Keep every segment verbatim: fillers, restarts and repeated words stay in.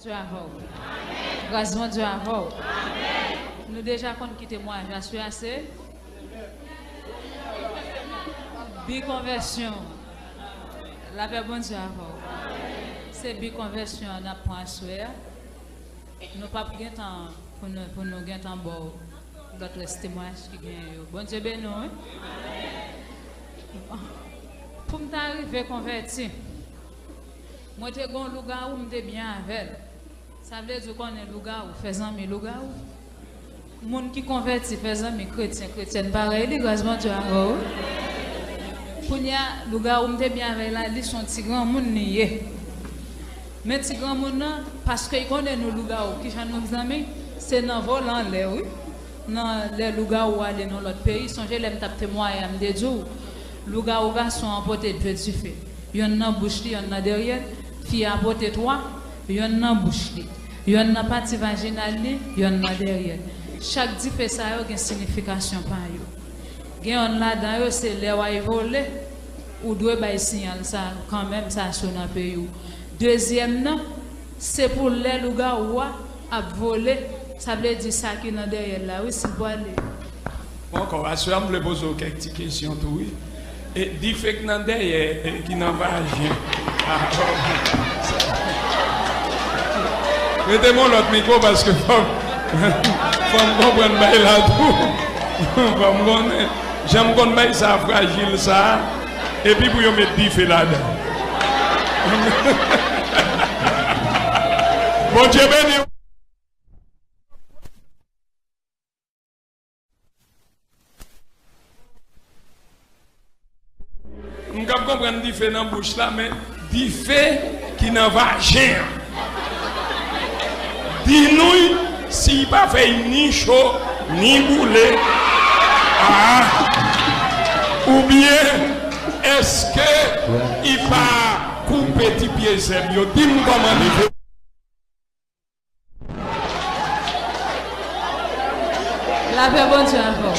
Bondye avè w. Gras Bondye avè w. Nou deja konn ki temwayaj aswè a se bi konvèsyon. Lapè Bondye avè w. Se bi konvèsyon an n ap pran aswè a. Nou p ap gen tan pou nou, pou nou gen tan ba w lòt rès temwayaj ki genyen yo. Bondye beni w, wi. Pou m ta rive konvèti, mwen te gen yon lougawou, m te byen avè l. Sa vle di, ou konnen lougawou fè zanmi lougawou. Moun ki konvèti fè zanmi kretyen, kretyèn parèy li, gras Bondye avè w, wi. Kounye a, lougawou m te byen avè l la, li se yon ti granmoun li ye. Men ti granmoun nan, paske l konnen nou lougawou, kijan nou zanmi, se nan vole anlè, wi. Nan lè lougawou ale nan lòt peyi, sonje lè m t ap temwaye a, m te di w, lougawou gason an pote de dife. Yonn nan bouch li, yonn nan dèyè l. Fi a pote twa, yonn nan bouch li, yonn nan pati vajinal li, yonn nan dèyè l. Chak dife sa yo gen siyifikasyon pa yo. Gen yonn ladan yo, se lè w al vole, ou dwe bay siyal sa kanmenm, sa sou nan peyi w. Dezyèm nan, se pou lè lougawou a ap vole, sa vle di sa ki nan dèyè l la, wi, si l pwale. Ankò, aswè a, m vle poze w kèk ti kesyon tou, wi. E dife k nan dèyè, e ki nan vajen. Ah, mete m yon lòt mikwo, paske fò m, fò m konprann bay la tou. Fò m konnen. Jan m konn bay sa frajil sa, epi pou yo met dife ladan. Bondye beni w. M kab konprann dife nan bouch la, men dife ki nan vajen an. Di nou si l pa fè l ni cho, ni boule. Ah! Oubyen, èske l pa koupe ti pye zèb yo? Di m kòman dife. Lapè Bondye avè w.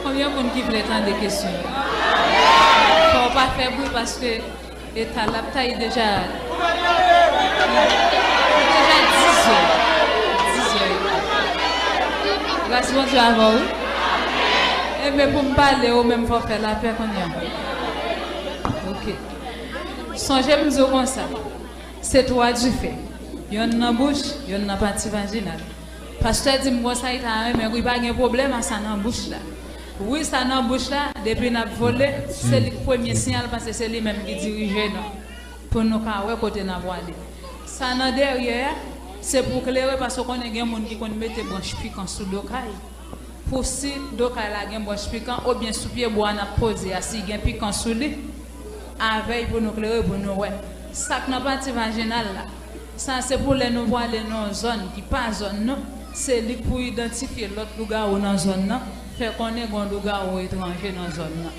Konbyen moun ki vle tande kesyon yo? Fò w pa fè bri paske eta laptay deja, deja dizè. Dizè. Gras Bondye avè w, wi. Enben, pou m pale, ou menm fò w fè lapè kounye a. Ok. Sonje m di w konsa. Se twa dife. Yonn nan bouch, yonn nan pati vajinal. Pastè di m konsa, li ta renmen, wi, pa gen pwoblèm a sa nan bouch la. Wi, sa nan bouch la, depi n ap vole, se li k premye siyal, paske se li menm ki dirije nou. Pou nou ka wè kote n ap prale. Sa nan dèyè a, se pou klere, paske w konnen gen moun ki konn mete branch pikan sou do kay. Pou si do kay la gen branch pikan, oubyen sou pye bwa n ap poze a, si gen pikan sou li, avè l pou nou klere, pou nou wè. Sa k nan pati vajinal la, sa se pou lè nou prale nan yon zòn ki pa zòn nou, se li k pou idantifye lòt lougawou nan zòn nan, fè konnen gen yon lougawou etranje nan zòn nan.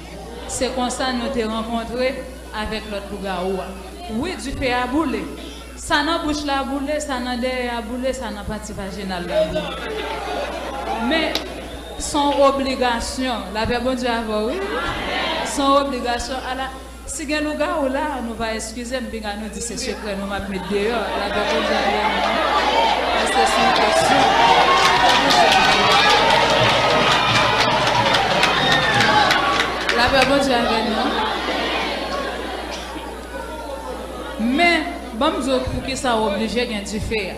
Se konsa nou te rankontre avèk lòt lougawou a. Wi, dife a boule. Sa nan bouch la boule, sa nan dèyè a boule, sa nan pati vajinal la boule. Men, se yon obligasyon. Lapè Bondye avè w, wi. Se yon obligasyon. Ala, si gen lougawou la, nou va eskize m, pinga nou di se sekrè nou m ap met deyò. Lapè Bondye avè nou, wi. Paske se yon kesyon. Lapè Bondye avè nou. Men, ban m di w poukisa w oblije gen dife a.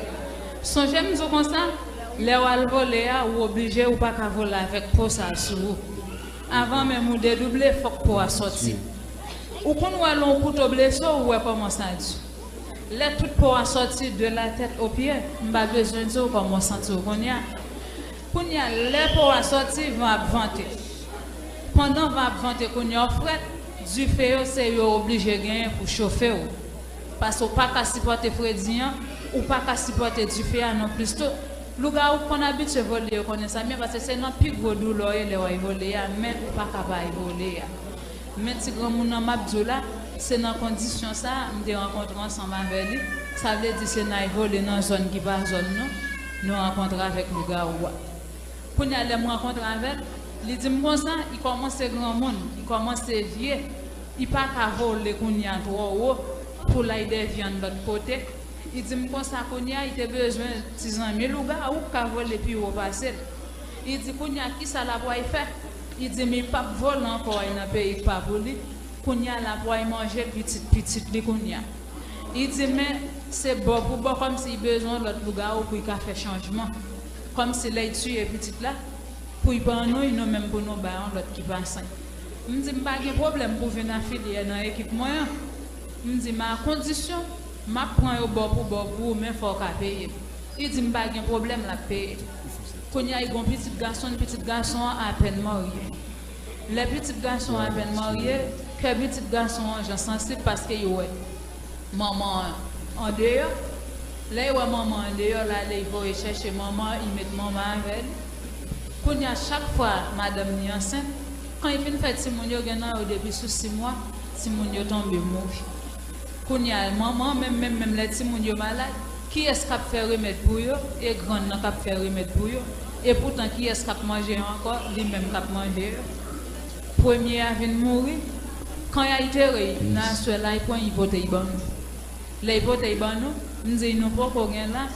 Sonje m di w konsa, lè w al vole a, ou oblije, ou pa ka vole avèk po sa a sou ou. Avan menm ou dedouble, fòk po a sòti. Ou konn wè lè yon kouto blese w, ou wè kòman sa di. Lè tout po a sòti de la tèt o pye, m pa bezwen di w kòman w santi w kounye a. Kounye a, lè po a sòti, van ap vante. Pandan van ap vante kounye a, w frèt, dife yo se yo oblije genyen pou chofe w. Paske w pa ka sipòte fredi an, ou pa ka sipòte dife a nonplis tou. Lougawou k konn abitye vole yo konnen sa byen, paske se nan pi gwo doulè w ye lè w al vole a, men ou pa ka pa al vole a. Men ti granmoun nan m ap di w la, se nan kondisyon sa a m te rankontre ansanm avè li. Sa vle di se nan al vole nan zòn ki pa zòn nou, nou rankontre avèk lougawou a. Kounye a, lè m rankontre avè l, li di m konsa, li kòmanse granmoun, li kòmanse vye, li pa ka vole kounye a twò wo pou l al dèyè vyann lòt kote. Li di m konsa kounye a, li te bezwen ti zanmi lougawou k ka vole pi wo pase l. Li di kounye a, kisa l ap pral fè? Li di m li p ap vole ankò al nan peyi k pa pou li. Kounye a, l ap pral manje pitit pitit li kounye a. Li di men se bò pou bò, kòmsi li bezwen yon lòt lougawou pou li ka fè chanjman. Kòmsi lè li tiye pitit la, pou li ban nou, nou menm pou nou bay yon lòt ki pa sen. M di m pa gen pwoblèm pou vin afilye nan ekip mwen an. M di men a kondisyon m ap pran yo bò pou bò pou ou, men fò w ka peye m. Li di m pa gen pwoblèm, l ap peye. Kounye a, li gen yon pitit gason l, pitit gason an apèn marye. Lè pitit gason an apèn marye, kè pitit gason an jan sansib paske li wè manman an andeyò. Lè li wè manman an andeyò, l ale, li voye chèche manman an, li met manman an avè li. Kounye a, chak fwa madanm li ansent, kan li fin fè timoun yo, gen nan yo depi sou sis mwa, timoun yo tonbe mouri. Kounye a, manman an menm, menm, menm lè timoun yo malad, kiyès k ap fè remèd pou yo? E grann nan k ap fè remèd pou yo. E poutan, kiyès k ap manje yo ankò? Li menm k ap manje yo. Premye a vin mouri. Kan y al antere l, nan aswè la, li pran, li pote l ban nou. Lè li pote l ban nou, m di nou poko gen la.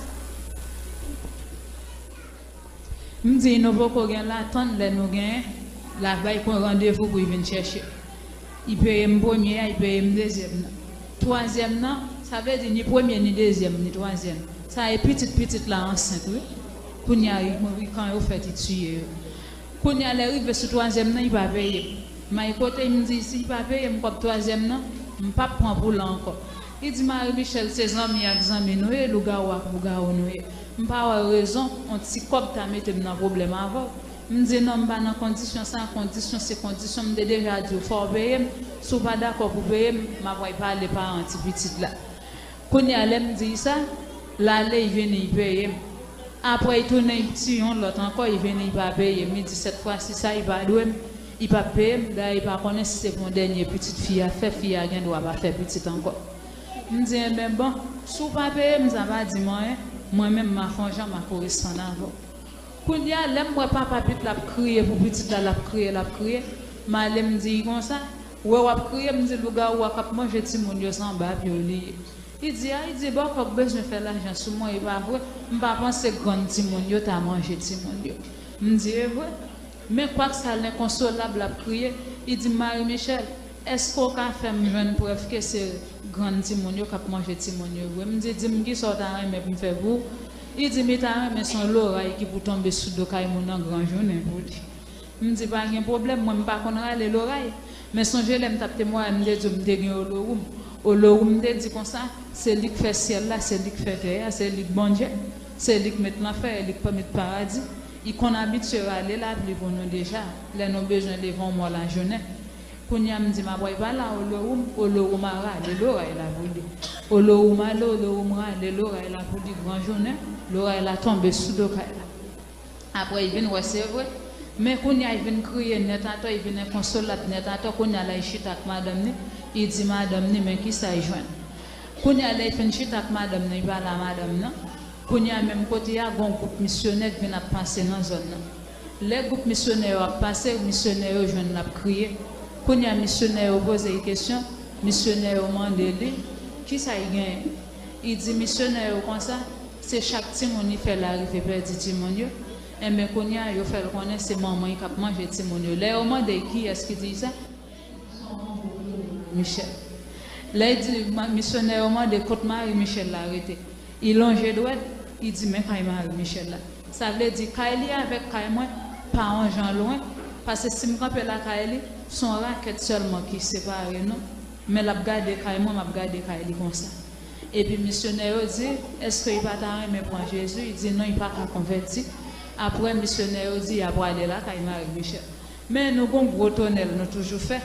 M di nou poko gen la, tann lè nou genyen, l ap bay kòb randevou pou l vin chèche. Li peye m premye a, li peye m dezyèm nan. Twazyèm nan, sa vle di ni premye, ni dezyèm, ni twazyèm. Sa e pitit pitit la ansent, wi. Kounye a, li mouri kan yo fèt, li tiye yo. Kounye a, lè rive sou twazyèm nan, li pa peye m. M al kote l, m di si li pa peye m kòb twazyèm nan, m p ap pran pou l ankò. Li di Marie Michelle, se zanmi ak zanmi nou ye, lougawou ak lougawou nou ye. M pa wè rezon yon ti kòb ta mete m nan pwoblèm avè w. M di non, m pa nan kondisyon sa, kondisyon se kondisyon, m te deja di w fò w peye m. Si w pa dakò pou peye m, m ap al pale paran ti pitit la. Kounye a, lè m di l sa, l ale, li vini, li peye m. Apre, li tounen, li tiye yon lòt ankò, li vini, li pa peye m. Li di sèt fwa si sa, li pa dwe m, li p ap peye m. Dayè, li pa konnen si se pou yon dènye pitit fi a fè, fi a gen dwa pa fè pitit ankò. M di enben bon, si w pa peye m, sa pa di m anyen, mwen menm, m a fè yon jan, m a koresponn avè w. Kounye a, lè m wè papa pitit la ap kriye pou pitit la, l ap kriye, l ap kriye, m ale m di l konsa, wè w ap kriye, m di lougawou a k ap manje timoun yo, se anba pye w li ye. Li di a, li di bòkò k bezwen fè lajan sou mwen, e pa vre, m pa panse grann timoun yo ta manje timoun yo. M di e vre, men kwak sa l enkonsolab, l ap kriye, li di m Marie Michelle, èske w ka fè m jwenn prèv ke se grann timoun yo k ap manje timoun yo vre? M di, di m kisa w ta renmen pou m fè pou ou? Li di m li ta renmen se yon loray ki pou tonbe sou do kay moun nan gran jounen pou li. M di pa gen pwoblèm, mwen m pa konn rale loray. Men sonje lè m t ap temwaye, m te di w m te gen Olowoum. Olowoum te di konsa, se li k fè syèl la, se li k fè tè a, se li k Bondye, se li k met lanfè, e li k pa met paradi. Li konn abitye rale lapli pou nou deja, lè nou bezwen leve yon mò lajounen. Kounye a m di m ap pral pale a Olowoum, Olowoum a rale loray la pou li. Olowoum ale, Olowoum rale loray la pou li gran jounen, loray la tonbe sou do kay la. Apre, li vin wè se vre. Men kounye a, li vin kriye nèt atò, li vin enkonsolab nèt atò. Kounye a la, li chita ak madanm ni, li di madanm ni, men kisa li jwenn. Kounye a, lè li fin chita ak madanm nan, li pale a madanm nan. Kounye a, menm kote a, gen yon gwoup misyonè k vin ap pase nan zòn nan. Lè gwoup misyonè yo ap pase, misyonè yo jwenn l ap kriye. Kounye a, misyonè yo poze l kesyon, misyonè yo mande li, kisa l genyen? Li di misyonè yo konsa, se chak timoun li fè l arive pèdi timoun yo. Enben, kounye a, yo fè l konnen se manman l k ap manje timoun yo. Lè yo mande l kiyès ki di l sa, Michel. Lè l di, ma- misyonè yo mande kot Marie Michel la rete. Li lonje dwèt, li di men kay Marie Michel la. Sa vle di kay li avèk kay mwen pa yon jan lwen, paske si m kanpe lakay li, se yon rakèt sèlman ki separe nou. Men l ap gade kay mwen, m ap gade kay li konsa. Epi misyonè yo di, èske li pa ta renmen pran Jezi? Li di non, li pa ka konvèti. Apre, misyonè yo di y a prale lakay Marie Michel. Men nou gon gwo tonèl nou toujou fè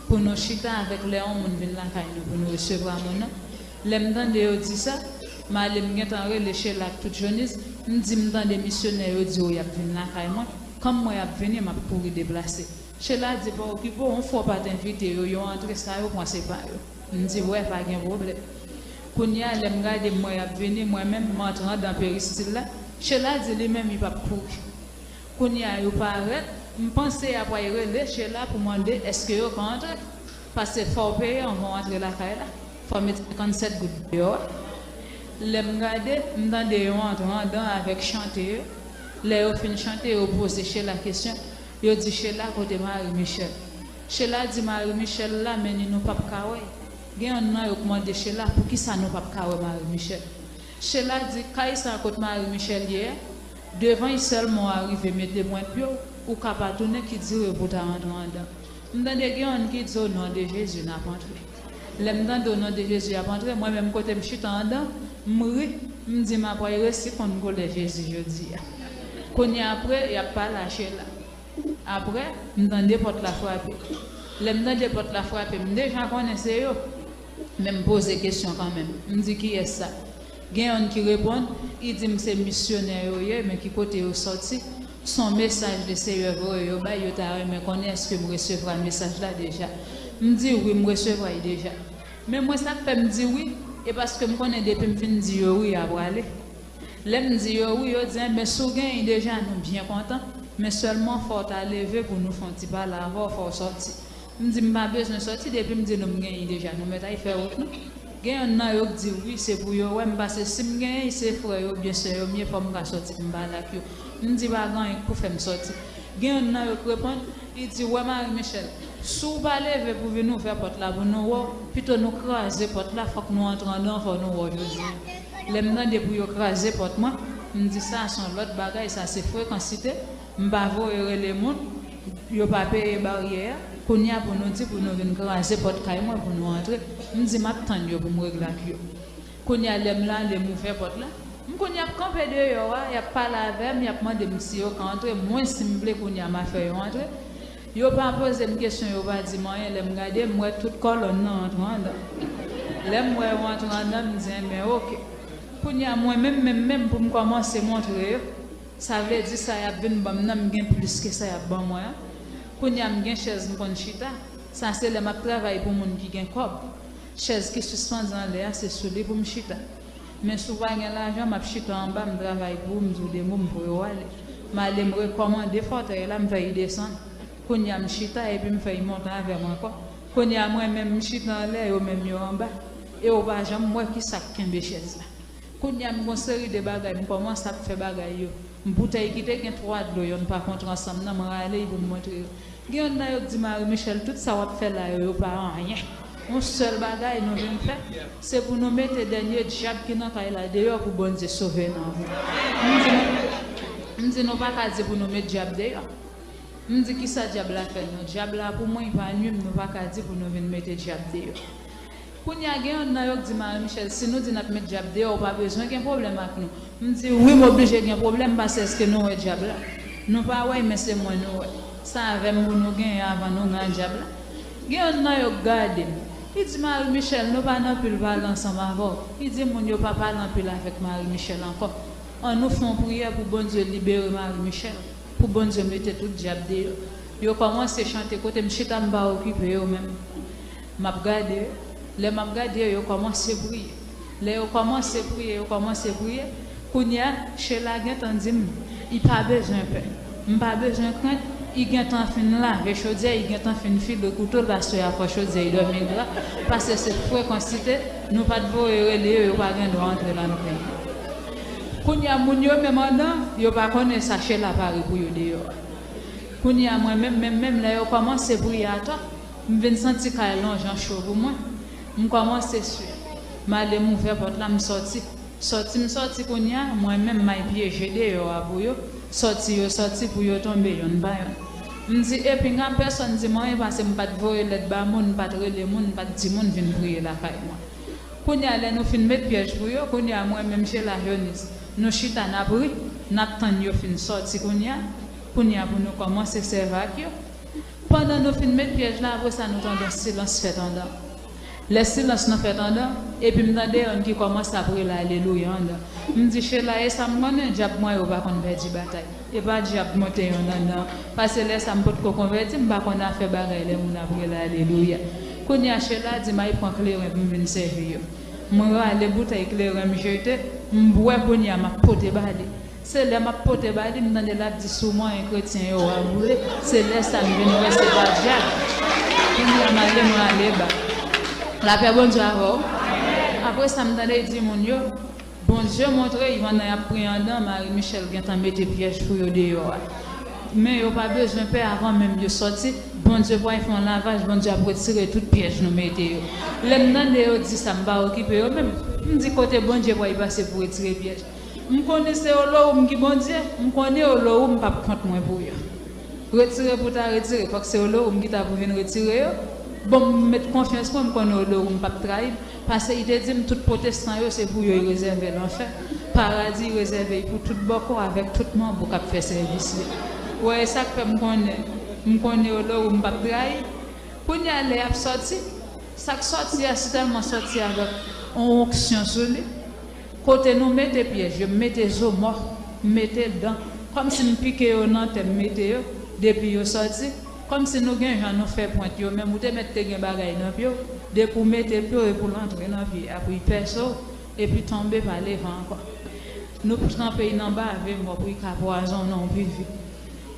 pou nou chita avèk lè yon moun vin lakay nou pou nou resevwa moun nan. Lè m tande yo di sa, m ale m gentan rele Chela ak tout Jonis, m di m tande misyonè yo di yo y ap vin lakay mwen, kòm mwen y ap vini, m ap kouri deplase. Chela di pa okipe w, yon fwa w pa t envite yo, yo antre sa yo pran se pa yo. M di wè pa gen pwoblèm. Kounye a lè m gade m wè y ap vini, mwen menm m antre anndan peristil la, Chela di li menm li p ap kouri. Kounye a yo parèt, m panse y ap al rele Chela pou mande èske yo ka antre. Paske fò w peye anvan w antre lakay la. Fò w met senkannsèt goud deyò a. Lè m gade, m tande yo antre andan avèk chante yo. Lè yo fin chante, yo poze Sheila kesyon. Yo di, Sheila, kote Marie Michel? Sheila di, Marie Michel la, men ni nou p ap ka wè. Gen yonn nan yo k mande Sheila, poukisa nou p ap ka wè Marie Michel? Sheila di, kay sa kot Marie Michel ye a, devan l sèlman w arive mete pwent pye w, ou ka pa tounen ki dire pou w ta rantre andan. M tande gen yonn ki di, o non de Jezi, n ap antre. Lè m tande o non de Jezi ap antre, mwen menm kote m chita andan, m ri, m di m ap pral resi konn koulè Jezi jodi a. Kounye a apre, y ap pale a Sheila. Apre, m tande pòt la frape. Lè m tande pòt la frape, m deja konnen se yo. Men m poze kesyon kanmenm. M di, kiyès sa? Gen yonn ki reponn, li di m se misyonè yo ye, men ki kote yo sòti? Se yon mesaj Leseyè voye yo bay, yo ta renmen konnen èske m resevwa mesaj la deja. M di wi, m resevwa l deja. Men mwen, sa k fè m di wi, e paske m konnen depi m fin di yo wi, y a prale. Lè m di yo wi, yo di, enben, si w genyen l deja, nou byen kontan, men sèlman fò w ta leve pou nou fè yon ti pale avè w, fò w sòti. M di, m pa bezwen sòti, depi m di nou m genyen l deja, nou mèt al fè wout nou. Gen yonn nan yo k di wi, se pou yo wè m, paske si m genyen l, se frè yo oubyen sè yo m ye, fò m ka sòti pou m pale ak yo. M di, pa gen anyen k pou fè m sòti. Gen yonn nan yo k reponn, li di, wè Marie Michel, si w pa leve pou vin ouvè pòt la pou nou wè w, pito nou kraze pòt la, fòk nou antre andan, fò nou wè w jodi a. Lè m tande pou yo kraze pòt mwen, m di, sa se yon lòt bagay, sa se frekansite. M pa voye rele moun, yo pa peye baryè a. Kounye a pou nou di pou nou vin kraze pòt kay mwen pou nou antre. M di m ap tann yo pou m regle ak yo. Kounye a lè m la, lè m ouvè pòt la, m konn y ap kanpe deyò a, y ap pale avè m, y ap mande m si yo ka antre, mwen si m vle kounye a m a fè yo antre. Yo pa poze m kesyon, yo pa di m anyen, lè m gade, m wè tout kòlòn nan antre andan. Lè m wè yo antre andan, m di, enben oke. Kounye a mwen menm, menm, menm pou m kòmanse montre yo. Sa vle di sa y ap vin ban m nan, m gen plis ke sa y ap ban mwen an. Kounye a m gen chèz m konn chita. Sa se lè m ap travay pou moun ki gen kòb. Chèz ki sispann anlè a, se sou li pou m chita. Men si w pa gen lajan, m ap chita anba, m travay pou ou, m di w de mo, m voye w ale. M ale, m rekòmande fòtèy la, m fè y desann. Kounye a m chita, epi m fè y monte avè m ankò. Kounye a mwen menm, m chita anlè, yo menm yo anba. E w pa janm wè ki sa k kenbe chèz la. Kounye a m gon seri de bagay, m kòmanse ap fè bagay yo. M boutèy ki te gen twa dlo, yonn pa kontre ansanm nan, m rale y pou m montre yo. Gen yonn nan yo k di, Marie Michel, tout sa w ap fè la yo, yo pa anyen. Yon sèl bagay nou vin fè, se pou nou mete dènye dyab ki nan kay la deyò pou Bondye sove nanm ou. M di nou, m di nou pa ka di pou nou met dyab deyò. M di, kisa dyab la fè nou? Dyab la pou mwen, li pa nwi m, nou pa ka di pou nou vin mete dyab deyò. Kounye a gen yonn nan yo k di, Marie Michel, si nou di n ap met dyab deyò, ou pa bezwen gen pwoblèm ak nou. M di, wi, m oblije gen pwoblèm, paske èske nou wè dyab la? Nou pa wè l, men se mwen nou wè. Sa avè m pou nou genyen avan nou gen dyab la. Gen yonn nan yo k gade m. Li di, Marie Michel, nou pa nan pil pale ansanm avè w. Li di, moun yo pa pale anpil avèk Marie Michel ankò. Ann nou fè yon priyè pou Bondye libere Marie Michel, pou Bondye mete tout dyab deyò. Yo kòmanse chante, kote m chita, m pa okipe yo menm. M ap gade yo. Lè m ap gade yo, yo kòmanse priye. Lè yo kòmanse priye, yo kòmanse priye, kounye a, Sheila gentan di m, li pa bezwen pè. M pa bezwen krent, li gentan fin lave chodyè, li gentan fin file kouto l, paske a fòs chodyè, li dòmi gra, paske se frekansite, nou pa t voye rele yo, yo pa gen dwa antre la nan peyi. Kounye a, moun yo menm andan, yo pa konnen sa Sheila pare pou yo deyò a. Kounye a, mwen menm, menm, menm, lè yo kòmanse priye atò, m vin santi kay lan jan cho pou mwen. M kòmanse swe. M ale, m ouvè pòt la, m sòti. Sòti m sòti kounye a, mwen menm, m al pyeje deyò a pou yo. Sòti yo sòti pou yo tonbe yonn pa yonn. M di, epi nga pèsonn di m anyen, paske m pa t voye lèt ba moun, m pa t rele moun, m pa t di moun vin priye lakay mwen. Kounye a, lè nou fin met pyèj pou yo, kounye a, mwen menm, Sheila Jonis, nou chita, n ap ri, n ap tann yo fin sòti kounye a. Kounye a, pou nou kòmanse sèvi ak yo. Pandan nou fin met pyèj la, apre sa, nou tande yon silans fèt andan. Lè silans nan fèt andan, epi m tande yonn ki kòmanse ap rele alelouya andan. M di, Sheila, e sa m konnen, dyab mwen yo pa konn pèdi batay. E pa dyab monte yonn andan. Paske lè sa m potko konvèti, m pa konn afè bagay lè moun ap rele alelouya. Kounye a, Sheila di m al pran kleren pou m vin sèvi yo. M rale boutèy kleren m jete, m bwè, kounye a m ap pote ba li. Se lè m ap pote ba li, m tande l ap di, si w manyen kretyen yo, w a boule. Se lè sa m vin wè se pa dyab. Kounye a m ale, m rale ba. Lapè Bondye avè w. Apre sa, m tande l di moun yo, Bondye montre y pandan y ap priye anndan, Marie Michel gentan mete pyèj pou yo deyò a. Men yo pa bezwen pè, avan menm yo sòti, Bondye pral fè yon lavaj, Bondye ap retire tout pyèj nou mete yo. Lè m tande yo di sa, m pa okipe yo menm. M di kote Bondye pral pase pou retire pyèj. M konnen se Olowoum ki Bondye, m konnen Olowoum p ap kont mwen pou yo. Retire pou ta retire, fòk se Olowoum ki ta pou vin retire yo. Bon, m met konfyans mwen, m konnen Olowoum p ap trayi m, paske li te di m tout pwotestan yo se pou yo li rezève lanfè. Paradi li rezève l pou tout bòkò avèk tout manbo k ap fè sèvis li. Ou wè, e sa k fè m konnen, m konnen Olowoum p ap trayi. Kounye a lè y ap sòti, sa k sòti a sitèlman sòti avèk yon onksyon sou li. Kote nou mete pyèj yo, m mete zo mò, m mete dan. Kòmsi m pike yo nan tè, m mete yo, depi yo sòti. Kòmsi nou gen jan nou fè pwent yo, menm ou te mèt te gen bagay nan pye w, depi w mete pye w epi w antre nan pye a, pou y pèse w, epi tonbe pa leve ankò. Nou tranpe y nan bave mò pou y ka pwazonnen w pi vit.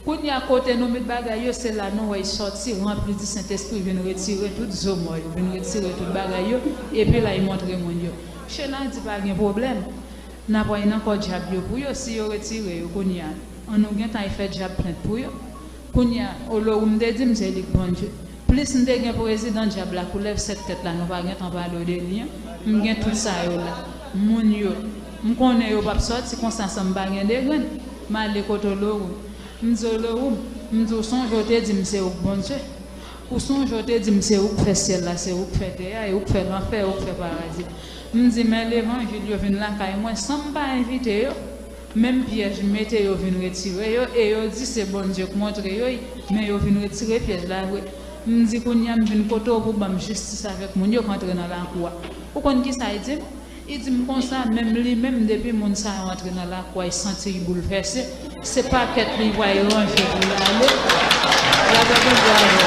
Kounye a kote nou met bagay yo, se la nou wè y sòti, ranpli di Sentespri, vin retire tout zo mò yo, vin retire tout bagay yo, epi la y montre moun yo. Chela di pa gen pwoblèm, n ap wè y nan kò dyab yo pou yo, si yo retire yo kounye a, an nou gentan y fè dyab plent pou yo. Kounye a, Olowoum te di m se li k Bondye. Plis m te gen prezidan dyab la, koulèv sèt tèt la, nou pa gentan pale w de li an. M gen tout sa yo la. Moun yo, m konnen yo p ap sòti konsa san m pa gen de grenn. M ale kote Olowoum. M di Olowoum, m di w sonje w te di m se ou k Bondye. Ou sonje w te di m se ou k fè syèl la, se ou k fè tè a, e ou k fè lanfè, ou k fè paradi. M di men levanjil yo vin lakay mwen san m pa envite yo. Menm pyèj m mete yo vin retire yo, e yo di se Bondye k montre yo y, men yo vin retire pyèj la vre. M di kounye a m vin kote w pou ban m jistis avèk moun yo k antre nan lakou a. Ou konn kisa y di m? Li di m konsa, menm li menm, depi moun sa yo antre nan lakou a, li santi l boulvèse. Se pakèt li pral ranje pou l ale. Lapè Bondye avè w.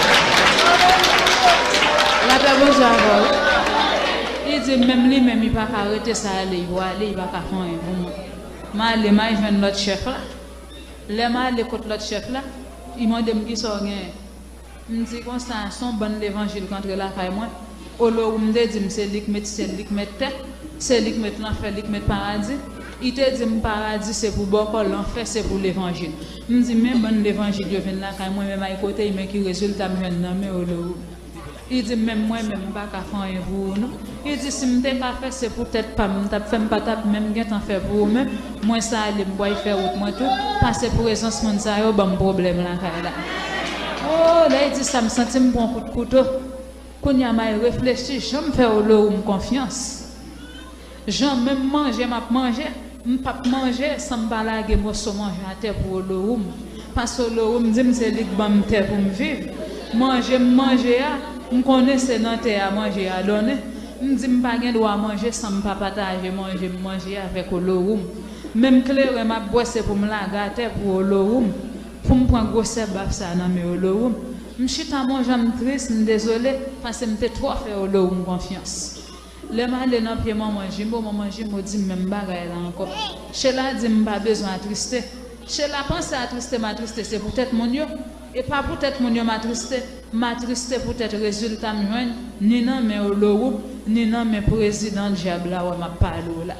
Lapè Bondye avè w. Li di m menm li menm, li pa ka rete sa ale, li pral ale, li pa ka fè anyen pou mwen. M ale, m al jwenn lòt chèf la. Lè m ale kot lòt chèf la, li mande m kisa w genyen. M di konsa, se yon bann levanjil k antre lakay mwen. Olowoum te di m se li k met syèl, li k met tè, se li k met lanfè, li k met paradi. Li te di m paradi se pou bòkò, lanfè se pou levanjil. M di men bann levanjil yo vin lakay mwen, men m al kote y, men ki rezilta m jwenn nan men Olowoum. Li di m menm mwen menm m pa ka fè anyen pou ou non. Li di si m te ka fè se pou tèt pa m m t ap fè, m pa t ap menm gentan fè pou ou menm. Mwen sa ale m pral fè wout mwen tou, pase prezans moun sa yo ban m pwoblèm lakay la. Oh, lè l di sa m santi m pran kout kouto. Kounye a m al reflechi jan m fè Olowoum konfyans. Jan menm manje m ap manje, m p ap manje san m pa lage moso manje atè pou Olowoum. Paske Olowoum di m se li k ban m tè pou m viv. Manje m manje a, m konnen se nan tè a manje a donnen. M di m pa gen dwa manje san m pa pataje manje m manje avèk Olowoum. Menm kleren m ap bwè se pou m lage atè pou Olowoum, pou m pran gwosè baf sa nan men Olowoum. M chita m yon jan m tris, m dezole, paske m te twò fè Olowoum konfyans. Lè m ale nan pye manman Jimbo, manman Jimbo di m menm bagay la ankò. Chela di m m pa bezwen atriste. Chela panse atriste m atriste se poutèt moun yo. E pa poutèt moun yo m atriste. M atriste poutèt rezilta m jwenn ni nan men Olowoum, ni nan men prezidan dyab la wè m ap pale w la.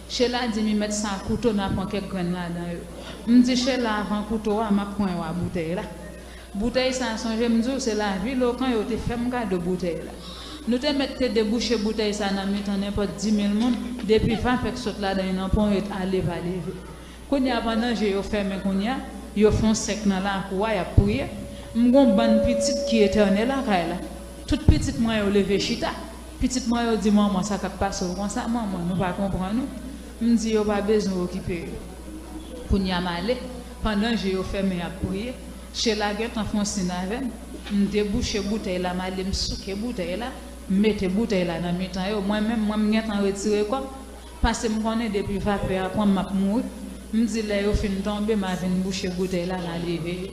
Chela di m li mèt sa kouto n a pran kèk grenn ladan yo. M di Chela avan kouto a m ap pran yon a boutèy la. Boutèy sa a, sonje m di w, se lavi Lokan yo te fè m kado boutèy la. Nou te mèt te debouche boutèy sa a nan mitan nenpòt di mil moun, depi vapè k sot ladan l nan ponyèt ale pa leve. Kounye a, pandan je yo fèmen kounye a, yo fè yon sèk nan lakou a, y ap priye. M gen yon bann pitit ki etène lakay la. Tout pitit mwen yo leve chita. Pitit mwen yo di, manman, sa k ap pase w konsa, manman, nou pa konprann ou. M di yo pa bezwen okipe yo. Kounye a, m ale, pandan je yo fèmen, y ap priye. Chela gentan fè yon siy avè m. M debouche boutèy la, m ale m souke boutèy la, m mete boutèy la nan mitan yo. Mwen menm, mwen m gentan retire kò m, paske m konnen depi vapè a pran m, m ap mouri. M di lè yo fin tonbe, m a vin bouche boutèy la, m a leve yo.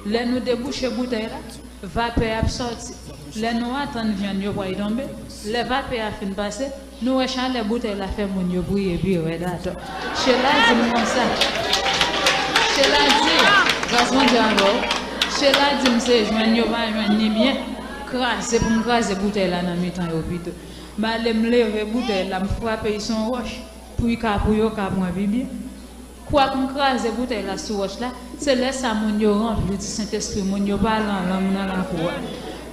Lè nou debouche boutèy la, vapè ap sòti. Lè nou atann vyann yo pral tonbe, lè vapè a fin pase, nou wè chalè boutèy la fè moun yo priye pi rèd atò. Chela di m konsa. Chela di, gras Bondye avè w. Chela di m se jwenn yo pa jwenn ni byen kraze pou m kraze boutèy la nan mitan yo pito. M ale m leve boutèy la, m frape l sou yon wòch. pou y ka, pou yo ka pran pi byen. Kwak m kraze boutèy la sou wòch la, se lè sa moun yo ranpli di Sentespri, moun yo pale an lang nan lakou a.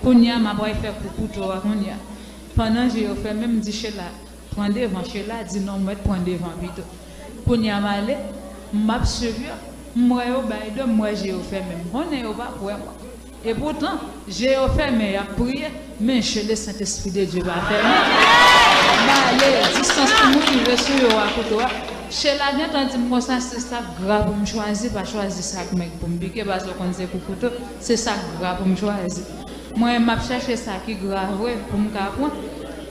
Kounye a, m ap al fè kou kouto a kounye a. Pandan je yo fèmen, m di Chela, pran devan. Chela di non, m mèt pran devan pito. Kounye a, m ale, m ap swiv yo, m wè yo bay do, m wè je yo fèmen. M konnen yo p ap wè mwen. Epoutan, je yo fèmen, y ap priye, men je le Saint-Esprit de Dieu pa fèmen. M ale, distans pou m rive sou yo a kouto a. Chela gentan di m konsa, se sa k gra pou m chwazi, pa chwazi sa k mèg pou m pike, paske w konn se kou kouto, se sa k gra pou m chwazi. Mwen, m ap chèche sa ki gra vre pou m ka pran.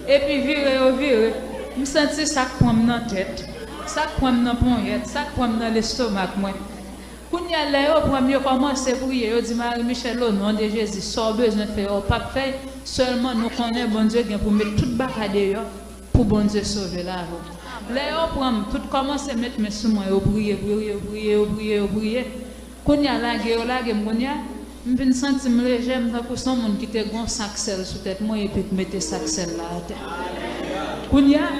Epi vire yo vire, m santi sa k pran m nan tèt, sa k pran m nan ponyèt, sa k pran m nan lestomak mwen. Kounye a, lè yo pran m, yo kòmanse priye, yo di, Marie Michèle, o non de Jezi, sa w bezwen fè a, w p ap fè l, sèlman nou konnen Bondye gen pou met tout bagay deyò pou Bondye sove lavi w. Lè yo pran m, tout kòmanse met men sou mwen, yo priye, priye, yo priye, yo priye, yo priye. Kounye a, lage yo lage m, kounye a, m vin santi m lejè, m tankou se yon moun ki te gen yon sak sèl sou tèt mwen epi k mete sak sèl la atè. Kounye a,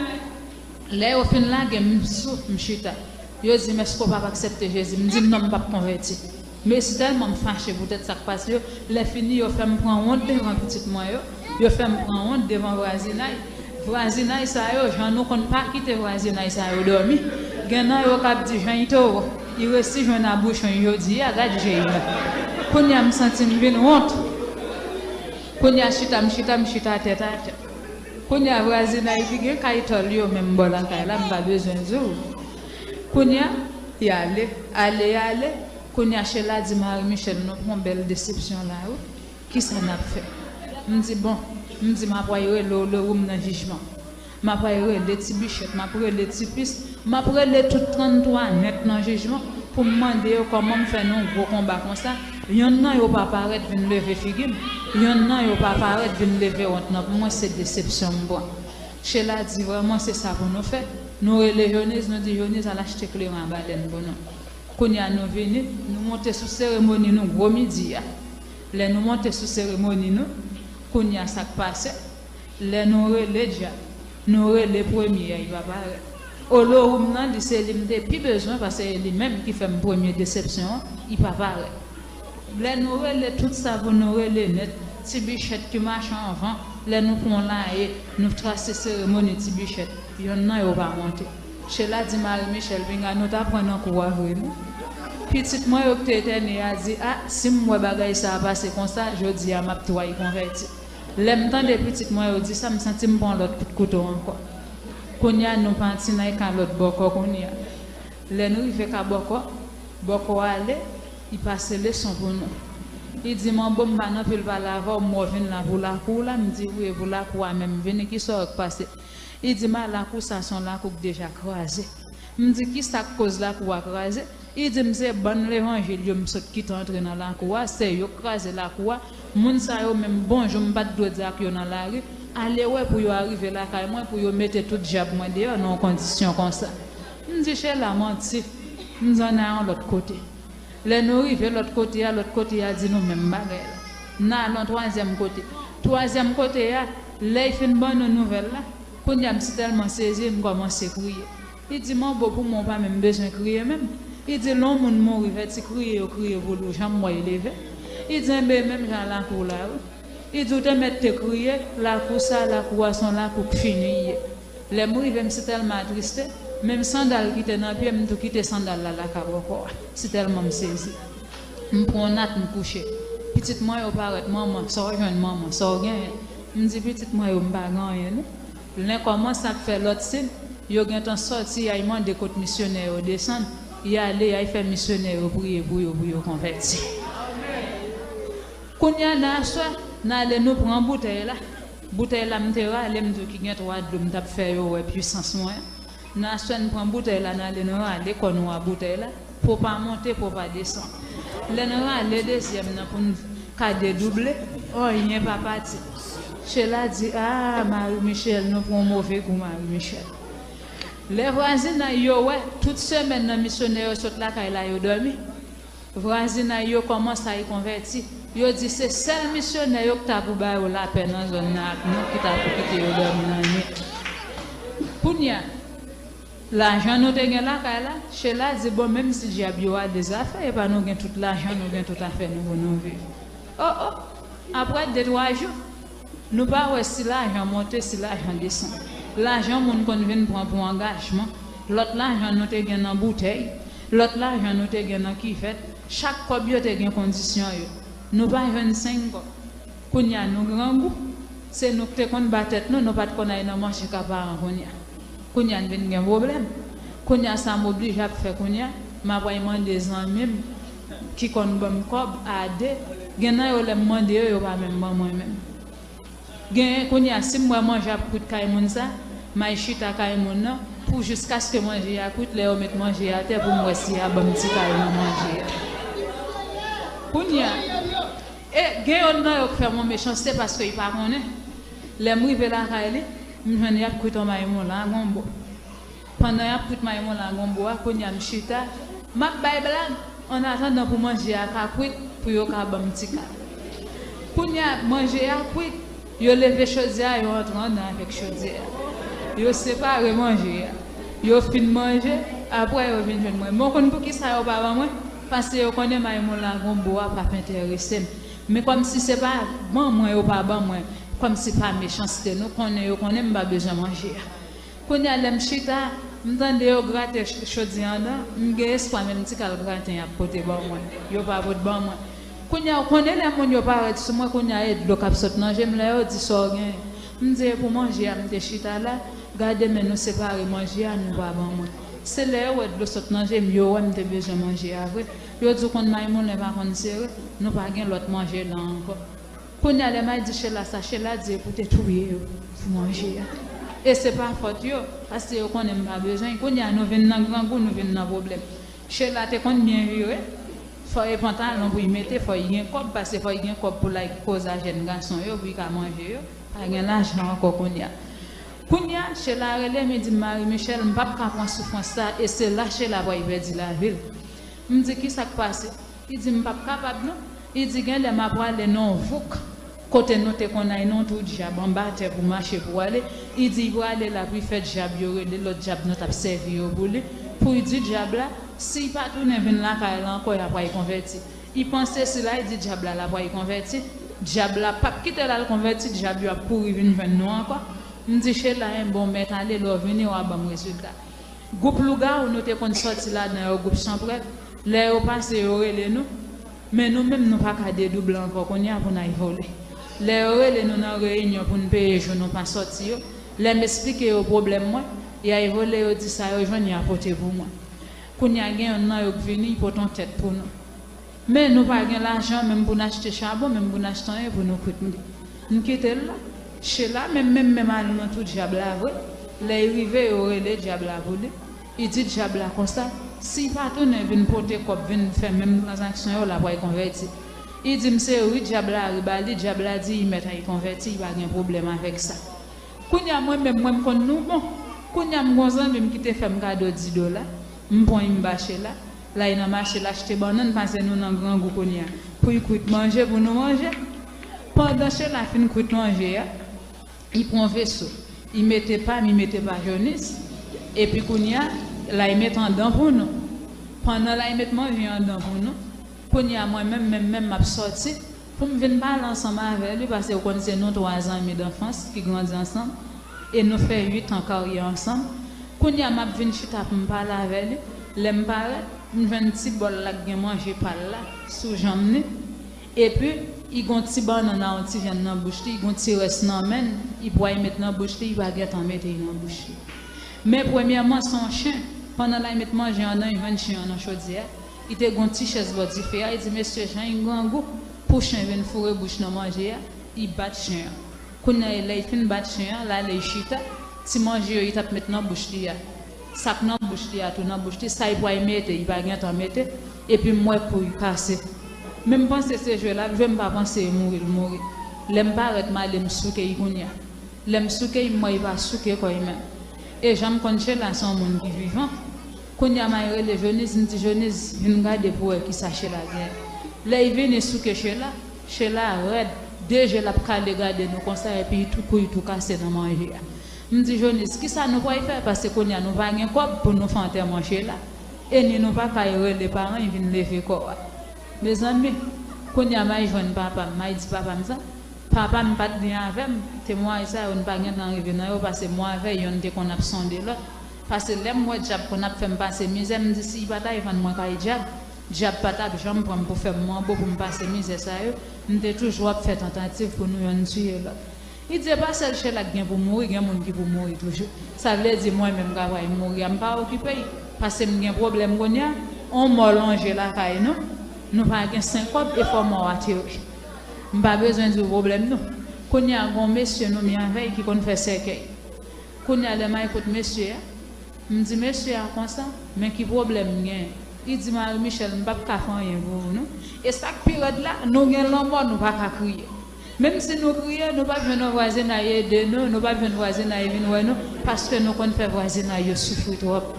lè yo fin lage m, m sou, m chita. Yo di m, èske w p ap aksepte Jezi? M di non, m p ap konvèti. Men si tèlman m fache poutèt sa k pase yo, lè fini yo fè m pran wont devan pitit mwen yo, yo fè m pran wont devan vwazinay. Vwazinay sa yo, jan nou konn pa kite vwazinay sa yo dòmi. Gen nan yo k ap di jan Ito, i resi jwenn abouchon jodi a, gad je Ito. Kounye a m santi m vin wont. Kounye a chita, m chita, m chita tèt atè. Kounye a vwazinay ki gen kay tòl yo menm bò lakay la, m pa bezwen di w. Kounye a, y ale, ale, y ale. Kounye a Chela di Marie Michèle, nou pran bèl desepsyon la wi. Kisa n ap fè? M di bon, m di m ap pral rele w, le ou m nan jijman. M ap pral rele ti Bichèt, m ap rele ti Pis, m ap rele tout tranntwa nèt nan jijman pou m mande yo kòman m fè nan yon gwo konba konsa. Yonn nan yo pa parèt vin leve figi m. Yonn nan yo pa parèt vin leve wont nan pou mwen, se desepsyon m pran. Chela di, vrèman, se sa pou nou fè. Nou rele Joniz, nou di, Joniz, al achte kleren a balèn pou nou. Kounye a, nou vini, nou monte sou seremoni nou gwo midi a. Lè nou monte sou seremoni nou, kounye a, sa k pase? Lè nou rele dyab, nou rele premye a, li pa parèt. Olowoum nan, li se li m te pi bezwen, paske se li menm ki fè m premye desepsyon an, li pa parèt. Lè nou rele tout sa pou nou rele nèt, ti Bichèt ki mache anvan, lè nou pran laye, nou trase seremoni ti Bichèt, yonn nan yo pa monte. Chela di Marie Michèle, pinga nou ta pran nan kou a vre, non. Pitit mwen yo ki te etène a di, a, si m wè bagay sa a pase konsa, jodi a m ap tray konvèti. Lè m tande pitit mwen yo di sa, m santi m pran lòt kout kouto ankò. Kounye a, nou pati nan Kabòkò kounye a. Lè n rive Kabòkò, Bòkò ale, li pase leson pou nou. Li di, Manbo, m pa nan pil pale avè w, m wè w vin la pou lakou w la. M di, wi, e pou lakou a menm m vini, kisa w wè k pase? Li di m, a, lakou sa se yon lakou k deja kraze. M di, kisa k koz lakou a kraze? Li di m, se bann levanjil yo m sot kite antre nan lakou a, se yo k kraze lakou a. Moun sa yo menm, bonjou m pa t dwe di ak yo nan lari. Ale wè pou yo arive lakay mwen, pou yo mete tout dyab mwen deyò nan yon kondisyon konsa. M di, Chela, manti. M di, ann al yon lòt kote. Lè nou rive lòt kote a, lòt kote a di nou menm bagay la. N al yon twazyèm kote. Twazyèm kote a, lè y fin ban nou nouvèl la, kounye a m si tèlman sezi, m kòmanse kriye. Li di, Manbo, pou mwen, w pa menm bezwen kriye menm. Li di, lè yon moun mouri, fè ti kriye yo kriye pou li, w janm wè y leve. Li di, enben, menm jan lakou la, wi. Li di, w te mèt te kriye, lakou sa, lakou a, se yon lakou k fini y ye. Lè m rive, m si tèlman atriste, menm sandal ki te nan pye m, m tou kite sandal la lakay bòkò a, si tèlman m sezi. M pran yon nat, m kouche. Pitit mwen yo parèt, manman, sa w jwenn, manman, sa w genyen? M di, pitit mwen yo, m pa gen anyen, non. Lè kòmanse ap fè lòt siy, yo gentan sòti, y al mande kot misyonè yo desann, y ale, y al fè misyonè yo priye pou yo, pou yo konvèti. Kounye a, nan aswè, n ale, nou pran boutèy la. Boutèy la, m te rale, m di w ki gen twa dlo, m t ap fè yo wè pwisans mwen. Nan aswè, n pran boutèy la, n ale, n rale kò nou a boutèy la. Po pa monte, po pa desann. Lè n rale dezyèm nan pou n ka dedouble, anyen pa pati. Chela di, a, Marie Michèle, nou pran move kou, Marie Michèle. Lè vwazinay yo wè, tout semèn nan misyonè yo sot lakay la, yo dòmi. Vwazinay yo kòmanse ay konvèti. Yo di se sèl misyonè yo ki ta pou ba yo lapè nan zòn nan ak nou ki ta pou kite yo dòmi nan nwit. Kounye a, Lajan nou te gen lakay la, Chela di, bon, menm si dyab yo ale zafè, e pa nou gen tout lajan, nou gen tout afè nou pou nou viv. O, o, apre de twa jou, nou pa wè si lajan monte, si lajan desann. Lajan moun konn vin pran pou angajman, lòt lajan nou te gen nan boutèy, lòt lajan nou te gen nan kivèt, chak kòb yo te gen kondisyon yo. Nou pa jwenn senk kòb. Kounye a nou grangou. Se nou ki te konn ba tèt nou, nou pa t konn al nan mache ka paran kounye a. Kounye a n vin gen pwoblèm. Kounye a sa m oblije ap fè kounye a, m ap al mande zanmi m ki konn ban m kòb a de. Gen nan yo lè m mande yo, yo pa menm ban mwen menm. Gen kounye a si m wè manje ap kwit kay moun sa, m al chita kay moun nan pou jiskaske manje a kwit, lè yo met manje a atè pou m wè si y a ban m ti kal nan manje a. Kounye a, e gen yonn nan yo k fè m yon mechanste paske y pa konnen. Lè m rive lakay li, m jwenn y ap kwit yon may moun lagonbo. Pandan y ap kwit may moun lagonbo a, kounye a m chita, m ap bay blag, annatandan pou manje a ka kwit, pou yo ka ban m ti kal. Kounye a manje a kwit, yo leve chodyè a, yo antre anndan avèk chodyè a. Yo separe manje a. Yo fin manje, apre yo vin jwenn mwen. Men w konn poukisa yo pa ban mwen? Paske yo konnen may moun lagonbo a p ap enterese m. Men kòmsi se pa ban mwen yo pa ban mwen, kòmsi pa mechanste, nou konnen yo konnen m pa bezwen manje a. Kounye a lè m chita, m tande yo grate ch- chodyè anndan, m gen espwa menm ti kal graten y ap pote ban mwen, yo pa pot ban mwen. Kounye a ou konnen lè moun yo parèt sou mwen, kounye a e dlo k ap sot nan je m lè yo di sa w genyen. M di e pou manje a m te chita la, gade men nou separe manje a nou pa ban mwen. Se lè yo wè dlo sot nan je m, yo wè m te bezwen manje a vre. Yo di w konn may moulen pa konn sere, nou pa gen lòt manje la ankò. Kounye a lè m al di Chela sa, Chela di e pou te touye yo pou manje a. E se pa fòt yo, paske yo konnen m pa bezwen. Kounye a nou vin nan grangou, nou vin nan pwoblèm. Chela te konn byen vire, fò e pantalon pou y mete, fò y gen kòb, paske fò y gen kòb pou l al koze a jèn gason yo, pou y ka manje yo. Pa gen lajan ankò kounye a. Kounye a, Chela rele m, li di m, Marie Michelle, m p ap ka pran soufrans sa, e se la Chela pral pèdi lavi l. M di, kisa k pase? Li di, m p ap kapab non. Li di, gen lè m ap prale nan yon vouk, kote nou te konn al nan yon twou dyab anba tè pou mache pou ale. Li di, y prale la, pou y fè dyab yo rele, lòt dyab nou t ap sèvi yo pou li, pou y di dyab la, si y pa tounen vin lakay la ankò, y ap pral konvèti. Li panse si l al di dyab la, l ap pral konvèti, dyab la p ap kite l al konvèti, dyab yo ap kouri vin jwenn nou ankò. M di, Chela, en bon, mèt ale, lè w vini, w a ban m rezilta. Gwoup lougawou nou te konn sòti ladan yo, gwoup chanpwèl, lè yo pase, yo rele nou, men nou menm, nou pa ka dedouble ankò kounye a pou n al vole. Lè yo rele nou nan reyinyon pou n peye jou nou pa sòti yo, lè m esplike yo pwoblèm mwen, y al vole, yo di sa yo jwenn, y a pote pou mwen. Kounye a gen yonn nan yo k vini, y pote yon tèt pou nou. Men nou pa gen lajan menm pou n achte chabon, menm pou n achte anyen pou nou kwit li. M kite l la. Chela menm, menm, menm al nan twou dyab la vre. Lè y rive, yo rele dyab la pou li. Y di dyab la konsa, si y pa tounen vin pote kòb, vin fè menm tranzaksyon yo, l ap pral konvèti. Y di m se ri dyab la ri ba li, dyab la di y mèt al konvèti, y pa gen pwoblèm avèk sa. Kounye a mwen menm, mwen m konn nou bon. Kounye a m gon zanmi m ki te fè m kado di dola. M pran y m ba Chela. L al nan mache l achte bannann, paske nou nan grangou kounye a. Pou y kwit manje pou nou manje. Pandan Chela fin kwit manje a, y pran veso. Y mete pa m, y mete pa Jonis. Epi kounye a, l al met anndan pou nou. Pandan l al met manje anndan pou nou, kounye a mwen menm, menm, menm m ap sòti. Pou m vin pale ansanm avè li, paske ou konn se nou twa zanmi danfans ki grandi ansanm, e nou fè uit an karyè ansanm. Kounye a m ap vin chita pou m pale avè li, lè m parèt, m jwenn ti bòl la k gen manje pa l la sou janm li, epi y gon ti bannann a yon ti vyann nan bouch li, y gon ti rès nan men l, y pral met nan bouch li, y pa gentan mete y nan bouch li. Men premyèman, se yon chen, pandan l al met manje anndan, y jwenn chen an nan chodyè a, y te gon ti chèz bò dife a, y di, mesye, jan y grangou, pou chen vin foure bouch nan manje a, y bat chen an. Kounye a, lè y fin bat chen an, l ale y chita, ti manje yo y t ap met nan bouch li a, sa k nan bouch li a tou nan bouch li, sa y pral mete, y pa gentan mete, epi m wè kou y kase. Men m panse se jwe l ap jwe, m pa panse e mouri l mouri. Lè m parèt, m ale m souke y kounye a. Lè m souke y, m wè y pa souke kò y menm. E jan m konn Chela se yon moun ki vivan. Kounye a m al rele Jonis, m di, Jonis, vin gade pou w wè kisa Chela genyen. Lè y vini souke Chela, Chela rèd, de je l ap kale gade nou konsa, epi y tou kou y tou kase nan manje a. M di Jonis, kisa nou pral fè? Paske kounye a nou pa gen kòb pou nou fè antèman Sheila. E ni nou pa kay rele paran y vin leve kò a. Mezanmi, kounye a m al jwenn papa m, m al di papa m sa. Papa m pa t byen avè m, temwayaj sa yo n pa gentan rive nan yo, paske mwen avè yonn te konn ap sonde lòt. Paske lè m wè dyab konn ap fè m pase mizè, m di si y pa t al vann mwen kay dyab, dyab pa t ap janm pran m pou fè m manbo pou m pase mizè sa yo, m te toujou ap fè tantativ pou nou yonn tiye lòt. Li di e pa sèl Sheila k gen pou mouri, gen moun ki pou mouri toujou. Sa vle di mwen menm k ap pral mouri a, m pa okipe y, paske m gen pwoblèm kounye a, on mò lonje lakay nou, nou pa gen senk kòb e fò mò a tere. M pa bezwen di w pwoblèm nou. Kounye a gon mesye nou mi avè y ki konn fè sèkèy. Kounye a lè m al kot mesye a, m di mesye a konsa, men ki pwoblèm m gen? Li di Marie Michèle, m p ap ka fè anyen pou ou non. E sa k pi rèd la, nou gen lanmò, nou pa ka kriye. Menm si nou kriye, nou p ap jwenn yon vwazinay ede nou, nou p ap jwenn vwazinay vin wè nou, paske nou konn fè vwazinay yo soufri twòp.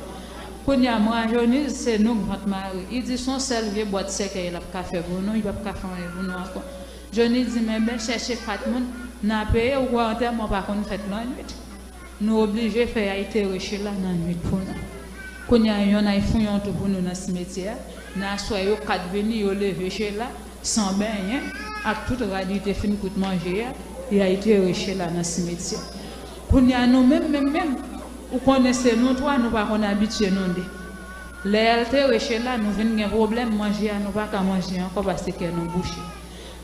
Kounye a m rajeuni, se nou k vant mare. Li di se yon sèl vye bwat sèkèy l ap ka fè pou nou, li p ap ka fè anyen pou nou ankò. Jonis di men ben chèche kat moun, n a peye, ou kwè antèman pa konn fèt lannwit. Nou oblije fè y al tere Sheila nan nwit pou nou. Kounye a yonn al fouye yon twou pou nou nan simetyè a. Nan aswè yo kat vini, yo leve Sheila san benyen, ak tout rad li te fin kout manje a, y al tere Sheila nan simetyè. Kounye a nou menm, menm, menm, ou konnen se nou twa, nou pa konn abitye nou de. Lè y al tere Sheila, nou vin gen pwoblèm, manje a nou pa ka manje ankò paske kè nou bouche.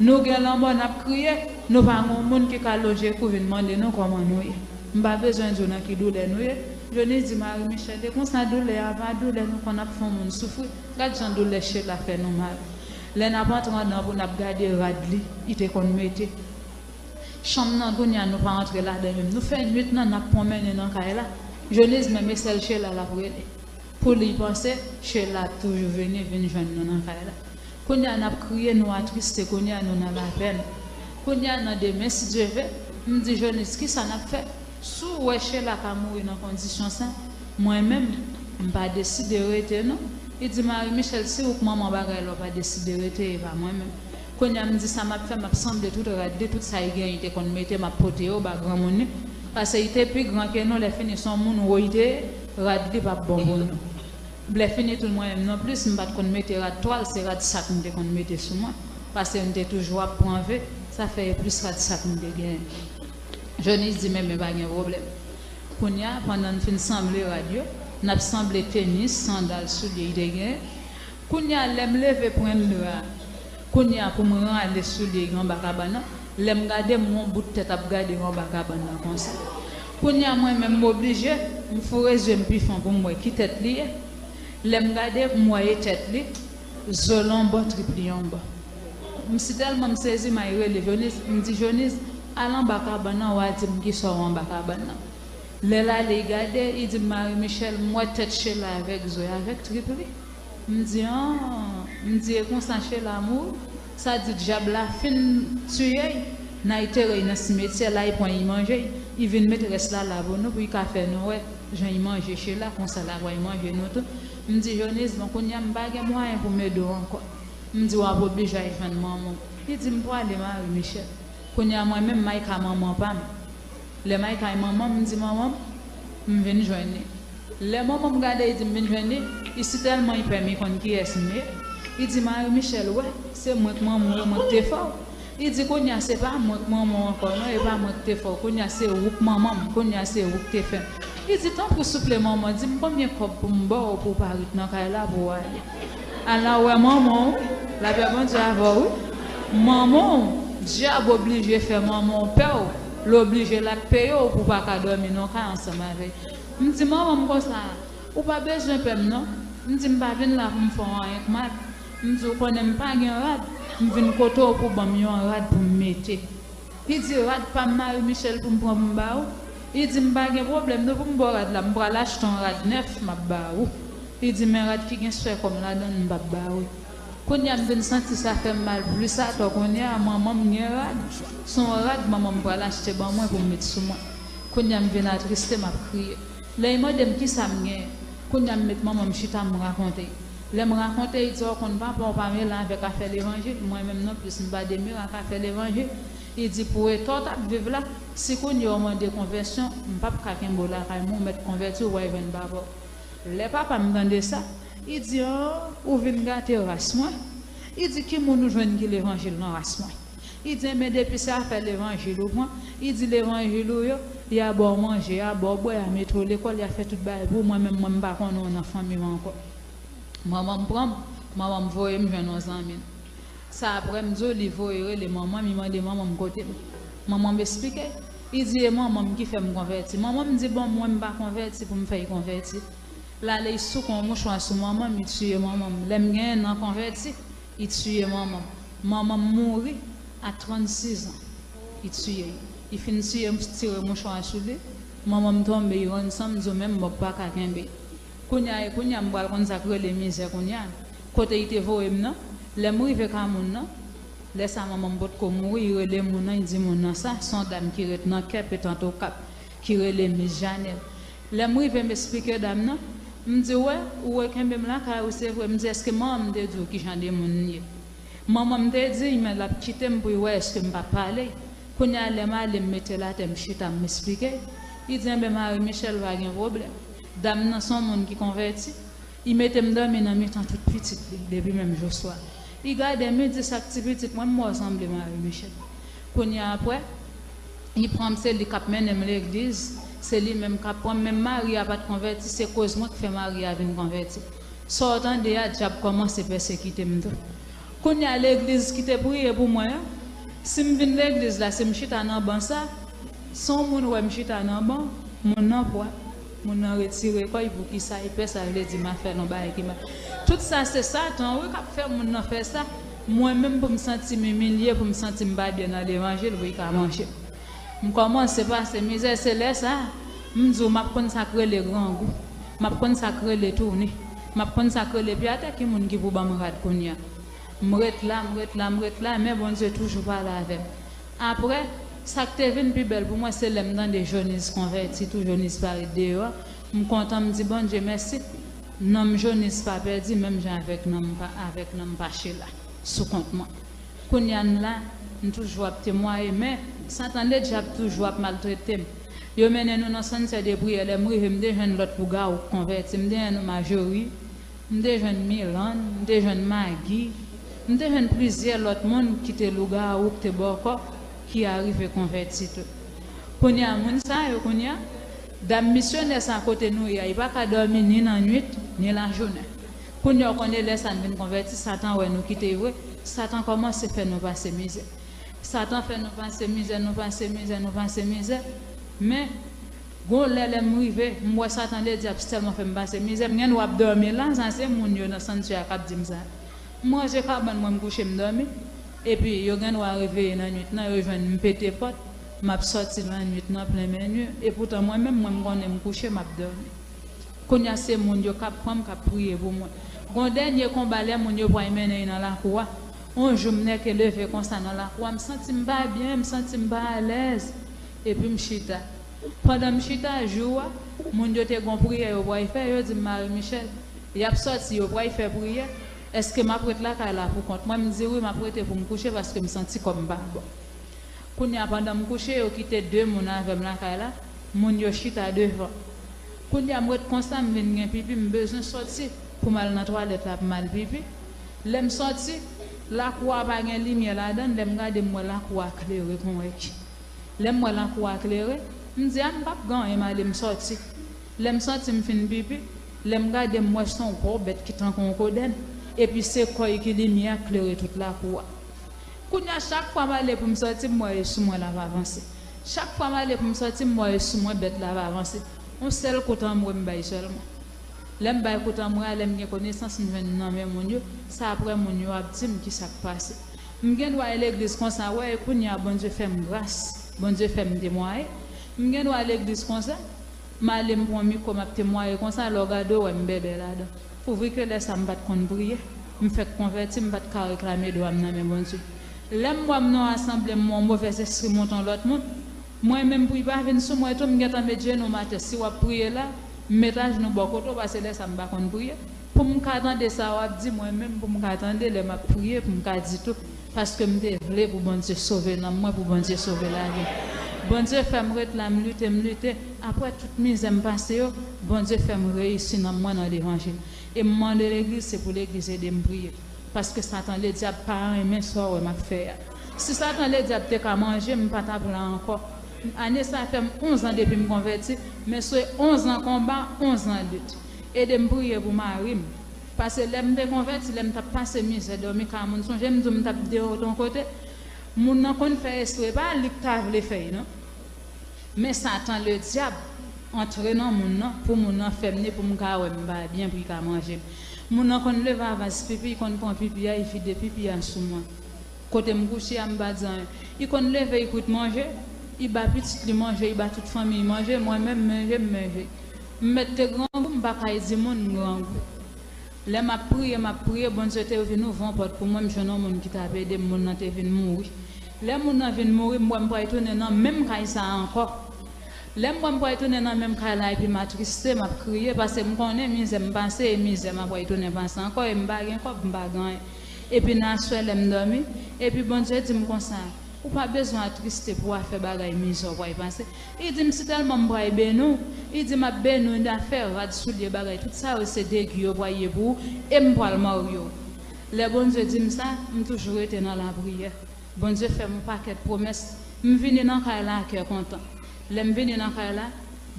Nou gen lanmò n ap kriye, nou pa gen yon moun ki ka lonje kou vin mande nou kòman nou ye. M pa bezwen di w nan ki doulè nou ye. Jonis di Marie Michèle, e konsa doulè a pa doulè nou konn ap fè yon moun soufri. Gad jan doulè Sheila fè nou mal. Lè n ap antre anndan pou n ap gade rad li, li te konn mete. Chanm nan kounye a nou pa antre ladan l menm. Nou fè nwit nan n ap pwonmennen nan kay la. Jonis menm e sèl Sheila l ap rele. Pou li panse, Sheila ap toujou vini, vin jwenn nou nan kay la. Kounye a n ap kriye, nou atriste, kounye a nou nan lapèn. Kounye a nan demen, si Dye ve, m di Jonis, kisa n ap fè? Si w wè Sheila ka mouri nan kondisyon sa, mwen menm, m pa deside rete non. Li di Marie Michèle, si ou k manman bagay la, w pa deside rete, e pa mwen menm. Kounye a m di sa m ap fè, m ap sanble tout rad li, tout sa li genyen, li te konn mete, m ap pote yo ba granmoun li. Paske li te pi gran ke nou, lè fini se yon moun wo li te ye, rad li p ap bon pou nou. Lè fini tou mwen menm non plis, m pa t konn mete rad twal, se rad sak m te konn mete sou mwen. Paske m te toujou ap pran ve, sa fè e plis rad sak m te genyen. Jonis di men men pa gen pwoblèm. Kounye a, pandan n fin sanble rad yo, n ap sanble tenis, sandal, soulye li te genyen. Kounye a, lè m leve pran dra, kounye a pou m rale soulye yo anba kabann nan, lè m gade m wè yon bout tèt ap gade m anba kabann nan konsa. Kounye a mwen menm m oblije, m foure zye m pi fon pou m wè ki tèt li ye. Lè m gade, m wè e tèt li, zo l yon bò, trip li yon bò. M si tèlman m sezi, m al rele Jonis, m di Jonis, al anba kabann nan, w a di m kisa w wè anba kabann nan. Lè l ale, l gade, li di m Marie Michèle, m wè tèt Sheila avèk zo y avèk trip li. M di an, m di e konsa Sheila mouri. Sa di dyab la fin tiye y, n al tere y nan simetyè, l al pran y manje y, li vin met rès la la pou nou, pou y ka fè nou wè jan y manje Sheila, konsa l a pral manje nou tou. M di Jonis, bon kounye a m pa gen mwayen pou m ede w ankò. M di w ap oblije al jwenn manman w. Li di m prale Marie Michèle. Kounye a mwen menm m al ka manman pa m. Lè m al kay manman m, m di manman m, m vin jwenn li. Lè manman m gade, li di m vin jwenn li, li si tèlman li pè m, li konn kiyès m ye. Li di Marie Michèle, wè, se mwen k manman w, e mwen k te fè w. Li di kounye a se pa mwen k manman w ankò non, e pa mwen k te fè w, kounye a se ou k manman m, kounye a se ou k te fè m. Li di tanpri souple manman, di m konbyen kòb pou m ba w pou w pa ret nan kay la pou w ale. Ala wè manman w wi, lapè Bondye avè w wi. Manman w, dyab oblije fè manman w pè w, l oblije l ap peye w pou w pa ka dòmi nan kay ansanm avè l. M di manman m konsa, ou pa bezwen pè m non. M di m pa vin la pou m fè w anyen k mal. M di w konnen m pa gen rad, m vin kote w pou w ban m yon rad pou m mete. Li di rad pa m Marie Michèle pou m pran pou m ba ou. Li di m pa gen pwoblèm non pou m ba w rad la, m pral achte yon rad nèf m ap ba ou. Li di men rad ki gen swè kò m ladan l m p ap ba ou. Kounye a m vin santi sa fè m mal plis atò, kounye a manman m gen rad, se yon rad manman m pral achte ban mwen pou m met sou mwen. Kounye a m vin atriste m ap kriye. Lè l mande m kisa m genyen, kounye a m met manman m chita m rakonte. Lè m rakonte, li di w konn papa w pa mele avèk afè levanjil, mwen menm non plis m pa demire ak afè levanjil. Li di, pou eta w t ap viv la, si kounye a w mande konvèsyon, m p ap ka kenbe w lakay mwen, ou mèt konvèti, ou pral jwenn papa w. Lè papa m tande sa, li di, an, ou vin gate ras mwen. Li di, ki moun ou jwenn ki levanjil nan ras mwen? Li di, enben, depi se afè levanjil ou pran, li di, levanjil ou yo, y a ba w manje, y a ba w bwè, y a mete w lekòl, y a fè tout bagay pou ou, mwen menm, mwen, m pa konnen w nan fanmi m ankò. Manman m pran m, manman m voye m jwenn yon zanmi l. Sa apre m di w li voye rele manman m, li mande manman m kote m. Manman m esplike, li di e manman m ki fè m konvèti. Manman m di bon mwen m pa konvèti pou m fè l konvèti. L ale l souke yon mouchwa sou manman m, li tiye manman m. Lè m gen ennan konvèti, li tiye manman m. Manman m mouri a trannsis an. Li tiye l. Li fin tiye, tire mouchwa sou li. Manman m tonbe, li rann san, m di w menm mò pa ka kenbe. Kounye a, e kounye a m pral konn sa k rele mizè kounye a. Kote li te voye m nan, lè m rive ka moun nan, lè sa manman m potko mouri, li rele moun nan, li di moun nan sa, se yon dam ki ret nan kè Petant Okap, ki rele Miss Janèl. Lè m rive m esplike dam nan, m di wè, ou wè kenbe m lakay ou se vre, m di èske manman m te di w ki jan de moun m ye? Manman m te di men l ap kite m pou l wè èske m p ap pale. Kounye a lè m ale m mete l atè m chita m esplike. Li di enben Marie Michelle pa gen pwoblèm. Dam nan se yon moun ki konvèti. Li mete m dòmi nan mitan tout pitit li depi menm jou swa. Li gade m, li di sa k ti pitit mwen, m wè w sanble Marie Michelle. Kounye a apre, li pran m, se li k ap mennen m legliz, se li menm k ap pran m. Menm mari a pa t konvèti, se koz mwen k fè mari a vin konvèti. Sa w tande a, dyab kòmanse pèsekite m tou. Kounye a legliz ki te priye pou mwen an, si m vin legliz la, si m chita nan ban sa, si yon moun wè m chita nan ban, moun nan pwa, moun nan retire kò l, poukisa li pè sa, vle di m ap fè l yon bagay ki mal. Tout sa se Satan wi k ap fè moun nan fè sa. Mwen menm pou m santi m imilye, pou m santi m pa byen nan levanjil, wi, li ka manje m. M kòmanse pase mizè, se lè sa a, m di w m ap konn sa k rele grangou, m ap konn sa k rele tounen, m ap konn sa k rele pye atè, ki moun ki pou ban m rad kounye a. M ret la, m ret la, m ret la, men Bondye toujou pale avè m. Apre, sa k te vin pi bèl pou mwen, se lè m tande Joniz konvèti tou, Joniz parèt deyò a. M kontan, m di Bondye mèsi. Nanm Joniz pa pèdi, menm jan avèk nanm pa, avèk nanm Pachela sou kont mwen. Kounye a n la, n toujou ap temwaye, men Satan ledyab toujou ap maltrete m. Yo mennen nou nan sant de priyè, lè m rive, m te jwenn lòt lougawou k konvèti, m te jwenn Majori, m te jwenn Milan, m te jwenn Magi, m te jwenn plizyè lòt moun ki te lougawou, ki te bòkò, ki arive konvèti tou. Kounye a, moun sa yo, kounye a, dam misyonè sa kote nou ye a, li pa ka dòmi ni nan nwit, ni lajounen. Kounye a, w konnen lè sa n vin konvèti, Satan wè nou kite vre, Satan kòmanse fè nou pase mizè. Satan fè nou pase mizè, nou pase mizè, nou pase mizè. Men, gon lè, lè m rive, m wè Satan ledyab sèlman fè m pase mizè. M gen dwa ap dòmi la, sa se moun yo nan santyè a k ap di m sa. M ranje kabann mwen, m kouche, m dòmi. Epi, yo gen dwa reveye nan nwit nan, yo jwenn m pete pòt, m ap sòti nan nwit nan plen men nwit. Epoutan, mwen menm, mwen, m konnen m kouche, m ap dòmi. Kounye a se moun yo k ap pran m, k ap priye pou mwen. Gon dènye konba lè moun yo pral mennen l nan lakou a. On jou m nèke leve konsa nan lakou a, m santi m pa byen, m santi m pa alèz. Epi m chita. Pandan m chita, jou a, moun yo te gon priyè yo pral fè, yo di m, Marie Michelle, y ap sòti, yo pral fè priyè. Èske m ap ret lakay la pou kont mwen? M di wi, m ap rete pou m kouche paske m santi kò m pa bon. Kounye a, pandan m kouche, yo kite de moun avè m lakay la. Moun yo chita devan. Kounye a, m ret konsa, m vin gen pipi, m bezwen sòti pou m al nan twalèt la pou m al pipi. Lè m sòti, lakou a pa gen limyè ladan l. Lè m gade, m wè lakou a klere kon wè ki. Lè m wè lakou a klere, m di, a, m p ap gen anyen, m ale, m sòti. Lè m sòti, m fin pipi. Lè m gade, m wè se yon gwo bèt ki tankou yon kodèn. Epi se kò l ki limyè a k klere tout lakou a. Kounye a, chak fwa m ale pou m sòti, m wè e sou mwen l ap avanse. Chak fwa m ale pou m sòti, m wè e sou mwen bèt la ap avanse. Yon sèl kout anmwe m bay sèlman. Lè m bay kout anmwe a, lè m gen konesans, m jwenn nan men moun yo, se apre moun yo ap di m kisa k pase. M gen dwa al legliz konsa, wè, e kounye a, Bondye fè m gras, Bondye fè m temwaye. M gen dwa al legliz konsa, m ale, m pran mikwo, m ap temwaye konsa, lè w gade, w wè m bèbè ladan. Pouvri ke lè sa a m pa t konn priye, m fèk konvèti, m pa t ka reklame dwa m nan men Bondye. Lè m wè m nan yon asanble, m wè yon movèzespri monte yon lòt moun, mwen menm, pou l pa vin sou mwen tou, m gentan met jenou m atè. Si w ap priye la, m met ajenou bò kote w, paske lè sa a m pa konn priye. Pou m ka tande sa w ap di, mwen menm, pou m ka tande lè m ap priye, pou m ka di tou. Paske m te vle pou Bondye sove nanm mwen, pou Bondye sove lavi m. Bondye fè m ret la, m lite, m lite. Apre tout mizè m pase yo, Bondye fè m reyisi nanm mwen nan levanjil. E m mande legliz, se pou legliz ede m priye. Paske Satan Ledyab pa renmen sa w wè m ap fè a. Si Satan Ledyab te ka manje m, m pa t ap la ankò. Ane sa fè m onz an depi m konvèti, men se onz an konba, onz an lit. Ede m priye pou mari m. Paske lè m te konvèti, lè m t ap pase mizè, dòmi kay moun, sonje m di w m t ap deyò yon kote, moun nan konn fè espre, pa li k ta vle fè l non. Men Satan Ledyab antre nan moun nan, pou moun nan fè m ni pou m ka wè m pa byen, pou li ka manje m. Moun nan konn leve avans pipi, li konn pran pipi a, li vide pipi a sou mwen. Kote m kouche a, m pa di anyen. Li konn leve, li kwit manje, li ba pitit li manje, li ba tout fanmi li manje, mwen menm manje, m manje. M mèt te grangou, m pa kay di moun m grangou. Lè m ap priye, m ap priye, Bondye te vin ouvri yon pòt pou mwen, m jwenn yon moun ki t ap ede m, moun nan te vin mouri. Lè moun nan vin mouri, m wè m pral tounen nan menm kay sa a ankò. Lè m wè m pral tounen nan menm kay la epi m atriste, m ap kriye, paske m konnen mizè m pase e mizè m ap pral tounen pase ankò, e m pa gen kòb, m pa gen anyen. Epi nan aswè lè m dòmi, epi Bondye di m konsa, ou pa bezwen atriste pou afè bagay mizè w pral pase. Li di m si tèlman m pral beni w, li di m ap beni w, m ap fè rad, soulye, bagay, tout sa yo se degi yo pral ye pou ou, e m pral marye w. Lè Bondye di m sa, m toujou rete nan lapriyè. Bondye fè m yon pakèt pwomès. M vini nan kay la a kè kontan. Lè m vini nan kay la,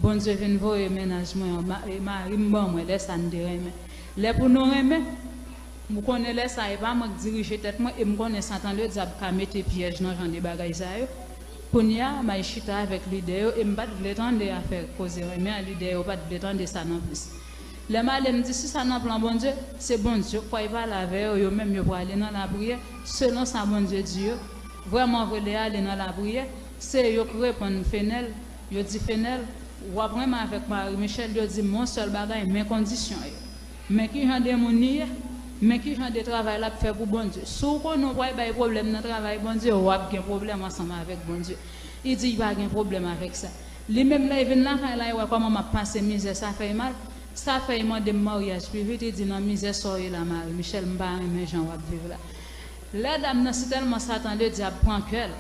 Bondye vin voye mennaj mwen an, ma- e mari m ban mwen, lè sa n te renmen. Lè pou nou renmen, m konnen lè sa a, e pa mwen k dirije tèt mwen, e m konnen Satan Ledyab ka mete pyèj nan jan de bagay sa yo. Kounye a, m al chita avèk lidè yo, e m pa t vle tande afè koze renmen an, lidè yo pa t vle tande sa non plis. Lè m ale, m di, si sa nan plan Bondye, se Bondye k pral pale avè yo, yo menm yo prale nan lapriyè, selon sa Bondye di yo. Vrèman vre, lè y ale nan lapriyè, se yo k reponn Fenèl, yo di Fenèl, w ap renmen avèk Marie Michelle, yo di m yon sèl bagay, men kondisyon yo. Men ki jan de moun li ye, men ki jan de travay l ap fè pou Bondye. Si w konnen w pral bay pwoblèm nan travay Bondye, w ap gen pwoblèm ansanm avèk Bondye. Li di l pa gen pwoblèm avèk sa. Li menm lè l vin lakay la, l wè kòman m ap pase mizè, sa fè l mal. Sa fè l mande m maryaj pi vit, li di nan mizè sa w ye la, Marie Michelle, m pa renmen jan w ap viv la. Lè dam nan si tèlman Satan Ledyab pran kè l,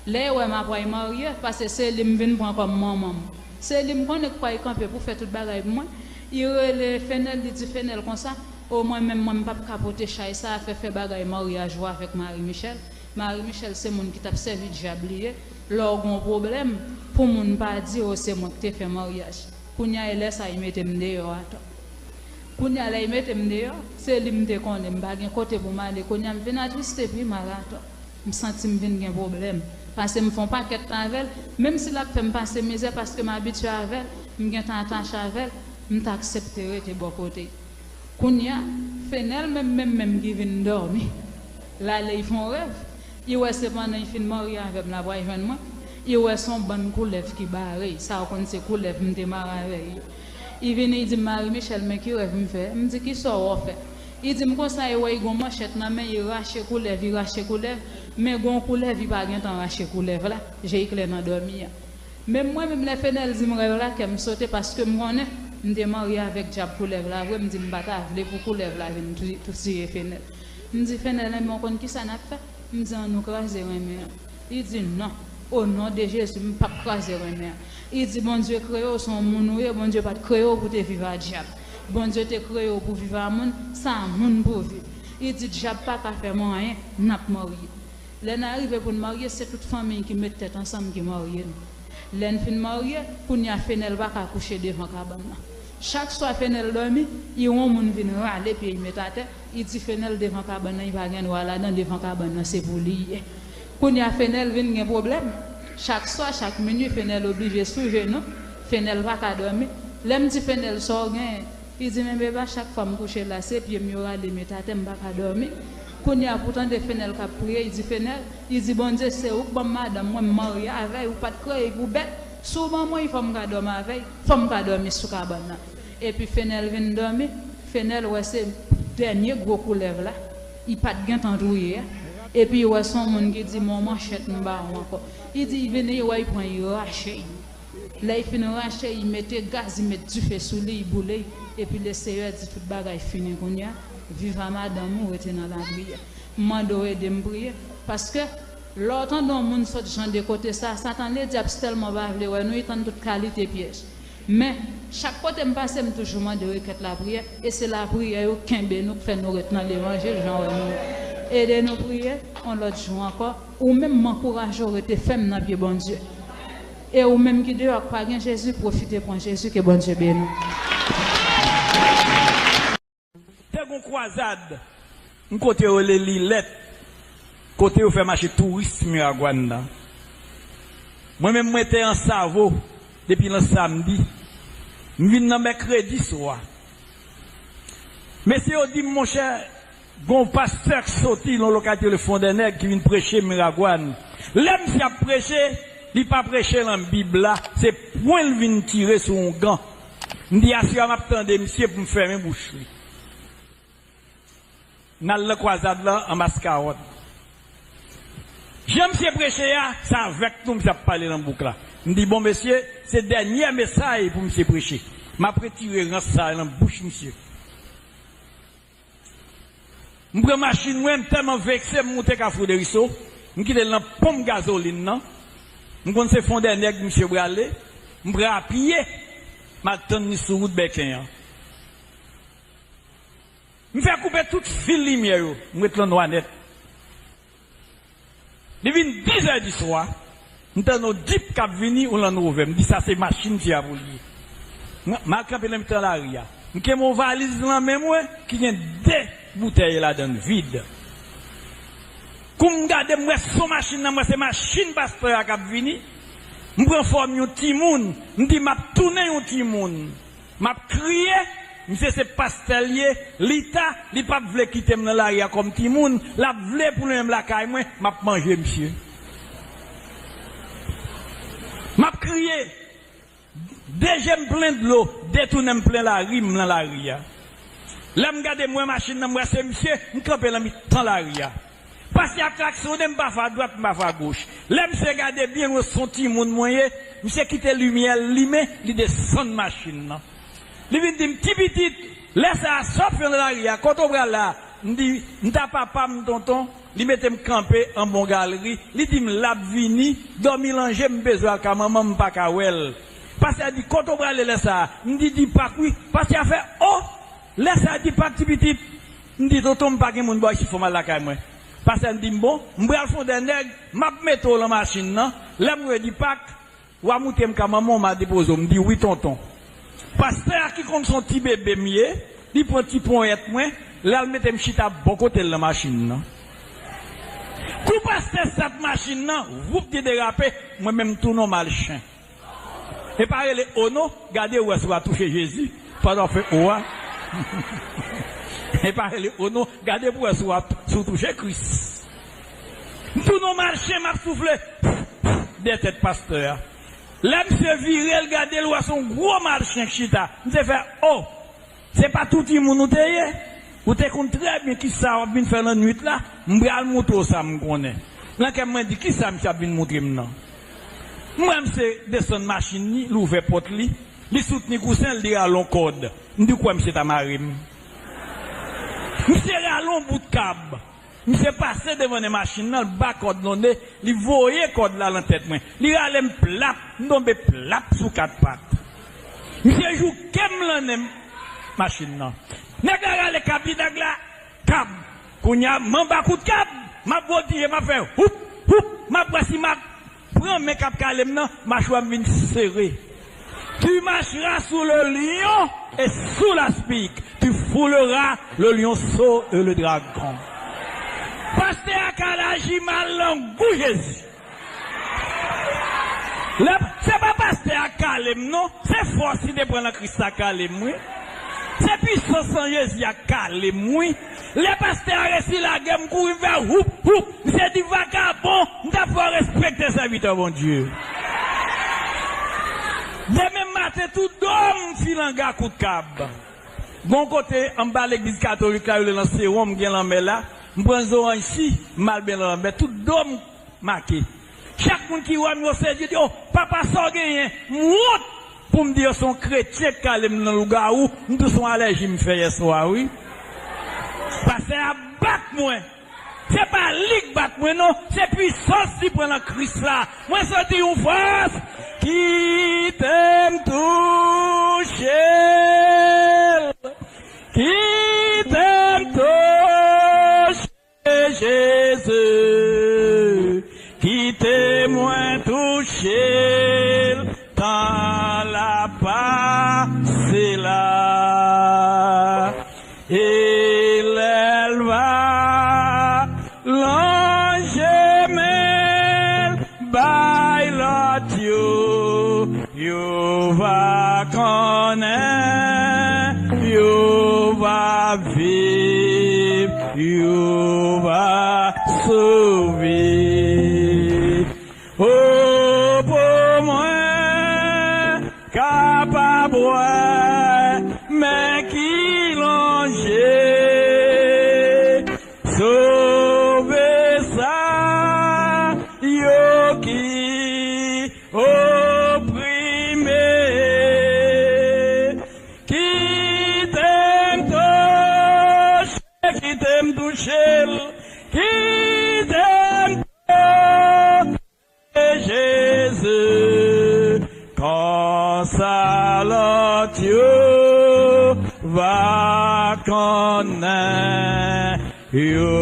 lè l wè m ap pral marye, paske se li m vin pran kòm manman m. Se li m konnen k pral kanpe pou fè tout bagay pou mwen. Li rele Fenèl, li di Fenèl konsa, o mwen menm, mwen m p ap ka pote chay sa a, fè fè bagay maryaj ou avèk Marie Michelle. Marie Michelle se moun ki t ap sèvi dyab li ye. Lè w gen yon pwoblèm, pou moun pa di w se mwen k te fè maryaj. Kounye a, e lè sa a, li mete m deyò atò. Kounye a, lè li mete m deyò, se li m te konnen, m pa gen kote pou m ale. Kounye a, m vin atriste pi mal atò. M santi m vin gen pwoblèm. Paske m fè yon pakèt tan avè l, menm si l ap fè m pase mizè, paske m abitye avè l, m gentan atache avè l, m t aksepte rete bò kote l. Kounye a, Fenèl menm, menm, menm ki vin dòmi, l ale, li fè yon rèv. Li wè se pandan li fin marye avè m, l ap al jwenn mwen. Li wè se yon bann koulèv ki bare l. Sa w konn se koulèv m te mare avè l yo. Li vini, li di m, Marie Michelle, men ki rèv m fè. M di, kisa w wè w fè? Li di m konsa, li wè li gen yon manchèt nan men l, li rache koulèv, li rache koulèv. Men gen yon koulèv, li pa gentan rache koulèv la. Je l klè nan dòmi a. Men mwen menm, lè Fenèl di m rèv la, kè m sote, paske m konnen m te marye avèk dyab koulèv la vre, m di m pa ta vle pou koulèv la vin tou- tou tiye Fenèl. M di, Fenèl, enben, w konn kisa n ap fè? M di, ann nou kraze renmen an. Li di, non, o non de Jezi, m p ap kraze renmen an. Li di, Bondye kreye w, se yon moun ou ye, Bondye pa t kreye w pou te viv a dyab. Bondye te kreye w pou viv a moun, se a moun pou w viv. Li di, dyab pa ka fè mwen anyen, n ap marye. Lè n arive pou n marye, se tout fanmi n ki met tèt ansanm ki marye n. Lè n fin marye, kounye a Fenèl pa ka kouche devan kabann nan. Chak swa Fenèl dòmi, li wè yon moun vin rale pye l met atè, li di Fenèl devan kabann nan, li pa gen dwa ladan, devan kabann nan se pou li ye. Kounye a Fenèl vin gen pwoblèm. Chak swa, chak minui, Fenèl oblije sou jenou. Fenèl pa ka dòmi. Lè m di Fenèl, sa w genyen? Li di, men beba, chak fwa m kouche la, se pye m yo rale met atè, m pa ka dòmi. Kounye a, pou tande Fenèl k ap priye, li di, Fenèl, li di, Bondye, se ou k ban m madanm mwen, m marye avè l, ou pa t kreye l pou bèt. Si w ban mwen l, fò m ka dòmi avè l, fò m ka dòmi sou kabann nan. Epi Fenèl vin dòmi, Fenèl wè se dènye gwo koulèv la, li pa t gentan touye a. Epi li wè se yon moun ki di, men yon manchèt m ba w ankò. Li di, li vini, li wè, li pran, li rache l. Lè l fin rache, li mete gaz, li met dife sou li, li boule l. Epi Leseyè di tout bagay fini kounye a. Viv a madanm ou, rete nan lapriyè. M mande w ede m priye. Paske, lè w tande yon moun sot jan de kote sa, Satan ledyab tèlman pa vle wè nou, li tann tout kalite pyèj. Men, chak kote m pase, m toujou mande rekèt lapriyè, e se lapriyè yo kenbe nou, k fè nou ret nan levanjil, jan w wè nou. Ede nou priye, yon lòt jou ankò, ou menm m ankouraje w rete fèm nan pye Bondye. E ou menm ki deyò k pa gen Jezi, pwofite pran Jezi, ke Bondye beni w. Te gon kwazad, m kote yo rele Lilèt, kote yo fè mache touris Miragwàn nan. Mwen menm, mwen te an Savo depi nan samdi. M vin nan mèkredi swa. Mesye yo di m, monchè, gon pastè k soti nan lokalite rele Fondènèg ki vin preche Miragwàn. Lè misye ap preche, li pa preche nan Bib la, se pwen l vin tire sou yon gan. M di, aswè a m ap tande misye pou m fèmen bouch li. N al nan kwazad lan an Maskawòt. Jan misye preche a, se avèk nou misye ap pale nan bouk la. M di, bon, mesye, se dènye mesay pou misye preche. M ap retire rans sa nan bouch misye. M pran machin mwen, m tèlman vekse, m moute Kafou Deriso, m kite l nan ponp gazolin nan. M konn se Fondènèg misye prale, m pran apye, m al tann li sou wout Bèken an. M fè koupe tout fil limyè yo, m ret lan nwa nèt. Li vin diz è di swa, m tande yon dip k ap vini, yon Land Rover. M di, sa se machin misye a pou l ye. M, m al kanpe nan mitan lari a. M kenbe yon valiz nan men mwen ki gen de boutèy ladan l vid. Kou m gade, m wè se yon machin nan, m wè se machin pastè a k ap vini. M pran fòm yon timoun, m di, m ap tounen yon timoun. M ap kriye, misye se pastè l ye, li ta, li p ap vle kite m nan lari a kòm timoun, l ap vle pou l menm lakay mwen, m ap manje misye. M ap kriye, de je m plen dlo, de tounen m plen lari, m nan lari a. Lè m gade, m wè machin nan, m wè se misye, m kanpe nan mitan lari a. Pastè a ap klaksonnen, m pa fè adwat, m pa fè agoch. Lè misye gade byen lwen, se yon timoun mwen ye, misye kite limyè l limen, li desann machin nan. Li vin di m, ti pitit, lè sa a, sa w ap fè nan lari a, kote w prale a? M di, m ta papa m, tonton, li mete m kanpe an bon galri, li di m, l ap vini, dòmi lan je m, m bezwen al ka manman m, m pa ka wè l. Pastè a di, kote w prale lè sa a? M di, Dipak wi. Pastè a fè, o! Lè sa a, Dipak, ti pitit, m di, tonton, m pa gen moun bò isit, fò m al lakay mwen. Pastè a di m, bon, m pral Fondènèg, m ap mete w lan machin nan, lè m rive Dipak, w a moute m ka manman w, m a depoze w. M di, wi, tonton. Pastè a ki konn se yon ti bebe m ye, li pran ti ponyèt mwen, l al mete m chita bò kote l lan machin nan. Kou pastè stat machin nan, voup, li derape, mwen menm tou nòmal chen. E pa rele o non, gade w wè si w a touche Jezi, pandan w fè o a. E pa rele o non, gade pou w wè si w a, si w touche Kris. M tou nòmal chen, m ap soufle dèyè tèt pastè a. Lè misye vire, l gade, l wè se yon gwo malchen k chita. Misye fè, o! Se pa tou timoun ou te ye? Ou te konn trè byen kisa w ap vin fè lannwit la? M pral montre w sa m konnen. Nan kè m, mwen di, kisa misye ap vin montre m nan? M wè misye desann machin li, li ouvè pòt li, li soutni kousen l, li rale yon kòd. M di, ou kwè misye ta mare m? Misye rale yon bout kab. Misye pase devan nen machin nan, l ba kòd nan ne, li voye kòd la lan tèt mwen. Li rale m plat, m tonbe plat sou kat pat. Misye jouke m lan nen machin nan. Nèg la rale kab li, nèg la, kab. Kounye a, m anba kout kab, m ap vòtije, m ap fè houp, houp, m ap wè si m ap pran men k ap kale m nan, machwa m vin sere. Tu marcheras sous le lion et sous l'aspic, tu fouleras le lionceau et le dragon. Pastè a ka al aji mal lan gou Jezi. Lè, se pa pastè a k kale m non, se fòs li te pran nan Kris la k kale m wi. Se pisans an Jezi a k kale m wi. Lè pastè a resi lage m, kouri m fè houp, houp. Misye di, vagabon, m t ap fè w respekte sèvitè Bondye. Demen maten, tout do m filanga kout kab. Gon kote anba legliz katolik la, yo rele nan Sewon, m gen lanmè la. M pran zoranj si, m al byen nan lanmè, tout do m make. Chak moun ki wè m, yo sezi, yo di, o, papa, sa w genyen? M wont pou m di yo se yon kretyen k kale m nan lougawou, m tou se yon alèji m fè yèswa wi. Pastè a bat mwen. Se pa li k bat mwen, non. Se pwisans li pran nan Kris la. Mwen santi yon fòs. Kite m touche l. Kite m touche Jezi. Kite mwen touche l. Tan l ap pase la. E lè l va lonje men l bay lòt yo, yo va konnen, yo va viv, yo va sove. O, pou mwen kapab wè men ki lonje, sove sa yo ki oprime. Kite m touche, kite m touche l, kite m touche Jezi, konsa lòt yo va konnen yo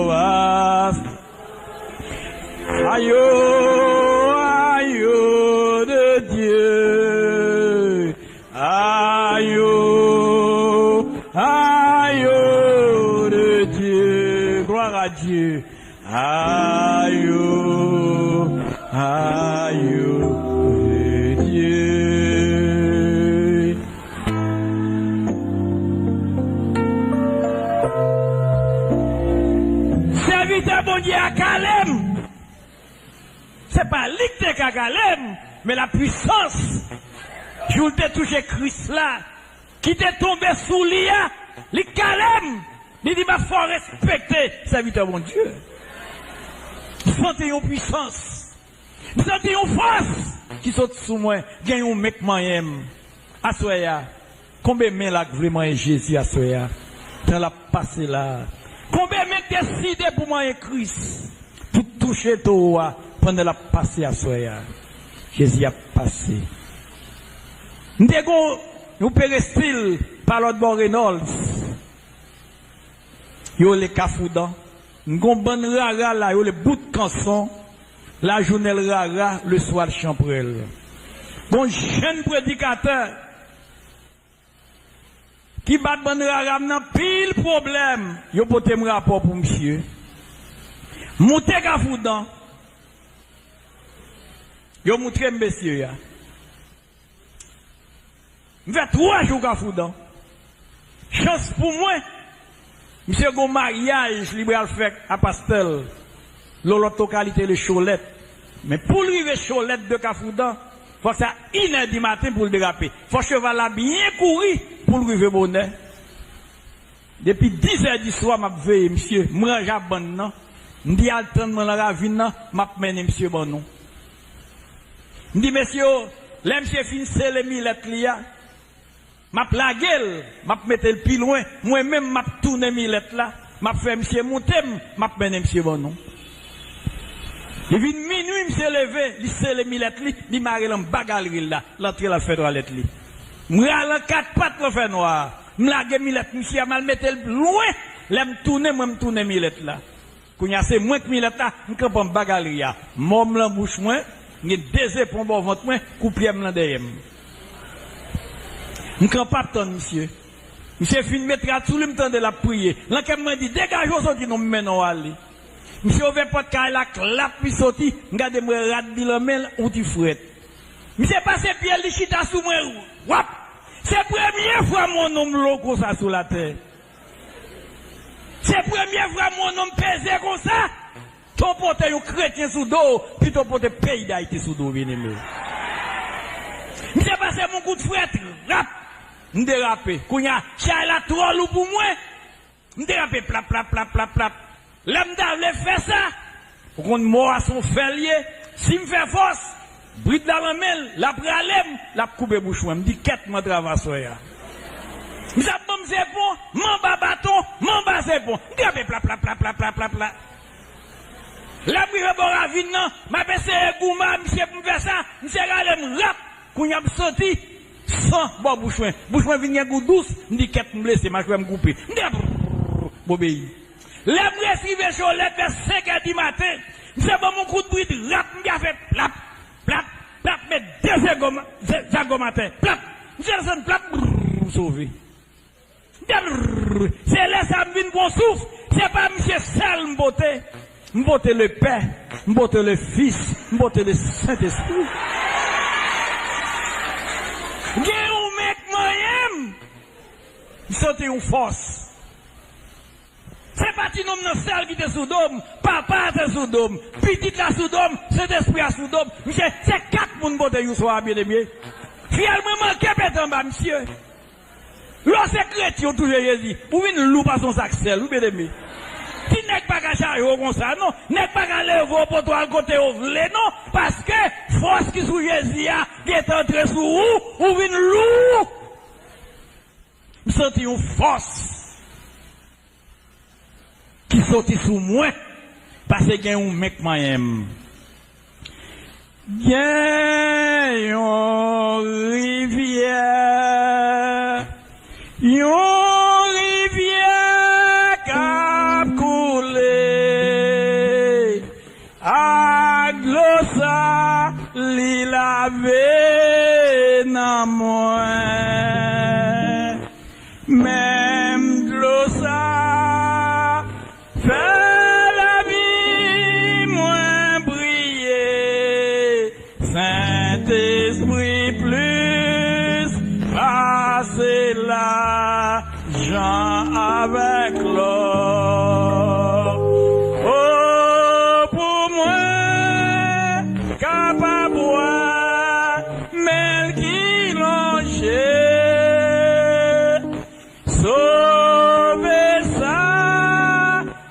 va. Ayo, ayo de Dieu, ayo, ayo de Dieu, gloire à Dieu. Ayo, ayo de Dieu. Sèvitè Bondye a kale m. Se pa li ki te ka kale m, men lapwisans. Jou l te touche Kris la, ki te tonbe sou li a, li kale m. Li di, "M ap fè w respekte, sèvitè Bondye." M santi yon pwisans. M santi yon fòs ki sot sou mwen. Gen yon men k manyen m. Aswè a, konbe men la k vle manyen Jezi aswè a? Tan l ap pase la. Konbe men k deside pou manyen Kris, pou touche towo a pandan l ap pase aswè a? Jezi ap pase. M te gon yon perestil pa lòt bò Reynolds. Yo rele Kafoudan. M gon bann rara la, yo rele bout kanson. Lajounen l rara, leswa l chanpwèl. Gon jenn predikatè ki bat bann rara m nan pil pwoblèm. Yo pote m rapò pou misye. Moute Kafoudan. Yo moutre m mesye a. M fè twa jou Kafoudan. Chans pou mwen, misye gon maryaj li pral fè a pastè l, lò lòt lokalite le Cholèt. Men pou l rive Cholèt de Kafoudan, fòk sa inè di maten pou l derape. Fò cheval la byen kouri pou l rive bonè. Depi dis è di swa, m ap veye misye. M ranje a bann nan. M di, "Al tann mwen nan ravin nan, m ap mennen misye ban nou." M di, "Mesye yo, lè misye fin sele milèt li a, m ap lage l, m ap mete l pi lwen. Mwen menm, m ap tounen milèt la, m ap fè misye moute m, m ap mennen misye ban nou." Li vin minui, misye leve, li sele milèt li, li mare l anba galri l la, l antre l al fè twalèt li. M rale an kat pat nan fènwa a. M lage milèt misye a, m al mete l lwen. Lè m tounen, mwen, m tounen milèt la. Kounye a, se mwen k milèt la, m kanpe anba galri a. Mò m lan bouch mwen, m gen de zepon bò vant mwen, koupyè m lan dèyè m. M kanpe ap tann misye. Misye fin met rad sou li, m tande l ap priye. Nan kè m, mwen di, "Degaje w soti non, m mennen w ale." Misye ouvè pòt kay la, klap, li soti, m gade, m wè rad li lan men l, yon ti frèt. Misye pase pye l, li chita sou mwen, wap! Se premye fwa m wè yon nonm lo konsa sou latè. Se premye fwa m wè yon nonm peze konsa. Ton pote yon kretyen sou do w, pito pote peyi Dayiti sou do w, byeneme. Misye pase m yon kout frèt, rap! M derape. Kounye a, chay la twò lou pou mwen. M derape plap, plap, plap, plap, plap. Lè m ta vle fè sa, ou konn mò a se yon fè l ye. Si m fè fòs, brid la nan men l, l ap rale m, l ap koupe bouch mwen. M di, "Kèt, mwen travay aswè a." Misye ap ban m zepon, m anba baton, m anba bon. M trape plap, plap, plap, plap, plap, plap, plap. Lè m rive bò ravin nan, m ap eseye goumen a misye pou m fè sa, misye rale m rap. Kounye a m santi san bò bouch mwen. Bouch mwen vin gen gou dous, m di kèt m blese, machwè m koupe. M di brrr, m obeyi. Lè m resi rive Jolèt vè senk è di maten, misye ban m yon kout brit rap, m di a fè plap, plap, plap, met de zagòm, ze-, zagòm atè, plap. Misye desann plap, brrr, m sove. Brrr, se lè sa m vin pran souf, se pa misye sèl m pote. M pote le Pè, m pote le Fis, m pote le Sentespri. Gen yon men k manyen m. M santi yon fòs. Se pa ti nonm nan sèl ki te sou do m, papa a te sou do m, pitit la sou do m, Sentespri a sou do m. Misye, se kat moun pote jou swa a, byeneme. Fyèl mwen manke pete anba misye. Lè w se kretyen, w touche Jezi, ou vin lou pase yon sak sèl, wi, byeneme. Ti nèg pa ka chaje w konsa, non. Nèg pa ka leve w pote w al kote yo vle, non. Paske fòs ki sou Jezi a gentan antre sou ou, ou vin lou. M santi yon fòs ki soti sou mwen, paske gen yon men k manyen m. Gen yon rivyè, yon rivyè k ap koule. Ak dlo sa, li lave nanm mwen. Menm dlo sa fè lavi mwen briye. Sentespri plis pase la jan avèk lò. O, pou mwen kapab wè men l ki lonje, sove sa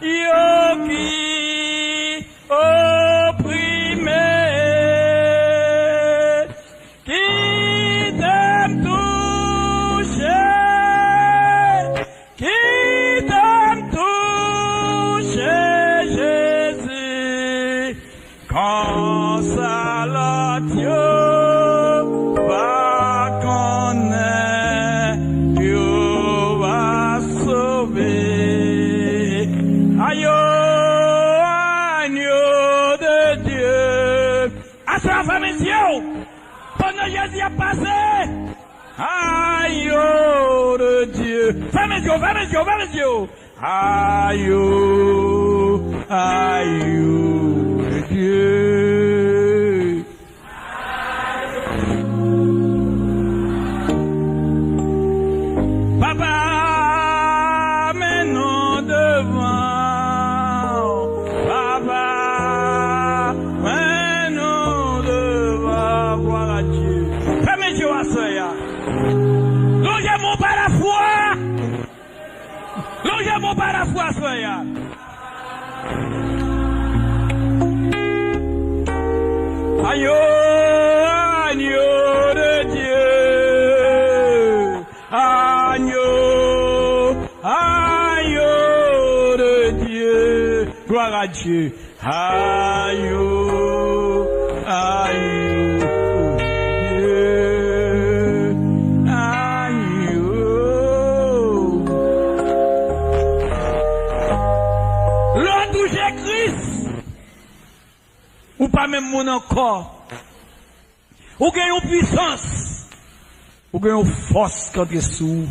yo ki oprime. Kite m touche, kite m touche Jezi, konsa lòt yo va konnen yo va sove. Ayo, agneau de Dieu. Aswè a, fèmen zye w. Pandan Jezi ap pase. Agneau de Dieu. Fèmen zye w, fèmen zye w, fèmen zye w. Agneau, agneau de Dieu. Papa, men nou devan. Papa, men nou devan. Gloire à Dieu. Fèmen je w aswè a. Lonje men w pa lafwa. Lonje men w pa lafwa aswè a. Agneau, agneau de Dieu. Agneau, agneau de Dieu. Gloire à Dieu. Agneau, agneau, agneau. Lè w touche Kris, ou pa menm moun ankò. Ou gen yon pwisans. Ou gen yon fòs k antre sou ou.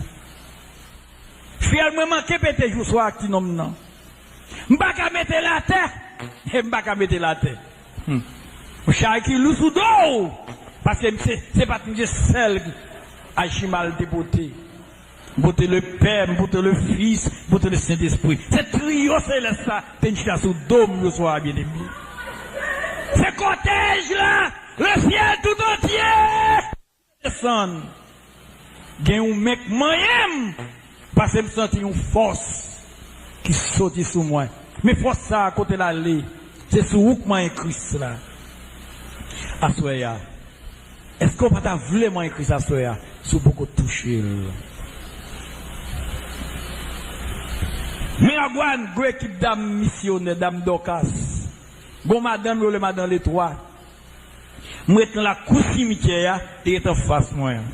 Fyèl mwen manke pete jou swa ak ti nonm nan. M pa ka mete l atè. E m pa ka mete l atè. Hmm. Yon chay ki lou sou do w. Paske m se, se pa t misye sèl ki achimal te pote. M pote le Pè, m pote le Fis, m pote le Sentespri. Se triyo selès la te chita sou do m jou swa a, byeneme. Se kòtèj la, le syèl tout antye. Desann. Gen yon men k manyen m, paske m santi yon fòs ki soti sou mwen. Men fòs sa a, kote l ale? Se sou ou k manyen Kris la. Aswè a, èske w pa ta vle manyen Kris aswè a, si w poko touche l? Miragwàn, gwo ekip dam misyonè, dam Dòkas. Gon madanm yo rele madan Letwa. M ret nan lakou simityè a, li ret anfas mwen an.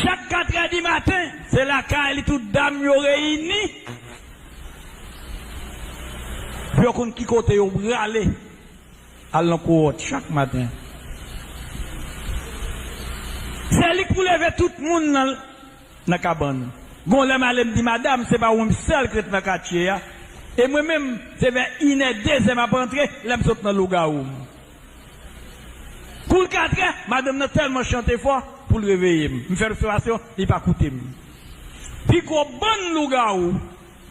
Chak katrè di maten, se lakay li tout dam yo reyini. Pou yo konn ki kote yo prale. Al nan kowòt chak maten. Se li k pou leve tout moun nan, nan kabann. Gon lè m ale, m di, "Madanm, se pa ou menm sèl k ret nan katye a." E mwen menm, se vè inè, dezè m ap antre, lè m sot nan lougawou m. Kou l katrè, madanm nan tèlman chante fò pou l reveye m. M fè obsèvasyon, li pa koute m. Pi gwo bann lougawou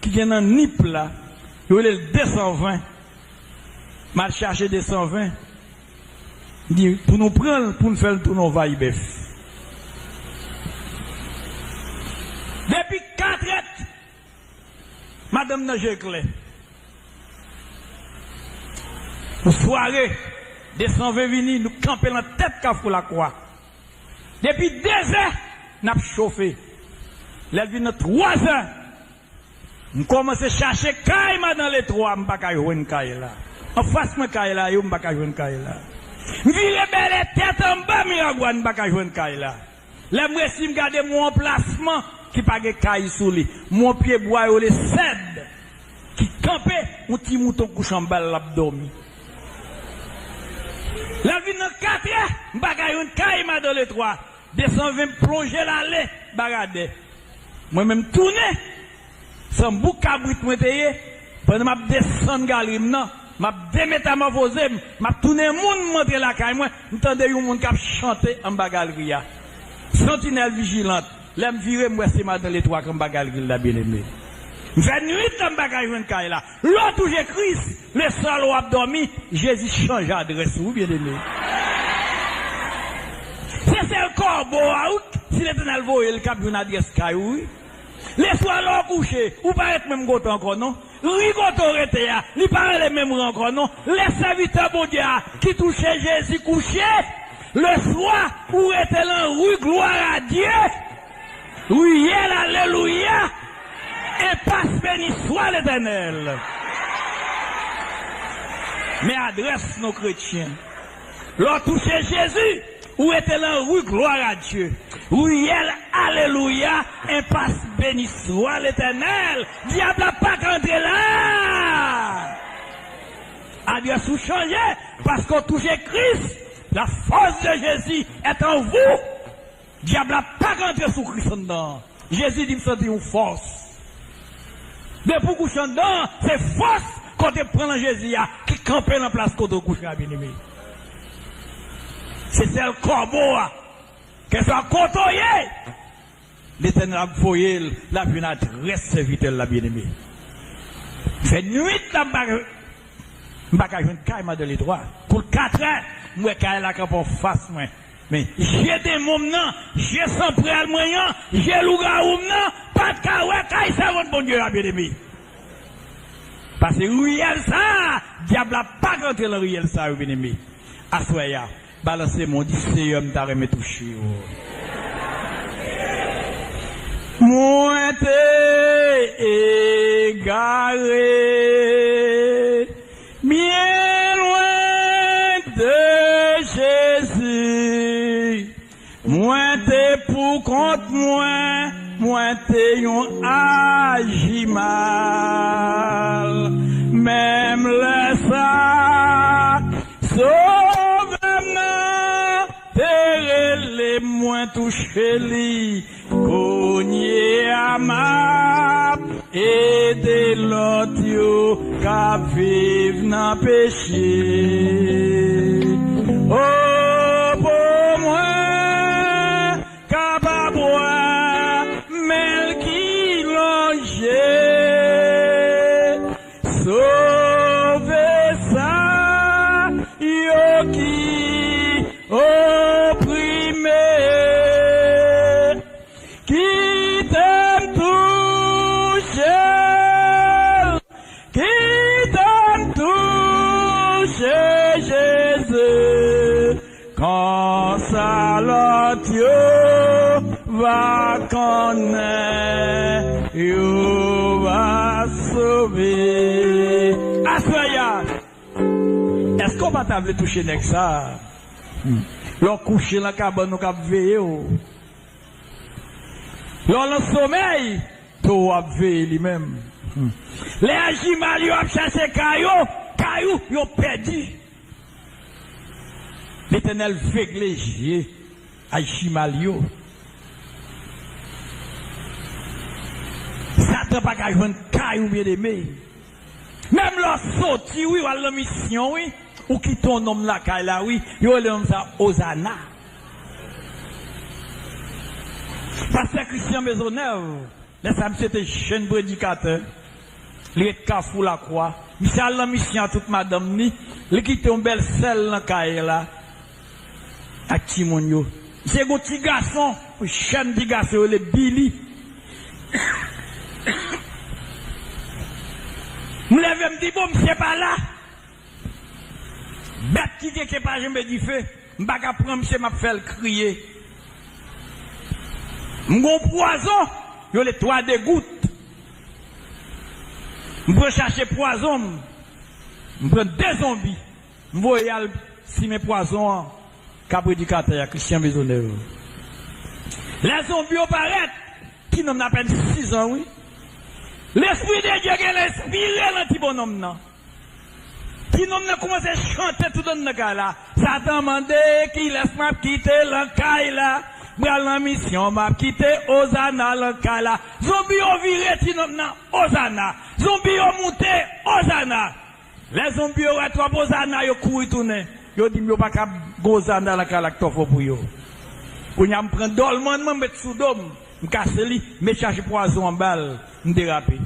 ki gen nan Nip la, yo rele l desanven. M al chache desanven. M di, "Pou nou pran l, pou n fè l tounen yon vay bèf." Depi katrè, madanm nan je klè. Yon sware, desanven vini, nou kanpe nan tèt Kafou Lakwa. Depi dezè, n ap chofe. Lè l vin nan twazè, m kòmanse chache kay madan Letwa, m pa ka jwenn kay la. Anfas mwen kay la yo, m pa ka jwenn kay la. M vire bèlè tèt anba Miragwàn, m pa ka jwenn kay la. Lè m resi, m gade m wè yon plasman ki pa gen kay sou li. M wè yon pyebwa yo rele sèd ki kanpe, yon ti mouton kouche anba l, l ap dòmi. Lè l vin nan katrè, m pa ka jwenn kay madan Letwa. Desanven plonje l ale Baradè. Mwen menm tounen, se yon bouk kabrit mwen te ye, pandan m ap desann galri m nan, m ap demetamòfoze m, m ap tounen moun, m antre lakay mwen, m tande yon moun k ap chante anba galri a. Santinèl vijilant, lè m vire, m wè se madan Letwa k anba galri la, byeneme. M fè nwit la, m pa ka jwenn kay la. Lè w touche Kris, leswa lè w ap dòmi, Jezi chanje adrès ou, byeneme. Se sèl kòbo a, wi, si Letènèl voye l, k ap jwenn adrès kay ou, wi. Leswa lè w kouche, ou pa ret menm kote ankò, non. Ri kote w rete a, li pa rele menm ri ankò, non. Lè sèvitè Bondye a ki touche Jezi kouche, leswa ou rete nan ri glwa a Dye. Riyèl, alelouya! Enpas, beni swa Letènèl. Men adrès nou kretyen. Lè w touche Jezi, ou rete nan ri glwa a Dye. Riyèl, alelouya! Enpas, beni swa Letènèl. Dyab la pa ka antre la. Adrès ou chanje, paske w touche Kris. La force de Jésus est en vous. Dyab la pa ka antre sou Kris anndan an. Jezi di, "M santi yon fòs." Depi w kouche anndan an, se fòs kote pran nan Jezi a ki kanpe nan plas kote w kouche a, byeneme. Se sèl kòbo a, kèlkeswa kote w ye, Letènèl ap voye l, l ap jwenn adrès sèvitè l la, byeneme. Fè nwit la, m pa, m pa ka jwenn kay madan Letwa. Kou l katrè, m wè kay la kanpe anfas mwen. Men, je demon m nan, je sanprèl mwen an, je lougawou m nan, pa t ka wè kay sèvant Bondye a, byeneme. Paske riyèl sa a, dyab la pa ka antre nan riyèl sa yo, byeneme. Aswè a, balanse men w, di, "Seyè, m ta renmen touche w." Mwen te egare, byen lwen de Jezi. Mwen te pou kont mwen, mwen te yon ajimal. Menm lè sa, Sovè m nan te rele m, mwen touche li. Kounye a m ap ede lòt yo k ap viv nan peche. O, pou mwen kapab wè men l ki lonje, sove sa yo ki oprime. Kite m touche l, kite m touche Jezi, konsa lòt yo va konnen yo Sove. Aswè a, èske w pa ta vle touche nèg sa a? Hmm. Lè w kouche nan kabann ou k ap veye w. Lè w nan somèy, towo ap veye li menm. Hmm. Lè jimal yo ap chache kay yo, kay ou yo pèdi. Letènèl vegle je a jimal yo. Satan pa ka jwenn kay ou, byeneme. Menm lè w soti, wi, w al nan misyon, wi, ou kite yon nonm lakay la, wi, yo rele nonm sa Ozana. Pastè Christian Maisonneuve, lè sa misye te jèn predikatè, li ret Kafou Lakwa. Misye al nan misyon ak tout madanm ni, li kite yon bèl sè l nan kay la ak timoun yo. Misye gon ti gason, yon jèn ti gason yo rele Billy. M leve m di, bon, misye pa la. Bèt ki kenken pa janm dife. M pa ka pran misye, m ap fè l kriye. M gon pwazon, yo rele twa degout. M pran chache pwazon m. M pran de zonbi. M voye al simen pwazon an ka predikatè a, Christian Maisonneuve. Lè zonbi yo parèt, ti nonm nan apèn sis zan, wi. Lespri de Dye gen enspire nan ti bonnonm nan. Ti nonm nan kòmanse chante tout anndan kay la. Satan mande, kilès m ap kite nan kay la? M pral nan misyon, m ap kite Ozana nan kay la. Zonbi yo vire ti nonm nan, Ozana. Zonbi yo moute, Ozana. Lè zonbi yo wè twòp Ozana, yo kouri tounen. Yo di m yo pa ka gon Ozana nan kay la k twò fò pou yo. Kounye a m pran dòlmann mwen, m met sou do m. M kase li, m met chache pwazon anba l, m derape.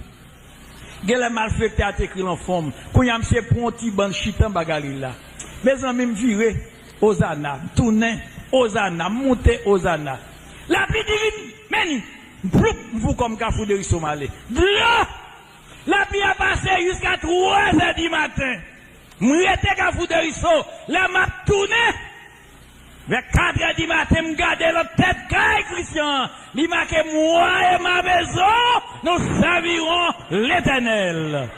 Genlè malfektè a te ekri l an fon m. Kounye a misye pran yon ti bann chita anba galri la. Mezanmi, m vire, Ozana, m tounen, Ozana, m moute, Ozana. Lapli divin, men ni, m ploup, m fou kòm Kafou Deriso m ale. Dlo! Lapli a pase jiska twazè di maten. M rete Kafou Deriso, lè m ap tounen, vè katrè di maten, m gade lòt tèt kay Christian an. Li make: Moi et ma maison, nous servirons l'Éternel.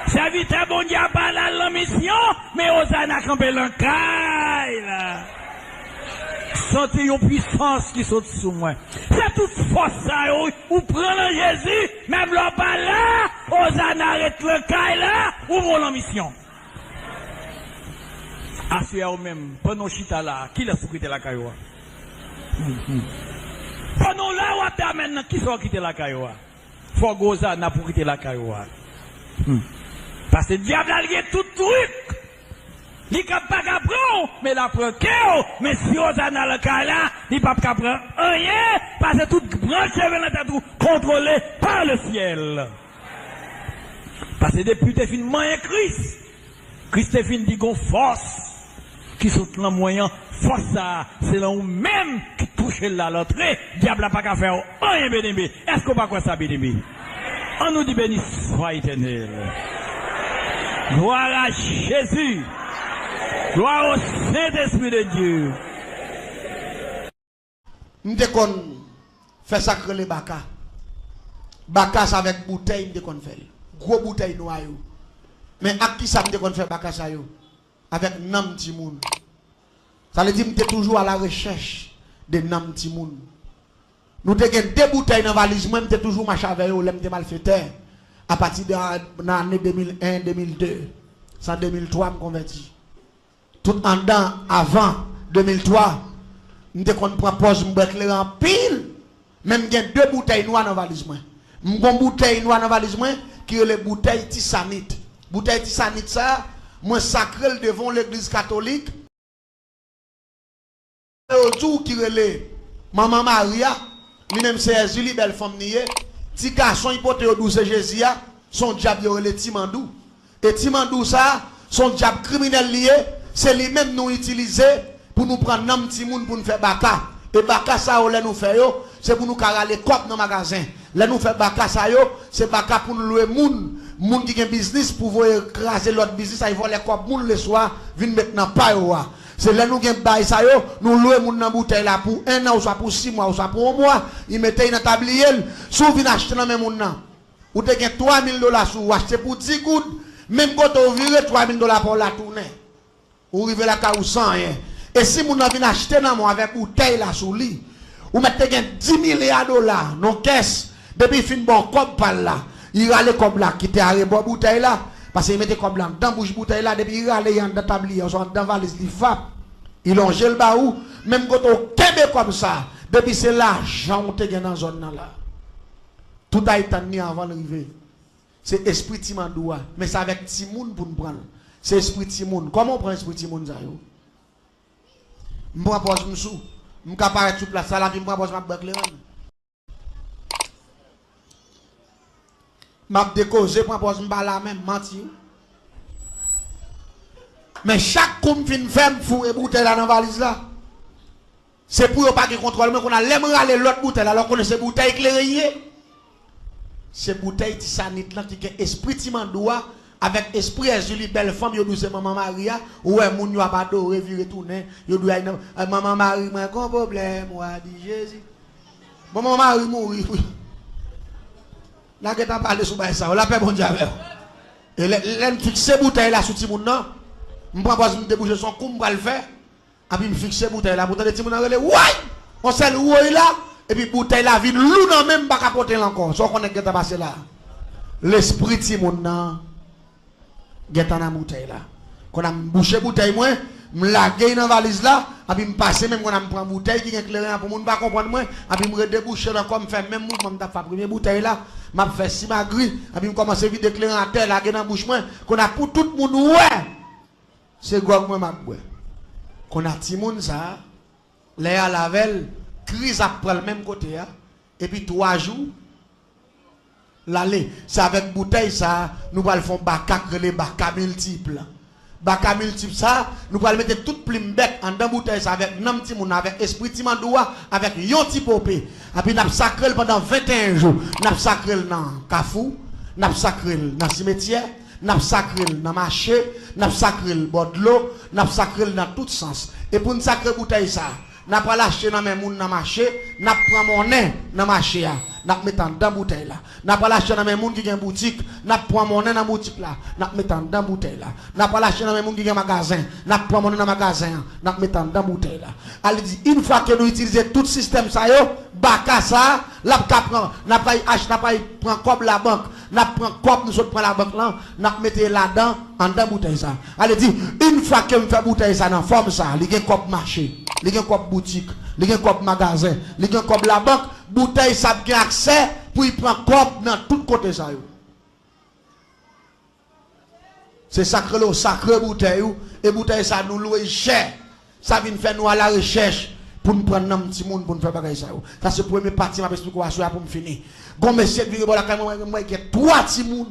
Sèvitè Bondye a pa al nan misyon, men Ozana kanpe nan kay la. Santi yon pwisans ki soti sou mwen. Se tout fòs sa yo, wi, ou pran nan Jezi, menm lè w pa la, Ozana ret nan kay la, ou pran nan misyon. Aswè a ou menm, pandan w chita la, kilès ou kite lakay ou a? Pandan w la, w ap damèn nan, kisa w kite lakay ou a? Fò w gen Ozana pou w kite lakay ou a. Paske dyab la, li gen tout trik. Li ka pa ka pran w, men l ap pran kè w. Men si Ozana lakay la, li p ap ka pran anyen, paske tout branch cheve nan tèt ou kontwole pa le syèl. Paske depi w te fin manyen Kris, Kris te fin di gon fòs ki sot nan mwen an. Fòs sa a, se nan ou menm ki touche l la, l antre. Dyab la pa ka fè w anyen, byeneme. Èske w pa kwè sa, byeneme? Ann nou di: Beni swa Etènèl. Gloire à Jésus. Gloire au Saint-Esprit de Dieu. M te konn fè sa k rele baka. Baka sa avèk boutèy m te konn fè l. Gwo boutèy nwa yo. Men ak kisa m te konn fè baka sa yo? Avèk nanm timoun. Sa vle di m te toujou a la rechèch de nanm timoun. Nou te gen de boutèy nan valiz mwen, m te toujou mache avè yo lè m te malfetè. Apati de nan ane de mil en, de mil de, se an de mil twa m konvèti. Tout anndan, avan de mil twa, m te konn pran pòz m bwè kleren anpil, men m gen de boutèy nwa nan valiz mwen. M gon boutèy nwa nan valiz mwen ki rele boutèy Tisanit. Boutèy Tisanit sa a, mwen sakre l devan yon legliz katolik. Yo di w ki rele Manman Mari a, li menm se Èzili, bèl fanm li ye. Ti gason li pote yo di w se Jezi a, se yon dyab yo rele Ti Mandou. E Ti Mandou sa a, se yon dyab kriminèl li ye, se li menm nou itilize pou nou pran nanm timoun pou n fè baka. E baka sa yo, lè nou fè yo, se pou nou ka rale kòb nan magazen. Lè nou fè baka sa yo, se baka pou n lwe moun, moun ki gen biznis pou voye kraze lòt biznis, al vòlè kòb moun leswa, vin met nan pa yo a. Se lè nou gen bay sa yo, nou lwe moun nan boutèy la pou en an, oswa pou sis mwa, oswa pou yon mwa, li mete l nan tabliye l. Si w vin achte nan men moun nan, Ou te gen twa mil dola sou ou, achte pou dis goud, menm kote ou vire, twa mil dola pa w la tounen. Ou rive lakay ou san anyen. E si moun nan vin achte nan men w avèk boutèy la sou li, ou mèt te gen dis milya dola nan kès, depi l fin ba w kòb pa l la, li rale kòb la kite arebò boutèy la, paske li mete kòb la anndan bouch boutèy la, depi li rale li anndan tabliye oswa anndan valiz li fap, li lonje l ba ou, menm kote ou kenbe kòb sa, depi se lajan ou te gen nan zòn nan la. Tout ay tann li anvan l rive. Se espri ti mandou a. Men se avèk timoun pou n pran l. Se espri timoun. Kòman w pran espri timoun sa yo? M pran pòz m sou. M ka parèt sou plas sa la, epi m pran pòz m ap bwè kleren. M ap dekoze, pran pòz m pa la menm, manti wi. Men chak kou m fin fè, m foure boutèy la nan valiz la. Se pou yo pa gen kontwòl mwen, kounye a lè m rale lòt boutèy la, lè w konnen se boutèy kleren ye. Se boutèy ti sanit lan ki gen espri ti mandou a, avèk espri Èzili bèl fanm yo di w se manman Mari a, ou wè moun yo ap adore vire tounen, yo di w ay nan, ay manman Mari mwen gon pwoblèm, w a di Jezi. Bon manman Mari mouri wi. N a gentan pale sou bagay sa yo, lapè Bondye avè w. E lè, lè m fikse boutèy la sou timoun nan, m pran pòz m debouche se yon kou m pral fè, epi m fikse boutèy la, pou tande timoun nan rele woy! Yon sèl woy la, epi boutèy la vin lou nan men m, m pa ka pote l ankò. Sa w konnen k gentan pase la? Lespri timoun nan gentan nan boutèy la. Kounye a m bouche boutèy mwen, m lage l nan valiz la, epi m pase men m kounye a m pran boutèy ki gen kleren an pou moun pa konprann mwen, epi m redebouche l ankò, m fè menm mouvman m t ap fè a premye boutèy la, m ap fè simagri, epi m kòmanse vide kleren atè, lage nan bouch mwen, kounye a pou tout moun wè se gwòg mwen m ap bwè. Kounye a timoun sa a, lè y al avè l, kriz ap pran l menm kote a, epi twa jou, l ale. Se avèk boutèy sa a, nou pral fè yon baka k rele baka miltip. Baka miltip sa a, nou pral mete tout plim bèt anndan boutèy sa a avèk nanm timoun nan, avèk espri ti mandou a, avèk yon ti pope. Epi n ap sakre l pandan venteyen jou. N ap sakre l nan kafou, n ap sakre l nan simetyè, n ap sakre l nan mache, n ap sakre l bò dlo, n ap sakre l nan tout sans. E pou n sakre boutèy sa a, n ap al achte nan men moun nan mache, n ap pran monnen nan mache a, n ap mete anndan boutèy la. N ap al achte nan men moun ki gen boutik, n ap pran monnen nan boutik la, n ap mete anndan boutèy la. N ap al achte nan men moun ki gen magazen, n ap pran monnen nan magazen an, n ap mete anndan boutèy la. Ale di, yon fwa ke nou itilize tout sistèm sa yo, baka sa a, l ap ka pran, n ap al ach-, n ap al pran kòb labank, n ap pran kòb nou sot pran labank lan, n ap mete ladan, anndan boutèy sa. Ale di, yon fwa ke m fè boutèy sa nan fòm sa, li gen kòb mache, li gen kòb boutik, li gen kòb magazen, li gen kòb labank, boutèy sa ap gen aksè pou l pran kòb nan tout kote sa yo. Se sa k rele w sakre boutèy ou, e boutèy sa nou lwe l chè. Sa vin fè nou alarechèch pou n pran nanm timoun pou n fè bagay sa yo. Sa se premye pati m ap esplike w aswè a pou m fini. Gon mesye k vire bò lakay mwen, mwen, mwen gen twa timoun.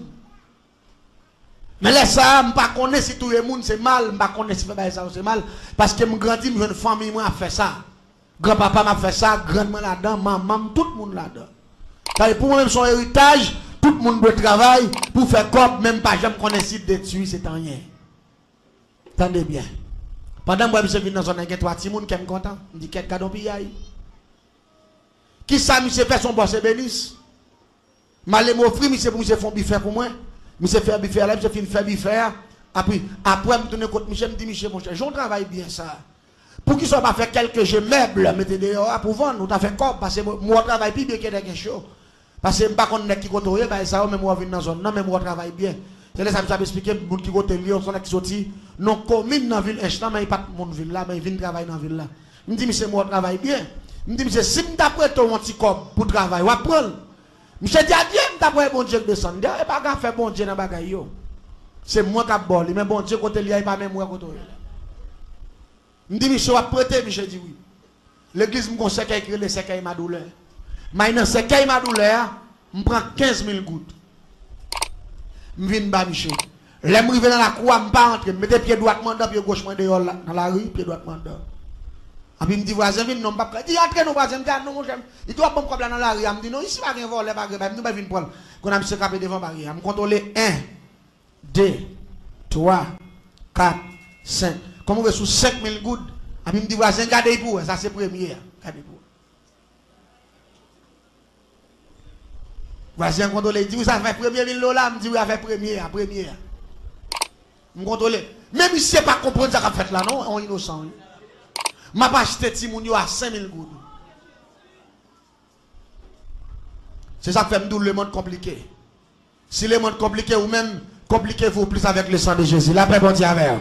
Men lè sa a, m pa konnen si touye moun se mal, m pa konnen si fè bagay sa yo se mal, paske m grandi, m jwenn fanmi mwen ap fè sa. Granpapa m ap fè sa, grann mwen ladan, manman m, tout moun ladan. Sa vle pou mwen menm se yon eritaj, tout moun dwe travay pou fè kòb, men m pa janm konnen si detwi se t anyen. Tande byen. Pandan m wè misye vin nan zòn nan, gen twa timoun, kè m kontan. M di, kèt, gad yon piyay. Kisa misye fè, se yon bòs ebenis. M ale m ofri misye pou misye fè yon bifè pou mwen. Misye fè bifè a, lè misye fin fè bifè a, apre, apre m tounen kot misye, m di misye, monchè, jan w travay byen sa, poukisa w pa fè kèlke je mèb, mete deyò a pou vann, ou ta fè kòb, paske m, m wè w travay pi byen ke nèg ench yo. Paske m pa konn nèg ki kote w ye, bagay sa yo, men m wè w vin nan zòn nan, men m wè w travay byen. Se lè sa misye ap esplike m moun ki kote l ye, se yon nèg ki soti nan komin nan vil ench lan, men li pa t moun vil la, men li vin travay nan vil la. M di misye, m wè w travay byen. M di misye, si m ta prete w yon ti kòb pou travay, w ap pran l? Misye di, adye, m ta prale Bondye k desann. Dayè, e pa gen afè Bondye nan bagay yo. Se mwen k ap ba w li, men Bondye kote l ye a, e pa menm ou wè kote w ye la. M di misye, w ap prete? Misye di wi. Legliz m gon sèkèy ki rele sèkèy madoulè. M al nan sèkèy madoulè a, m pran kenz mil goud. M vin ba misye. Lè m rive nan lakou a, m pa antre. M mete pye dwat mwen anndan, pye goch mwen deyò la, nan lari, pye dwat mwen anndan. Epi m di vwazen vin, non, m p ap ka. Di, antre non vwazen, m di, a non, monchè. Li di, w ap ban m kòb la nan lari a. M di, non, isi pa gen vòlè, pa gen bagay. M di, w bay vin pran l. Kounye a misye frape devan baryè a. M kontwole en, de, twa, kat, senk. Kòm m rive sou senk mil goud, epi m di vwazen, gade pou w wè, sa se premye a. Gade pou w wè. Vwazen an kontwole, li di, "Wi, sa fè premye mil dola." M di, "Wi, afè premye a, premye a." M kontwole. Men misye pa konprann sa k ap fèt la, non, yon inosan, wi. M ap achte timoun yo a senk mil goud. Se sa k fè m di w lemonn konplike. Si lemonn konplike, ou menm, compliquez-vous plus avec le sang de Jésus. Lapè Bondye avè w.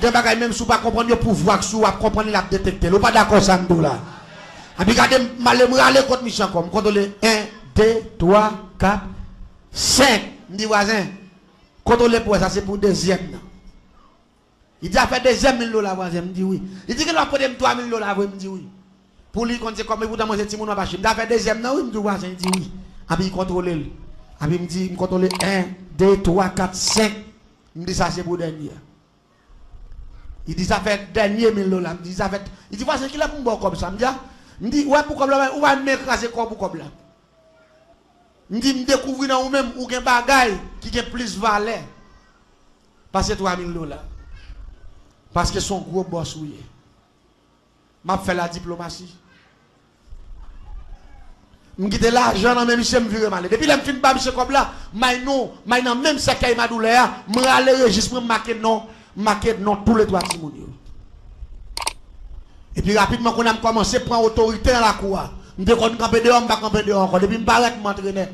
Gen bagay, menm si w pa konprann yo, pouvwa k sou w ap konprann li, l ap detekte l. Ou pa dakò sa m di w la? Epi gade m, m ale m rale kont misye ankò. M kontwole en, de, twa, kat, senk. M di, "Vwazen, kontwole pou wè, sa se pou dezyèm nan." Li di, "Afè dezyèm mil dola, vwazen." M di, "Wi." Li di, "Gen dwa pote m twa mil dola vre." M di, "Wi." Pou li konn se kòb, epoutan mwen se timoun m ap achte. M di, "Afè dezyèm nan, wi." M di, "Vwazen." Li di, "Wi." Epi li kontwole l. Epi m di, m kontwole en, de, twa, kat, senk. M di, "Sa se pou dènye a." Li di, "Sa fè dènye mil dola." M di, "Sa fè." Li di, "Vwazen, kilè pou m ba w kòb sa?" M di, "A." M di, "Wè pou kòb la, ou pa menm kraze kò pou kòb la." M di, "M dekouvri nan ou menm, ou gen bagay ki gen plis valè pase twa mil dola. Paske se yon gwo bòs ou ye." M ap fè ladiplomasi. M kite lajan nan men misye, m vire m ale. Depi lè m fin ba misye kòb la, m ay nou, m ay nan menm sèkèy madoulè a, m rale rejis mwen, m make non, m make non toulètwa timoun yo. Epi rapidman, kounye a m kòmanse pran otorite nan lakou a. M te konn kanpe deyò, m pa kanpe deyò ankò. Depi m parèt, m antre nèt.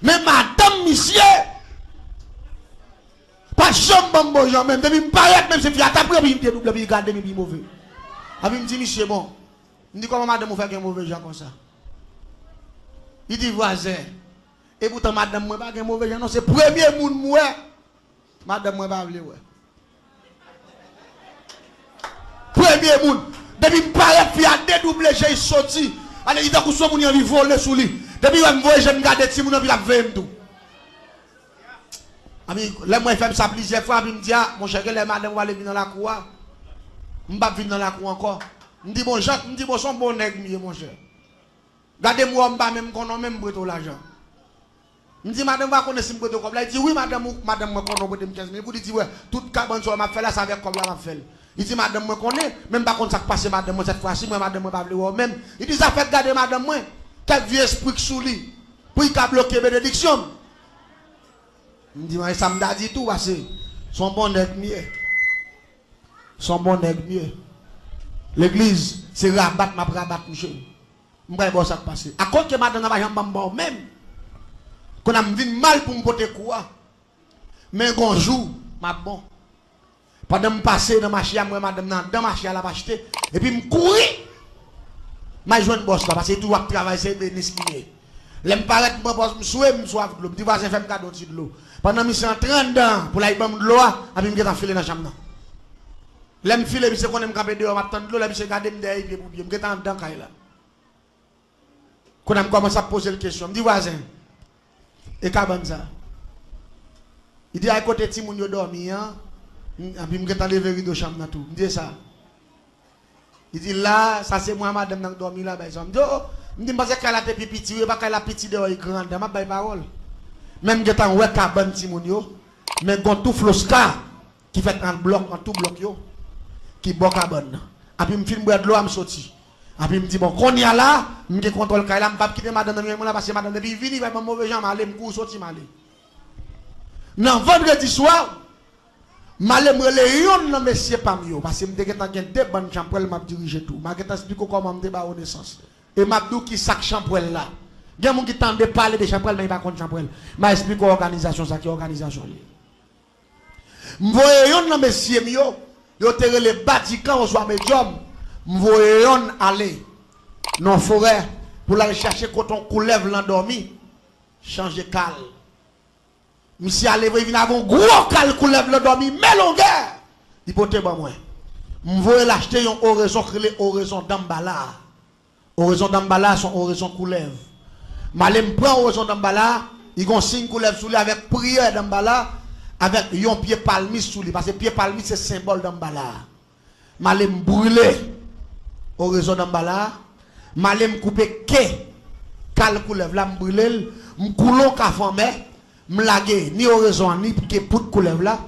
Men madanm misye pa janm ban m bon jan menm. Depi m parèt, menm se fi a t ap ri, epi m te double, epi li gade m, epi li move. Epi m di misye, "Bon." M di, "Kòman madanm ou fè gen move jan konsa?" Li di, "Vwazen, epoutan madanm mwen pa gen move jan non, se premye moun m wè madanm mwen pa vle wè." Premye moun. Depi m parèt, fi a dedouble je, li soti. Ale, li tankou se yon moun, li anvi vole sou li. Depi wè m voye je m gade timoun nan, epi l ap veye m tou. Epi lè m wè l fè m sa plizyè fwa, epi m di, "A, monchè, genlè madanm ou ale vin nan lakou a. M p ap vin nan lakou ankò." M di, "Bon, Jan," m di, "Bon, se yon bon nèg m ye, monchè. Gade m wè w, m pa menm konnen w, men m prete w lajan." M di, "Madanm pa konnen si m prete w kòb la?" Li di, "Wi, madanm ou, madanm mwen konnen w prete m kenz mil goud." Li di, "Wè, tout kabann sa w m ap fè la, se avèk kòb la m ap fè l." Li di, "Madanm mwen konnen, men m pa konn sa k pase madanm mwen sèt fwa si, mwen madanm mwen pa vle wè w menm." Li di, "Sa fèt gade madanm mwen, kèk vye espri k sou li, pou l ka bloke benediksyon m." M di, "Mwen, e sa m ta di tou, pase se yon bon nèg m ye. Se yon bon nèg m ye. Legliz, se rabat m ap rabat, monchè." M pral ba w sa k pase. Akoz ke madanm nan pa janm ban m ba w menm. Kounye a m vin mal pou m pote kou a. Men gon jou, m ap bon. Pandan m pase nan mache a, m wè madanm nan anndan mache a, l ap achte. Epi m kouri. M al jwenn bòs la, paske li toujou ap travay, se ebenis li ye. Lè m parèt, m pran pòz, m swe, m swaf dlo. M di, "Vwazen, fè m kado yon ti dlo." Pandan misye antre anndan pou l al ban m dlo a, epi m gentan file nan chanm nan. Lè m file, misye konnen m kanpe deyò, m ap tann dlo. Lè misye gade m dèyè pye pou pye, m gentan anndan kay la. Kounye a m kòmanse ap poze l kesyon. M di, "Vwazen, e kabann sa?" Li di, "A, e kote timoun yo dòmi an." M, epi m gentan leve rido chanm nan tou. M di, "E sa?" Li di, "La, sa se mwen ak madanm nan k dòmi la, bay sa." M di, "O, o." M di, "M panse kay la te pi piti, wi, e pa kay la piti deyò, e gran anndan, m ap bay pawòl." Men m gentan wè kabann timoun yo, men gon tou floska ki fèt an blòk, an tou blòk yo, ki bò kabann nan. Epi m fin bwè dlo a, m soti. Epi m di, "Bon, kounye a la, m gen kontwòl kay la, m p ap kite madanm nan nan men mwen la, paske madanm depi li vini, li va ban m move jan, m ale, m kouri soti, m ale." Nan vandredi swa, m ale m rele yonn nan mesye pa m yo, paske m te gentan gen de bann chanpwèl m ap dirije tou. M a gentan esplike w kòman m te ba yo nesans. E m ap di w ki sa k chanpwèl la. Gen moun ki tande pale de chanpwèl, men yo pa konn chanpwèl. M a esplike w òganizasyon sa ki òganizasyon li. M voye yonn nan mesye m yo, yo te rele Badikan oswa Medyòm. M voye yonn ale nan forè pou l al chache kote yon koulèv lan dòmi, chanje kal. Misye ale vre, vin avè yon gwo kal koulèv lan dòmi, men longè. Li pote ban mwen. M voye l achte yon orezon k rele orezon Danmbala. Orezon Danmbala se yon orezon koulèv. M ale m pran orezon Danmbala, li gon siy koulèv sou li avèk priyè Danmbala, avèk yon pye palmis sou li, paske pye palmis se senbòl Danmbala. M ale m brile orezon Danmbala, m ale m koupe ke kal koulèv la, m brile l, m koule yon kafou anmè, m lage ni orezon an, ni ke poud koulèv la,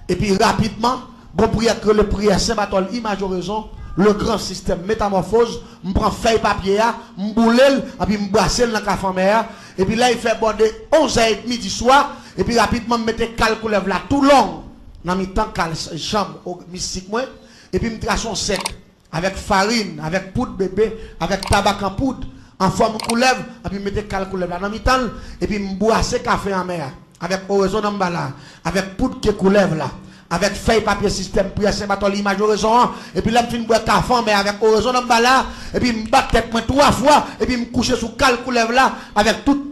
epi rapidman, gon priyè k rele priyè Sen Batòl, imaj orezon, le gran sistèm, metamòfoz, m pran fèy papye a, m boule l, epi m brase l nan kafou anmè a, Epi lè l fè bò de onz è edmi di swa, epi rapidman m mete kal koulèv la tou long nan mitan kal chanm mistik mwen, epi m trase yon sèk avèk farin, avèk poud bebe, avèk tabak an poud, an fòm koulèv, epi m mete kal koulèv la nan mitan l, epi m bwase kafe anmè a avèk orezon nanmbala, avèk poud ke koulèv la, avèk fèy papye sistèm, prese batòl imaj orezon an, epi lè m fin bwè kafe anmè avèk orezon nanmbala, epi m bat tèt mwen twa fwa, epi m kouche sou kal koulèv la avèk tout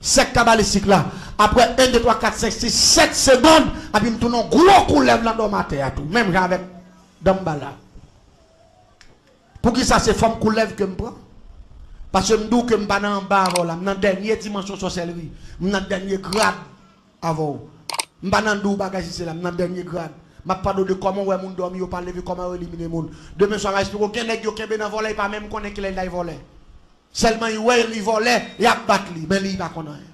sèk kabalistik la. Apre en, de, twa, kat, senk, sis, sèt segonn, epi m tounen yon gwo koulèv nan dòm atè a tou, menm jan avèk danmbala. Poukisa se fòm koulèv ke m pran? Paske m di w ke m pa nan anba avè w la, m nan dènye dimansyon sòsèlri, m nan dènye grad avè w. M pa nan di w bagay si se la, m nan dènye grad. M ap pale w de kòman w wè moun dòmi, yo pa leve, kòman yo elimine moun. Demen swa, m a eksplike w, gen nèg yo kenbe nan vòlè, li pa menm konnen kilè li t al vòlè. Sèlman li wè li vòlè, y ap bat li, men li pa konn anyen.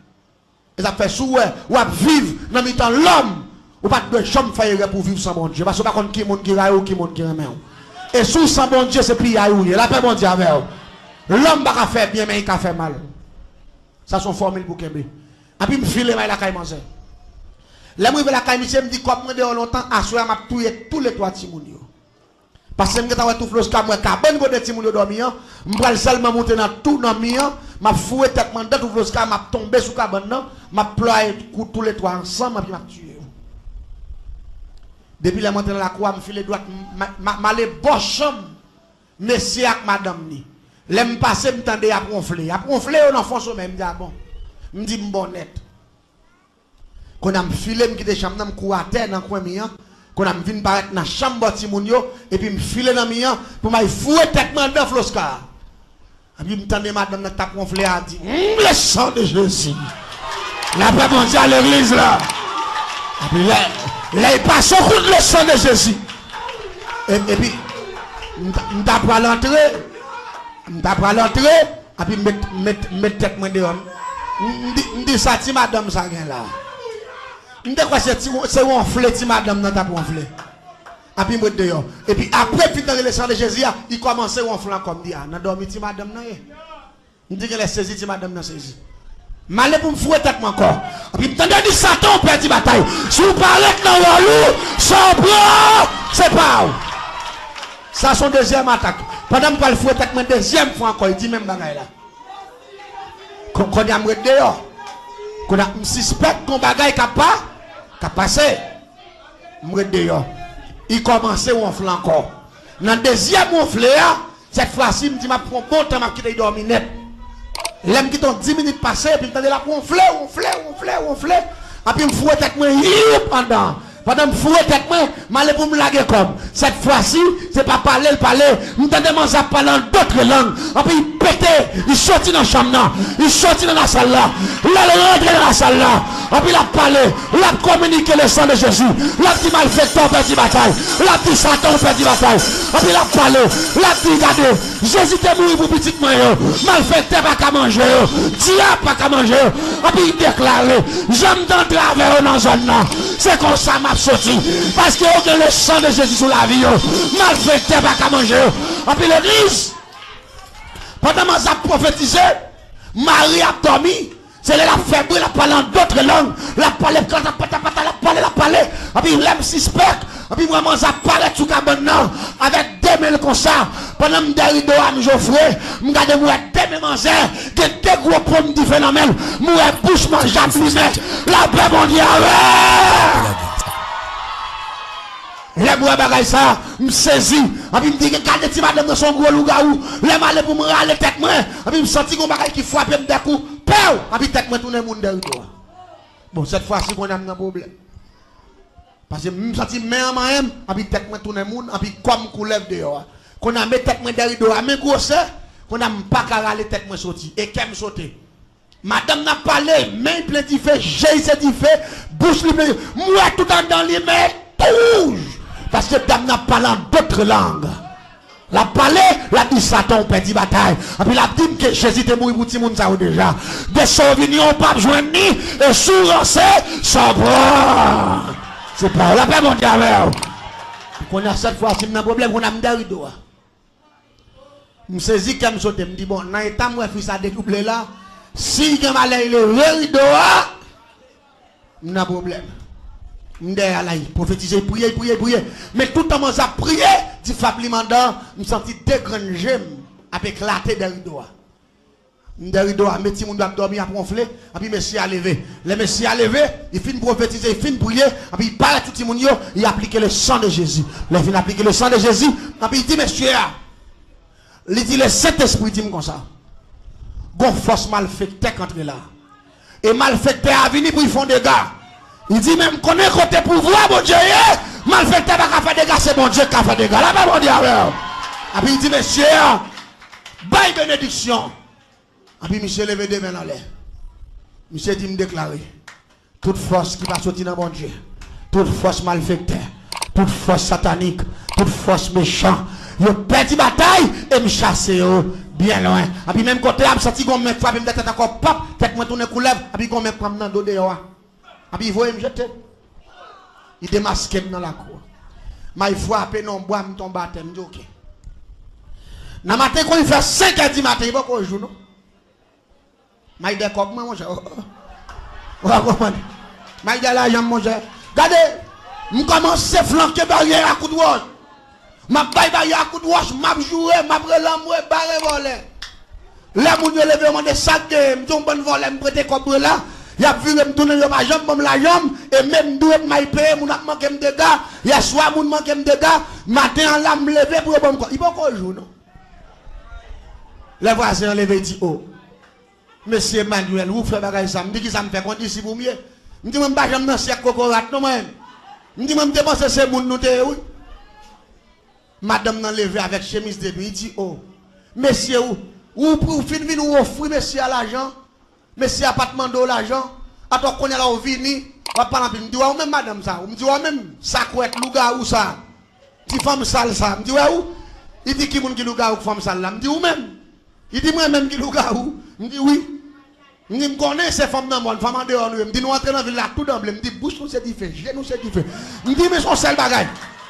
E sa k fè si w wè w ap viv nan mitan lòm, ou pa t dwe janm fè erè pou w viv san Bondye, paske w pa konn ki moun ki rayi w, ki moun ki renmen w. E si w san Bondye, se piyay ou ye. Lapè Bondye avè w. Lòm pa ka fè byen, men li ka fè mal. Sa se yon fòmil pou kenbe. Epi m file m al lakay manzè. Lè m rive lakay misye, m di kòb mwen deyò lontan, aswè a m ap touye toulètwa timoun yo. Paske m gentan wè tou Floska, m wè kabann kote timoun yo dòmi an, m pral sèlman moute nan tou nan mi an, m ap foure tèt mwen anndan tou Floska, m ap tonbe sou kabann nan, m ap plwaye kou toulètwa ansanm, epi m ap tiye yo. Depi lè m antre nan lakou a, m file dwat, m, m, m, m ale bò chanm mesye ak madanm ni. Lè m pase, m tande y ap wonfle. Y ap wonfle yo nan fon somèy, m di, a bon. M di, m bon nèt. Kounye a m file, m kite chanm nan, m kouri atè nan kwen mi an. Kounye a m vin parèt nan chanm bò timoun yo, epi m file nan mi an pou m al foure tèt mwen anndan Floska a. Epi m tande madanm nan k t ap wonfle a di, "Hum, le sang de Jésus." Lapè Bondye a legliz la. Epi lè, lè l pase yon kout le sang de Jésus. E, epi, m ta, m ta pral antre, m ta pral antre, epi m met, met, met tèt mwen deyò. M, m di, m di sa ti madanm sa gen la. M te kwè se ti, se wonfle ti madanm nan t ap wonfle. Epi m ret deyò. Epi apre m fin tande le sang de Jésus a, li kòmanse wonfle ankò. M di, a, nan dòmi ti madanm nan ye. M di genlè sezi ti madanm nan sezi. M ale pou m foure tèt mwen ankò. Epi m tande di Satan, ou pèdi batay. Si w pa ret nan wòl ou, sa w pran, se pa w. Sa se yon dezyèm atak. Pandan m pral foure tèt mwen dezyèm fwa ankò, li di menm bagay la. Kon-, kounye a m ret deyò. Kounye a m sispèk gon bagay k ap pa, k ap pase. M ret deyò. Li kòmanse wonfle ankò. Nan dezyèm wonfle a, sèt fwa si m di m ap pran bon tan, m ap kite l dòmi nèt. Lè m kite yon dis minit pase, epi m tande l ap wonfle, wonfle, wonfle, wonfle. Epi m foure tèt mwen, yip, anndan. Pandan m foure tèt mwen, m ale pou m lage kò m. Sèt fwa si, se pa pale l pale. M tande manzè ap pale an dòt lang. Epi li pete, li soti nan chanm nan. Li soti nan lasal la. Lè l rantre nan lasal la, epi l ap pale, l ap kominike le sang de Jésus. L ap di malfektè ou pèdi batay. L ap di Satan ou pèdi batay. Epi l ap pale, l ap di gade, Jezi te mouri pou pitit mwen yo. Malfektè pa ka manje yo. Dyab pa ka manje yo. Epi l deklare, jan m te antre avè yo nan zòn nan, se konsa m ap soti. Paske yo gen le sang de Jésus sou lavi yo. Malfektè pa ka manje yo. Epi legliz, pandan manzè ap pwofetize, Mari ap dòmi. Se lè l ap fè bri, l ap pale an dòt lang. L ap pale patapata, l ap pale, l ap pale. Epi lè m sispèk, epi m wè manzè ap parèt sou kabann nan avèk de men l konsa. Pandan m dèyè rido a, m jofre, m gade m wè de men manzè, gen de gwo pwonm dife nan men l. M wè bouch manzè ap limen. Lapè Bondye avè l. Lè m wè bagay sa, m sezi. Epi m di, gade ti madanm nan se yon gwo lougawou. Lè m ale pou m rale tèt mwen, epi m santi gon bagay ki frape m de kou. Pew! Epi tèt mwen tounen moun dèyè rido a. Bon, sèt fwa si kounye a m nan pwoblèm. Paske m santi men an manyen m, epi tèt mwen tounen moun, epi kò m koulèv deyò a. Kounye a m met tèt mwen dèyè rido a, men gwosè, kounye a m pa ka rale tèt mwen soti. E kè m sote. Madanm nan ap pale, men l plen dife, je l se dife, bouch li plen, m wè tout anndan li, men tou wouj. Paske dam nan ap pale an dòt lang. L ap pale, l ap di Satan ou pèdi batay. Epi l ap di m ke Jezi te mouri pou timoun sa yo deja. De sa w vini an, ou p ap jwenn ni, e si w ranse, sa w pran. Se pa w. Lapè Bondye avè w. Kounye a sèt fwa si m nan pwoblèm, kounye a m dèyè rido a. M sezi, kè m sote. M di, bon, nan eta m wè fi sa detwouble la, Si l gen malè, l leve rido a, m nan pwoblèm. M dèyè a la, l pwofetize, l priye, l priye, l priye. Men toutan manzè ap priye, dife ap limen anndan, m santi de grenn je m ap eklate dèyè rido a. M dèyè rido a, men timoun yo ap dòmi, ap wonfle, anpi mesye a leve. Lè mesye a leve, li fin pwofetize, li fin priye, anpi li parèt sou timoun yo, li aplike le sang de Jésus. Lè li fin aplike le sang de Jésus, anpi li di mesye a, li di, le Sentespri di m konsa, gon fòs malfektè k antre la. E malfektè a vini pou l fè yon dega. Li di, men m konnen kote pouvwa Bondye ye, malfektè pa ka fè dega, se Bondye k ka fè dega. Lapè Bondye avè w. Anpi li di mesye a, bay benediksyon. Anpi misye leve de men l anlè. Misye di, m deklare, tout fòs ki pa soti nan Bondye, tout fòs malfektè, tout fòs satanik, tout fòs mechan, yo pèdi batay e m chase yo byen lwen. Anpi menm kote a, m santi gon men k frape m nan tèt ankò, pap, tèt mwen tounen koulèv, anpi gon men k pran m nan do deyò a. Anpi voye m jete. Li demaske m nan lakou a. M al frape nan yon bwa, m tonbe atè, m di, oke. Nan maten, kon li fè senk è di maten, li poko jou, non. M al dèyè kòb mwen, monchè. Ou pa konprann? M al dèyè lajan m, monchè. Gade, m kòmanse flanke baryè a kout wòch. M ap bay baryè a kout wòch, m ap joure, m ap rele anmwe, bare vòlè. Lè moun yo leve, yo mande sa k genyen, m di yon bann vòlè m prete kòb mwen la, y ap vire m tounen, yo pa janm ban m lajan m, e menm dwe m al peye, moun ap manke m dega, yèswa moun manke m dega, maten an la m leve pou yo ban m kòb. Li poko jou, non. Lè vwazen an leve, li di, o, mesye Emmanuel, ou fè bagay sa. M di, kisa m fè, kondisip ou m ye? M di, mwen m pa janm nan syèk kokorat, non, mwen. M di, mwen m te panse se moun nou te ye, wi. Madanm nan leve avèk chemiz de nwi, li di, o, mesye, ou, ou, ou fin vin, ou ofri mesye a lajan, mesye a pa t mande w lajan, atò kounye a la ou vini, w ap pale anpil. M di, wè ou menm madanm sa, m di, wè ou menm sakwèt lougawou sa, ti fanm sal sa, m di, wè ou? Li di, ki moun ki lougawou k fanm sal la? M di, ou menm. Li di, mwen menm ki lougawou? M di, wi. M di, m konnen se fanm nan mòn, fanm andeyò nou ye. M di, nou antre nan vil la tou danble. M di, bouch nou se dife, je nou se dife. M di, men se yon sèl bagay.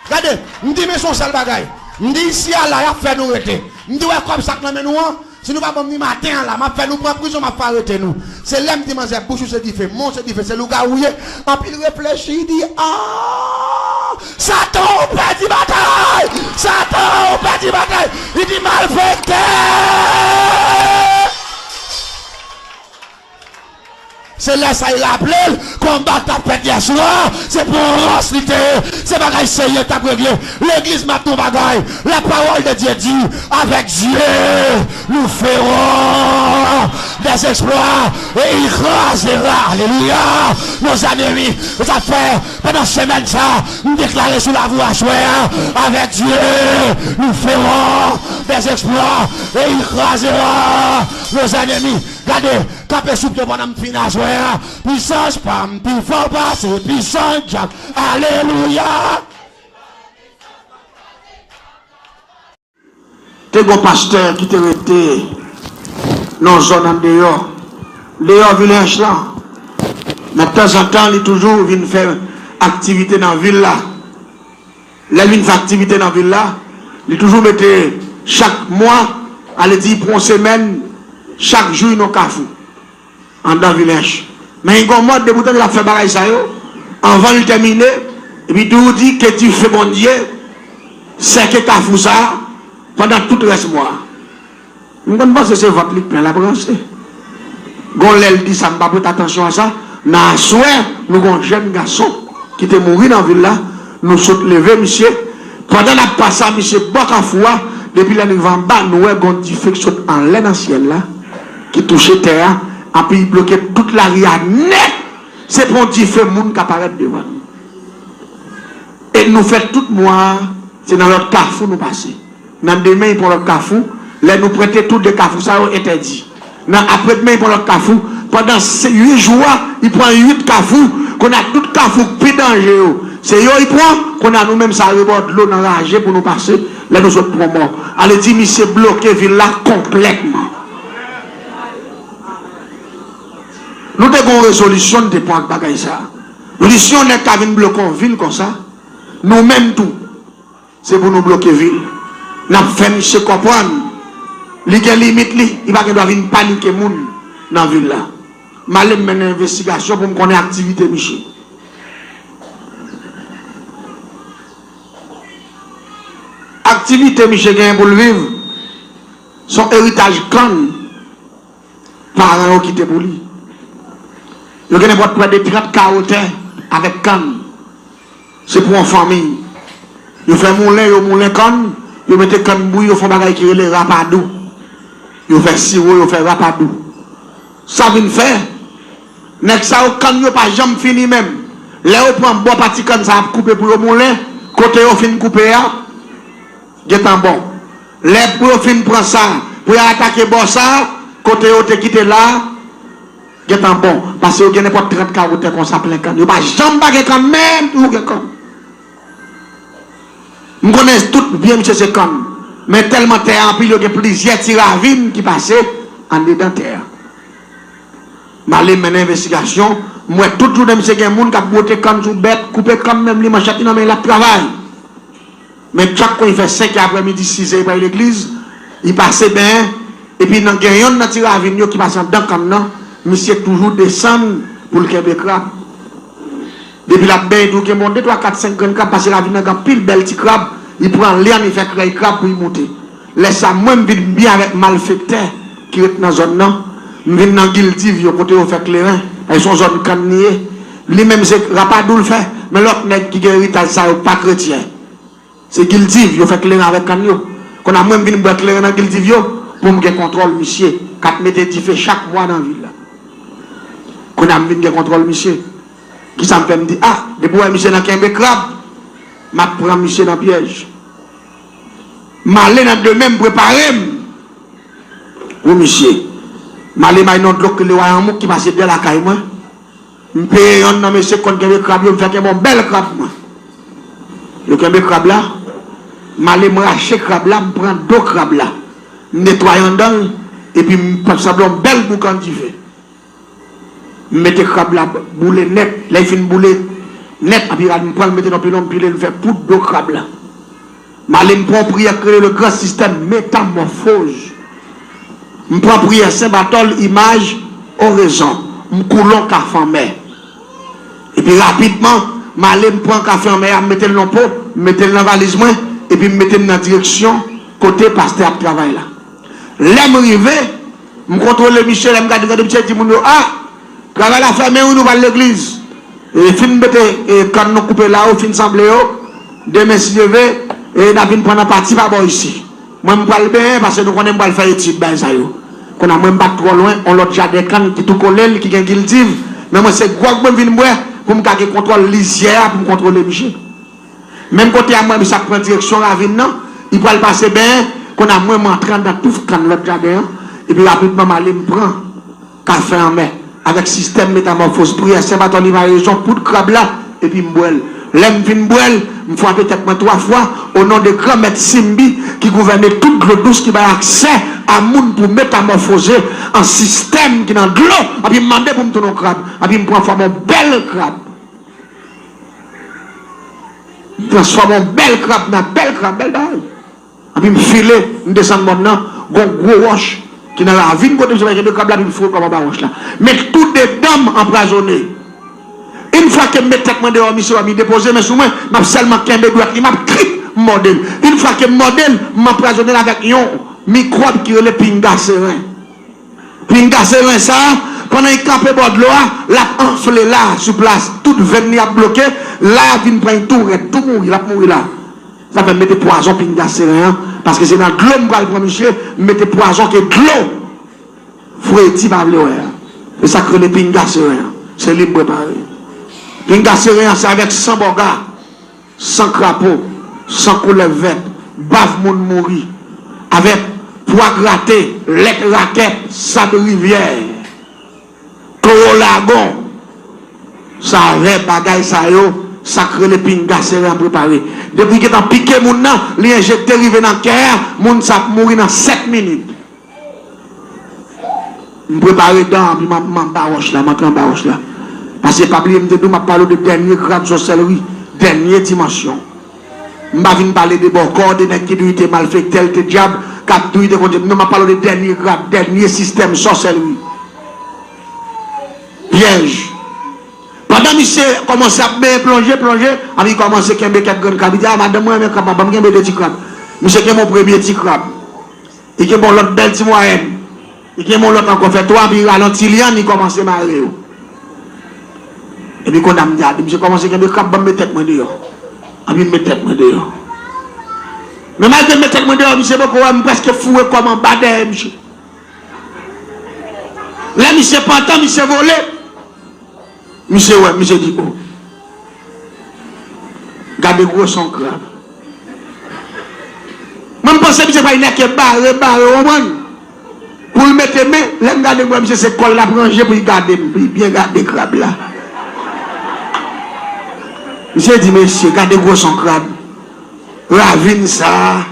Gade, m di, men se yon sèl bagay. M di, isi a la, y ap fè nou rete. M di, wè kòb sa k nan men nou an, si nou pa ban m li maten an la, m ap fè nou pran prizon, m ap fè arete nou. Se lè m di manzè, bouch ou se dife, men w se dife, se lougawou w ye. Anpi l reflechi, li di, a, Satan, ou pèdi batay! Satan, ou pèdi batay! Li di, malfektè! Se lè sa l raple l, konba k t ap fèt yèswa, se pwans li te ye, se bagay serye l t ap regle. Legliz, m ap di w yon bagay, la parole de Dieu dit, avec Dieu, nous ferons des exploits, et il crasera, alléluia, nos ennemis. Sa fè, pandan semèn sa, m deklare sou lavou aswè a, avec Dieu, nous ferons des exploits, et il crasera nos ennemis. Gade, kanpe sou pye w pandan m fin aswè a. Pisans pa m pi fò pase pisans dyab. Alelouya! Te gon pastè ki te rete nan zòn andeyò, deyò Vilèch lan. Men tanzantan, li toujou vin fè aktivite nan vil la. Lè l vin fè aktivite nan vil la, li toujou mete chak mwa, ale di pou yon semèn, chak jou nan kafou, anndan Vilèch. Men gen yon mòd, depi w tande l ap fè bagay sa yo, anvan l tèmine, epi tou di ke dife Bondye sèke kafou sa a pandan tout rès mwa a. M konn panse se vant li k plen l ap ranse. Gon lè l di sa, m pa prete atansyon a sa. Nan aswè, nou gon jèn gason ki te mouri nan vil la. Nou sot leve misye. Pandan n ap pase a misye bò kafou a, depi lè n rive anba, nou wè gon dife k sot anlè nan syèl la, ki touche tè a, anpi l bloke tout lari a nèt. Se pa yon dife moun ka parèt devan nou. E nou fè tout mwa a, se nan lòt kafou nou pase. Nan demen, li pran lòt kafou. Lè nou prete tou de kafou sa yo entèdi. Nan aprèdmen, li pran lòt kafou. Pandan se uit jou a, li pran uit kafou. Kounye a, tout kafou k pi danje yo, se yo li pran. Kounye a, nou menm, sa rebò dlo nan raje pou nou pase. Lè nou sot pran mò, ale di misye bloke vil la konplètman. Nou te gen yon rezolisyon nou te pran ak bagay sa a. Nou di, si yon nèg ka vin bloke yon vil konsa, nou menm tou, se pou nou bloke vil. N ap fè misye konprann li gen limit li, li pa gen dwa vin panike moun. nan vil la. M ale m mennen envestigasyon pou m konnen aktivite misye. Aktivite misye genyen pou l viv, se yon eritaj kann paran yo kite pou li. Yo gen nenpòt prè de trant kawo tè avèk kann. Se pou yon fanmi. Yo fè moulen, yo moulen kann, yo mete kann bouyi, yo fè yon bagay ki rele rapadou. Yo fè siwo, yo fè rapadou. Sa vin fè, nèg sa yo, kann yo pa janm fini menm. Lè yo pran bò pati kann sa ap koupe pou yo moulen, kote yo fin koupe a, gentan bon. Lè pou yo fin pran sa, pou yo atake bò sa, kote yo te kite la, gentan bon. Paske yo gen nenpòt trant kawo tè konsa plen kann. Yo pa janm pa gen kann, menm toujou gen kann. M konnen tout byen misye se kann. Men tèlman tè a anpil, yo gen plizyè ti ravin ki pase andedan tè a. M ale mennen envestigasyon, m wè tout jounen misye gen moun k ap bwote kann sou bèt, koupe kann menm li, manchèt li nan men l ap travay. Men chak kou li fè senk è aprèmidi, sis è, li pral legliz, li pase benyen, epi nan gen yonn nan ti ravin yo ki pase anndan kann nan, misye toujou desann pou l kenbe krab. Depi l ap benyen, tou gen bon de, twa, kat, senk grenn krab, paske ravin nan gen anpil bèl ti krab, li pran lyann, li fè krèy krab pou li moute. Lè sa, mwen, m vin byen avèk malfektè ki ret nan zòn nan, m vin nan Gildiv yo, kote yo fè kleren, paske se yon zòn kann li ye. Li menm, se rapadou l fè, men lòt nèg ki gen eritaj sa yo pa kretyen. Se Gildiv, yo fè kleren avèk kann yo. Kounye a mwen, m vin bwè kleren nan Gildiv yo pou m gen kontwòl misye k ap mete dife chak mwa nan vil la. Kounye a m vin gen kontwòl misye. Kisa m fè? M di, ah, depi w wè misye nan kenbe krab, m ap pran misye nan pyèj. M ale nan demen, m prepare m pou misye. M ale bay nan dlo k rele Wayanmouk ki pase dèyè lakay mwen. M peye yonn nan mesye k konn kenbe krab yo, m fè kenbe yon bèl krab mwen. Yo kenbe krab la, m ale m rache krab la, m pran do krab la, m netwaye anndan l, epi m sanble yon bèl boukan dife. M mete krab la boule nèt, lè l fin boule nèt, epi rad m pran l, m mete nan pilon, m pile l, m fè poud do krab la. M ale m pran yon priyè k rele le grand système métamorphose. M pran priyè Sen Batòl, imaj, oraison. M koule yon kafe anmè. Epi rapidman, m ale m pran kafe anmè a, m mete l nan po, m mete l nan valiz mwen, epi m mete m nan direksyon kote pastè ap travay la. Lè m rive, m kontwole misye, lè m gade, gade misye di moun yo, ah, travay la fèmen wi, nou pral legliz. E fin mete, e, kann nou koupe la yo, fin sanble yo. Demen, si Dye vle, e, n a vin pran nan pati pa bò isi. Mwen, m pral benyen, paske nou konnen m pral fè etid bagay sa yo. Kounye a, mwen, m pa t twò lwen, yon lòt jaden kann ki tou kole l, ki gen Gildiv. Men mwen, se gwòg mwen vin bwè, pou m ka gen kontwòl lizyè a, pou m kontwole misye. Menm kote a, mwen, misye ap pran direksyon ravin nan, li pral pase benyen, kounye a, mwen, m antre anndan touf kann lòt jaden an, epi rapidman, m ale, m pran kafe anmè, avèk sistèm metamòfoz, priyè Sen Batòl, imaj, oraison, poud krab la, epi m bwè l. Lè m fin bwè l, m frape tèt mwen twa fwa, o non de gran mèt Simbi, ki gouvène tout dlo dous, ki bay aksè a moun pou metamòfoze an sistèm ki nan dlo, epi m mande pou m tounen yon krab, epi m pran fòm yon bèl krab. M transfòme yon bèl krab nan bèl krab, bèl bagay. Epi m file, m desann mòn nan, gon gwo wòch ki nan ravin kote misye kenbe krab la, epi m foure krab anba wòch la. Men tou de dan m anpwazonnen. Yon fwa ke m met tèt mwen deyò, misye wè m, li depoze men sou mwen, m ap sèlman kenbe dwèt li, m ap trip, m mòde l. Yon fwa ke m mòde l, m anpwazonnen l avèk yon mikwòb ki rele pinga seren. Pinga seren sa, pandan l kanpe bò dlo a, l ap anfle la, sou plas. Tout venn li ap bloke, la vin pran l tou rèd, tou mouri, l ap mouri la. Sa fè m mete pwazon pinga seren an, paske se nan dlo m pral pran misye, m mete pwazon ke dlo fredi pa vle wè a. Se sa k rele pinga seren an. Se li m prepare. Pinga seren an, se avèk san bòga. San krapo, san koulèv vèt, bav moun mouri, avèk pwa grate, lèt rakèt, sab rivyè, towo lagon, savè bagay sa yo, sa k rele pinga seren an prepare. Depi gentan pike moun nan, li enjekte rive nan kè a, moun sa ap mouri nan sèt minit. M prepare dan an, epi m ap, m anba wòch la, m antre anba wòch la. Paske pa bliye m te di w, m ap pale w de dènye grad sòsèlri, dènye dimansyon. M pa vin pale de bòkò, de nèg ki di w te malfektè, l te dyab, k ap di w te konn, non, m ap pale w de dènye grad, dènye sistèm sòsèlri. pyèj. Pandan misye kòmanse ap benyen, plonje, plonje, epi li kòmanse kenbe kèk grenn krab. Li di, "A, madanm mwen renmen krab, ban m kenbe de ti krab." Misye kenbe yon premye ti krab. Li kenbe yon lòt bèl ti mwayèn. Li kenbe yon lòt ankò, fè twa, epi li rale yon ti lyann, li kòmanse mare yo. Epi kounye a m di, "A, misye kòmanse kenbe krab, ban m met tèt mwen deyò." Epi m met tèt mwen deyò. Men malgre m met tèt mwen deyò, misye poko wè m, prèske foure kò m anba dèyè misye. Lè misye pantan, misye vole. Misye wè, misye di, "O, gade gwosè yon krab." Mwen, m panse misye pral nèke bare, bare, w konprann? Pou l mete men, lè m gade, m wè misye se kò l l ap ranje pou l gade m, pou l byen gade krab la. Misye di, "Mesye, gade gwosè yon krab. Ravin sa a."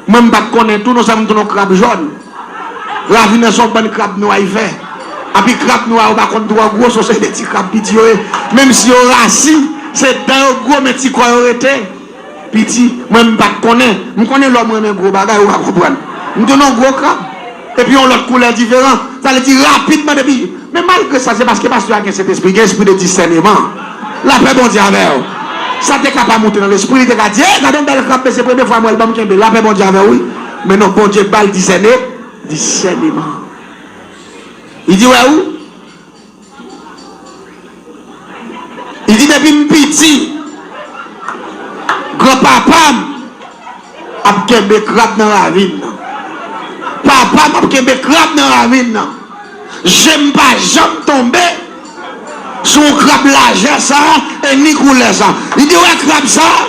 Mwen, m pa t konnen tou, non, sa m tounen yon krab jòn. Ravin nan se yon bann krab nwa y fè. Epi krab nwa yo pa konn twò gwo, se yon seri de ti krab piti yo ye. Menm si yo rasi, se dan yo gwo, men ti kò yo rete piti. Mwen, m pa t konnen. M konnen lè w renmen gwo bagay, ou pa konprann. M tounen yon gwo krab. Epi yon lòt koulè diferan. Sa vle di rapidman depi Men malgre sa, se paske pastè a gen Sentespri, gen espri de disèneman. Lapè Bondye avè w. Sa te ka pa moute nan lespri, li te ka di, "Ey, gade yon bèl krab, men se premye fwa m wè l, ban m kenbe l." Lapè Bondye avè w, wi. Men non, Bondye ba l disène, disèneman. Li di, "Wè ou?" Li di, "Depi m piti, granpapa m ap kenbe krab nan ravin nan. Papa m ap kenbe krab nan ravin nan. Je m pa janm tonbe sou yon krab lajè sa a, e ni koulè sa a." Li di, "Wè krab sa a,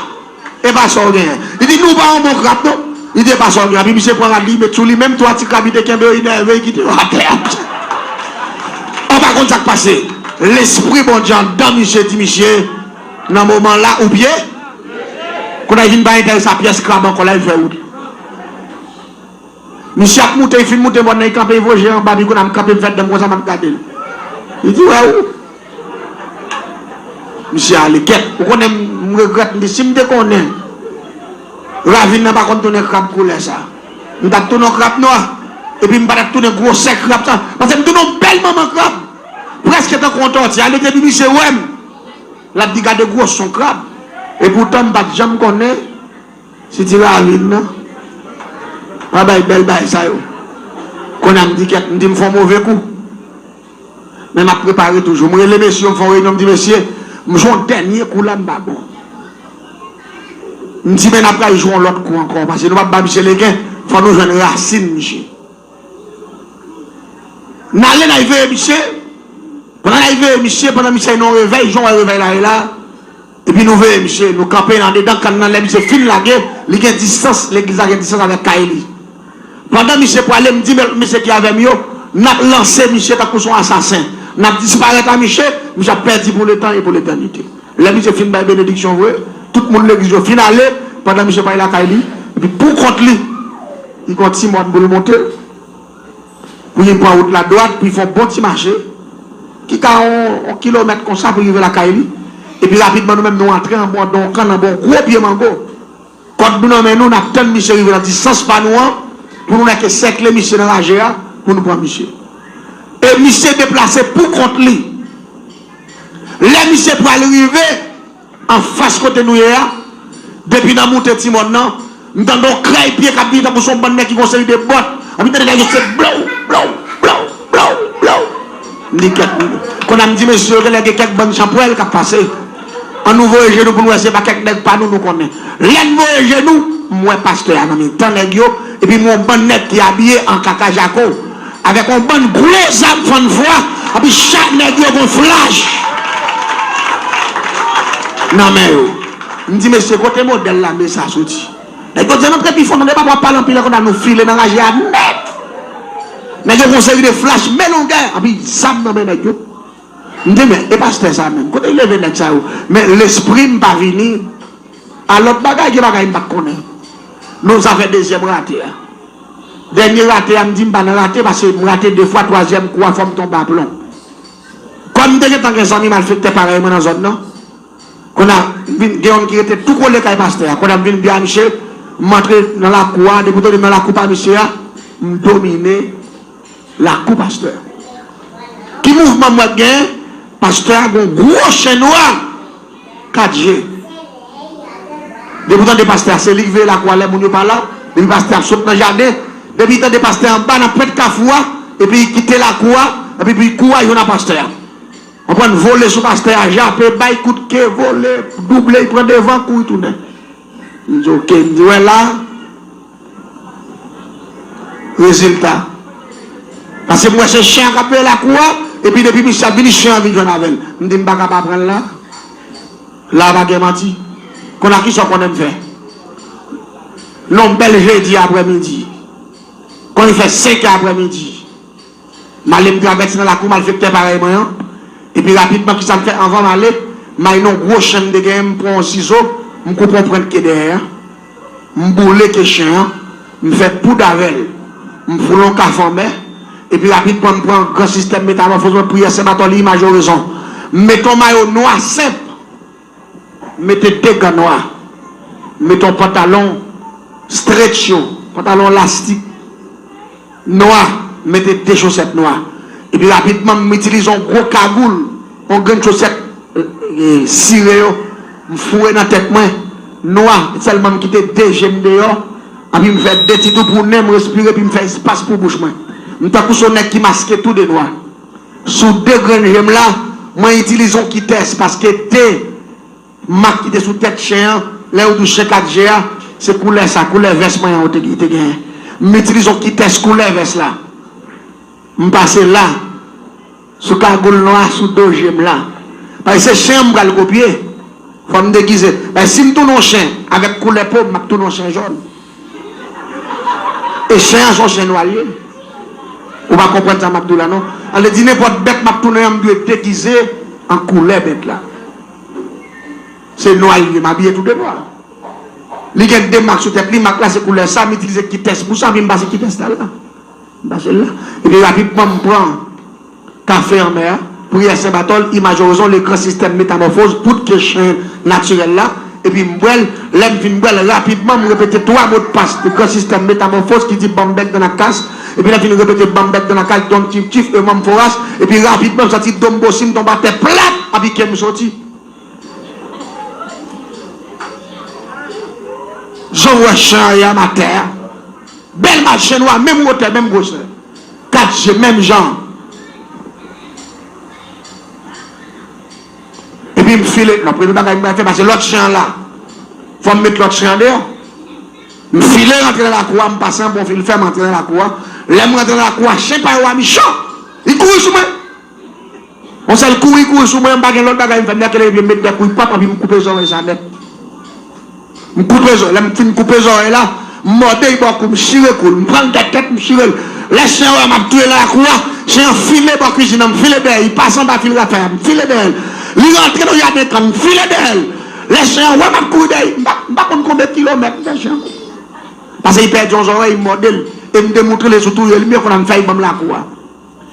e pa sa w genyen." Li di, "Nou pa yon bon krab, non." Li di, "E pa sa w genyen." Epi misye pran rad li, met sou li, menm twa ti krab li te kenbe yo, li nève, li kite yo atè. Ou pa konn sa k pase. Lespri Bondye anndan misye di misye, nan moman la, ou pye. Kounye a, li vin pa enterese a pyès krab ankò, la, li fè wout. Misye ap moute, li fin moute bò nan, li kanpe, li voye je anba, epi kounye a m kanpe, m fè dan m konsa, m ap gade l. Li di, "Wè ou?" Misye ale kèt. Ou konnen, m, m regrèt, m di, "Si m te konnen ravin nan pa konn tounen krab koulè sa, m t ap tounen yon krab nwa, epi m pa t ap tounen gwosè krab sa, paske m tounen yon bèl manman krab, prèske tankou yon tòti." Ale depi misye wè m, l ap di, "Gade gwosè yon krab." Epoutan, m pa t janm konnen si ti ravin nan pa bay bèl bagay sa yo. Kounye a m di, "Kèt," m di, "M fè yon move kou." Men m ap prepare toujou. M rele mesye yo, m fè yon reyinyon, m di, "Mesye, m jwe yon dènye kou la, m pa bon." M di, "Men n ap pral jwe yon lòt kou ankò, paske nou p ap ba misye legen, fò nou jwenn rasin misye." N ale, n al veye misye. Pandan n al veye misye, pandan misye nan yon revèy, jan w wè revèy la ye la, epi nou veye misye, nou kanpe andedan kann nan, lè misye fin lage, li gen distans, legliz la gen distans avèk kay li. Pandan misye prale, m di, "Men lòt mesye ki avè m yo, n ap lanse misye tankou se yon asasen. N ap disparèt a misye, misye ap pèdi pou letan e pou letènite." Lè misye fin bay benediksyon vre, tout moun legliz yo fin ale, pandan misye pral lakay li, epi pou kont li, li gen yon ti mòn pou l monte, pou li pran wout la dwat, pou li fè yon bon ti mache, ki ka yon, yon kilomèt konsa pou li rive lakay li, epi rapidman nou menm nou antre anba yon kann, anba yon gwo pye mango. Kòd nou nan men nou, n ap tann misye rive nan distans pa nou an, pou nou nèke sèkle misye nan raje a, pou nou pran misye. E misye deplase pou kont li. Lè misye pral rive anfas kote nou ye a, depi nan moute ti mòn nan, m tande yon krèy pye k ap vini tankou se yon bann nèg ki gen yon seri de bòt. Anpi tande nèg yo se blow, blow, blow, blow, blow. M di kèt, kounye a m di mesye yo, genlè gen kèk bann chanpwèl k ap pase. Ann nou voye je nou pou n wè si se pa kèk nèg pa nou nou konnen. Lè n voye je nou, m wè pastè a nan mitan nèg yo, epi m wè yon bann nèg ki abiye an kaka jako, avèk yon bann gwo zam fann fwa, epi chak nèg yo gon flach nan men yo. M di, "Mesye, kote modèl lame sa soti?" Nèg yo di, "Ann antre pi fon, tande papa w ap pale anpil, kounye a nou file nan raje a nèt." Nèg yo gon seri de flach men longè, epi zam nan men nèg yo. M di, "Men, e pastè sa menm, kote l leve nèg sa yo?" Men lespri m pa vini a lòt bagay, gen bagay m pa t konnen. Nou zafè dezyèm rate a. Dènye rate a, m di m pa nan rate, paske m rate de fwa, twazyèm kou a, fò m tonbe aplon. Kòm m te gentan gen zanmi malfektè parèy mwen nan zòn nan, kounye a, m vin, gen youn ki rete tou kole kay pastè a. Kounye a, m vin di a misye, m antre nan lakou a, depi w tande m nan lakou pa misye a, m domine lakou pastè a. Ki mouvman m wè k genyen? Pastè a gen yon gwo chen nwa, kat je. Depi w tande pastè a, se li k veye lakou a lè moun yo pa la. Depi pastè a ap sot nan jaden, depi li tande pastè a anba nan pwent kafou a, epi li kite lakou a, epi li kouri al jwenn a pastè a. Konprann, vole sou pastè a, jape, bay kout ke, vole, double, li pran devan, kouri tounen. M di, "Oke," m di, "Wè la, rezilta." Paske m wè se chen an k ap veye lakou a, epi depi misye ap vini, chen an vin jwenn avè l. M di, "M pa ka pa pran l la." La pa gen manti. Konn a kisa w konnen m fè? Non, bèl jedi aprèmidi. Konn li fè senk è aprèmidi. M ale, m travèse nan lakou, malfektè parèy mwen an. Epi rapidman, kisa m fè anvan m ale? M al nan yon gwo chen m te genyen, m pran yon sizo, m koupe yon pwent ke dèyè a. M boule ke chen an, m fè poud avè l. M foule yon kafou anmè. Epi rapidman, m pran gran sistèm metamòfoz mwen, priyè Sen Batòli, imaj orezon. M mete yon mayo nwa senp. M mete de gan nwa. M mete yon pantalon stretch yo, pantalon lastik nwa, m mete de chosèt nwa. Epi rapidman, m itilize yon gwo kagoul, yon grenn chosèt, e, e, sire yo, m foure nan tèt mwen, nwa, sèlman m kite de je m deyò, epi m fè de ti twou pou nen m respire, epi m fè espas pou bouch mwen. M tankou se yon nèg ki maske tou de nwa. Sou de grenn je m la, mwen itilize yon kitès, paske de mak ki te sou tèt chen an, lè yo di w chen kat je a, se koulè sa, koulè vès mwen an yo te, te genyen. M itilize yon kitès koulè vès la. M pase la, sou kagoul nwa, sou do je m la. Paske se chen an m pral kopye. Fò m degize. Paske si m tounen yon chen avèk koulè po m, m ap tounen yon chen jòn. E chen an se yon chen nwa l ye. Ou pa konprann sa m ap di w la, non? An vle di, nenpòt bèt m ap tounen an, m dwe degize an koulè bèt la. Se nwa l ye, m abiye tou de nwa. Li gen de mak sou tèt li, mak la se koulè sa, m itilize kitès pou sa, epi m pase kitès la la. M pase l la. Epi rapidman, m pran kafe anmè a, priyè Sen Batòl, imaj orezon, le gran sistèm metamòfoz, poud ke chen natirèl la, epi m bwè l. Lè m fin bwè l, rapidman, m repete twa modpas gran sistèm metamòfoz ki di, "Ban m bèk dan la kas." Epi lè m fin repete, "Ban m bèk dan la kas", don tif tif, e manm foras, epi rapidman, m santi do m bosi, m tonbe atè plat, epi ke m soti. Jan w wè chen an ye a atè a. Bèl mal chen nwa, menm wotè, menm gwosè. Kat je, menm jan. Epi m file, non, premye bagay m pral fè, pase lòt chen an la. Fò m met lòt chen an deyò. M file rantre nan lakou a, m pase an bon fil fè, m rantre nan lakou a. Lè m rantre nan lakou a, chen pa yo a mechan. Li kouri sou mwen. Yon sèl kouri, kouri sou mwen, m pa gen lòt bagay m fè, m leve pye m met de kouri pap, epi m koupe zòrèy sa nèt. M koupe zòrèy, lè m fin koupe zòrèy la, m mòde l bò kou, m chire kou l, m pran l tèt tèt, m chire l. Lè chen an wè m ap touye nan lakou a, chen an file bò kwizin nan, m file dèyè, li pase anba fil rafè a, m file dèyè l. Li rantre nan jaden kann, m file dèyè l. Lè chen an wè m ap kouri dèyè, m pa, m pa konn konbyen kilomèt m fè chen an kouri. Paske li pèdi yon zòrèy, m mòde l, e m demontre l sou touye l, m yo konn ap fè l ban m lakou a.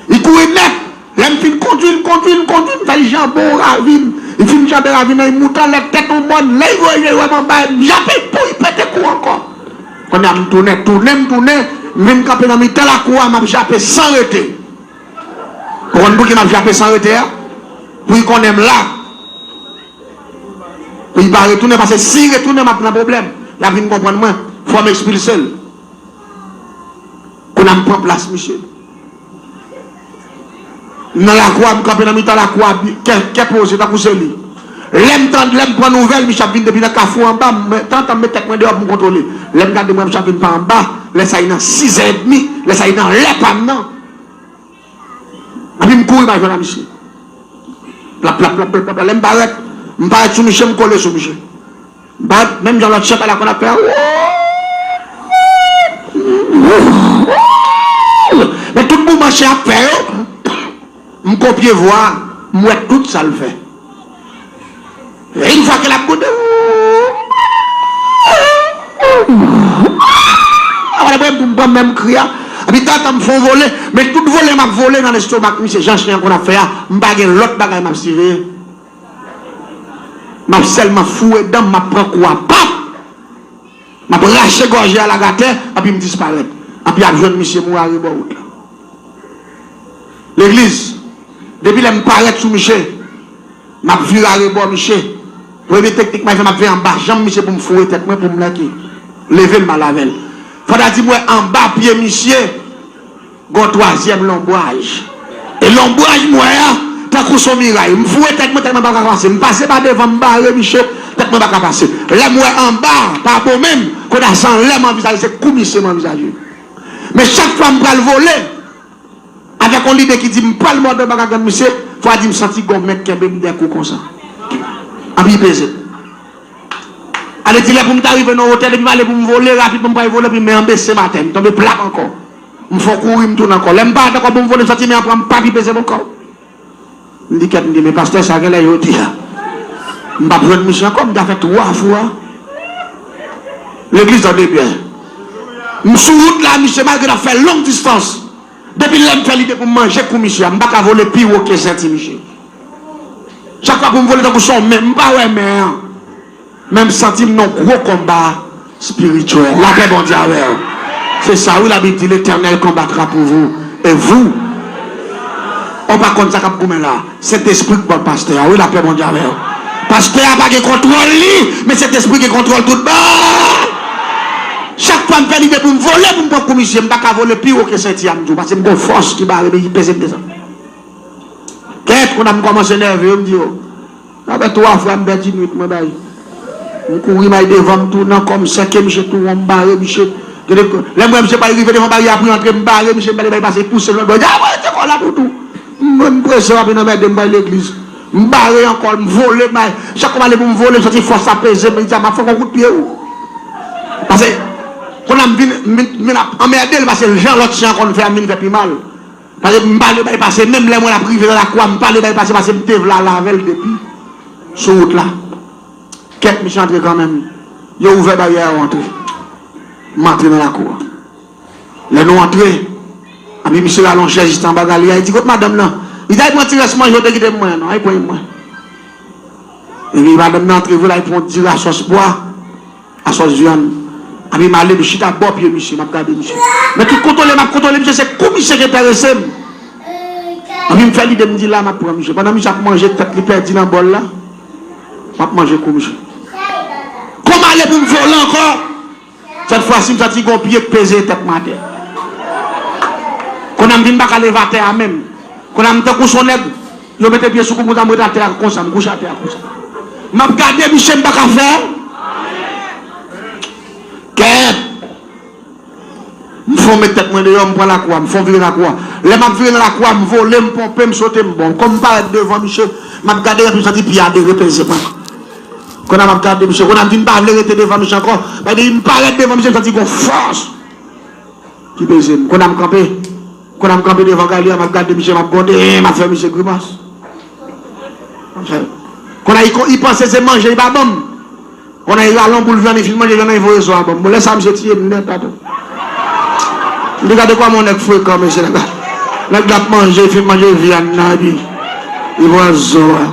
Li kouri nèt. Lè m fin kondui l, kondui l, kondui l, m fè l janbe yon ravin. Li fin janbe ravin nan, li moute anlè tèt yon mòn. Lè li rive, li wè m anba, m jape pou li pete kou ankò. Kounye a m tounen, tounen, m tounen, m vin kanpe nan mitan lakou a, m ap jape san rete. Ou konn pouki m ap jape san rete a? Pou li konnen m la. Pou li pa retounen, paske si li retounen, m ap nan pwoblèm. L ap vin konprann mwen. Fò m ekspilse l. Kounye a m pran plas misye. M nan lakou a, m kanpe nan mitan lakou a, kè, kè poze, tankou se li. Lè m tande, lè m pran nouvèl, misye ap vin depi nan kafou anba, m, tantan m met tèt mwen deyò pou m kontwole. Lè m gade, m wè misye ap vin pa anba, lè sa li nan sis è edmi, lè sa li nan lè pa m nan. Epi m kouri m al jwenn a misye. Plap, plap, plap, plap, plap, lè m parèt, m parèt sou misye, m kole sou misye. Bat, menm jan lòt chen pa la konn ap fè a. Men tout mouvman chen ap fè yo, m kopye vwa a, m wè tout sa l fè. E yon fwa ke l ap goude, apre m pran menm kri a, epi tantan m fè yon vole, men tout vole m ap vole nan lestomak misye, jan chen an konn ap fè a, m pa gen lòt bagay m ap siveye. M ap sèlman foure dan m, m ap pran kou a, pap! M ap rache gòj li al atè, epi m disparèt. Epi y ap jwenn misye mouri arebò wout la. Legliz, Depi lè m parèt sou miche, m ap vire arebò miche. Premye teknik m ap fè, m ap veye anba janm miche pou m foure tèt mwen, pou m lèke. Leve l mal avè l. Fò ta di m wè anba pye misye, gon twazyèm lonbraj. E lonbraj m wè a, tankou s on miray. M foure tèt mwen, tèt mwen pa ka pase. M pase pa devan, m bare miche, tèt mwen pa ka pase. Lè m wè anba pa bon menm, kounye a se anlè m anvizaje, se kou misye m anvizaje. Men chak fwa m pral vole, avèk yon lide ki di m pral mòde baka grann misye, fò a di m santi gon men kenbe m de kou konsa. Anpi peze. Ale di lè pou m ta rive nan wotè, depi m ale pou m vole, rapidman m pral vole, epi men an bese m atè, m tonbe plat ankò. M fè yon kouri, m tounen ankò. Lè m parèt ankò pou m vole, m santi men an pran m, pa pi peze m ankò. M di kèt, m di, men pastè sa genlè yo di a. M p ap jwenn misye ankò, m ta fè twa fwa. Legliz tande byen. M sou wout la, misye malgre n ap fè long distans. Depi lè m fè lide pou m manje kou misye a, m pa ka vole pi wo ke senti misye. Chak fwa pou m vole tankou s on men, m pa wè men an. Men m santi m nan gwo konba espirityèl. Lapè Bondye avè w. Se sa wi, Labib di, L'Éternel combattra pour vous, et vous. Ou pa konn sa k ap goumen la. Sentespri k ban pastè a. Wi, lapè Bondye avè w. Pastè a pa gen kontwòl li, men Sentespri gen kontwòl tout bagay. Chak fwa m fè lide pou m vole, pou m pran kou misye, m pa ka vole pi wo ke senti a, m di w, paske m gon fòs ki bare m e ki peze m desann. Kèt, kounye a m kòmanse nève yo, m di yo. Sa fè twa fwa m pèdi nwit mwen bay. M kouri m al devan, m tounen ankò, m sèke misye tou won, m bare misye. Lè m wè misye pral rive devan baryè a pou l antre, m bare misye, m pale bay pase, pouse l lòt bò. Di, "A, mwen rete kò la toutou." M, m prese, w ap vin anmède m bay legliz. M bare ankò, m vole, bay. Chak fwa m ale pou m vole, m santi fòs la peze m, m di, "A, m ap fè yon kout pye wi." Paske, kounye a m vin, m vin, m vin ap anmède l, paske jan lòt chen an konn fè a, m vin fè pi mal. Paske m pale bay pase, menm lè mwen ap rive nan lakou a, m pale bay pase, paske m te vle al avè l depi sou wout la. Kèt, misye antre kanmenm. Yo ouvè baryè a, yo antre. M antre nan lakou a. Lè nou antre, anpi misye rale yon chèz jis anba galri a, li di, "Kot madanm nan?" Li di, "Al pran ti rès manje w te kite pou mwen an non, al pran mwen." Epi madanm nan antre vre, l al pran yon dira sòs pwa. A sòs vyann. Anpi m ale, m chita bò pye misye, m ap gade misye. Men tout kontwole m ap kontwole misye, se kou misye ki enterese m. Anpi m fè lide, m di la, m ap pran misye. Pandan misye ap manje tèt li pèdi nan bòl la, m ap manje kou misye. Kou m ale pou m vole ankò, sèt fwa si m santi gon pye k peze tèt mwen atè. Kounye a m vin pa ka leve atè a menm. Kounye a m tankou s on nèg, yo mete pye sou kou m konsa, m ret atè a konsa, m kouche atè a konsa. M ap gade misye, m pa ka fè. Kèt! M fè on met tèt mwen deyò, m pran lakou a, m fè on vire lakou a. Lè m ap vire nan lakou a, m vole, m ponpe, m sote, m bon. Kòm m parèt devan misye, m ap gade, epi m santi pye a derepeze mwen. Kounye a m ap gade misye, kounye a m vin pa vle rete devan misye ankò. Paske depi m parèt devan misye, m santi gon fòs ki peze m. Kounye a m kanpe. Kounye a m kanpe devan galri a, m ap gade misye, m ap gwonde, m ap fè misye grimas. Kounye a li panse se manje li pa ban m. Kounye a li rale yon boul vyann, li fin manje vyann nan, li voye zo a ban m. Bon, lè sa a, misye tiye m nèt atò. M di, "Gade kòman yon nèg frekan, mesye, nèg la. Nèg la ap manje, li fin manje vyann nan, epi li pran zo a,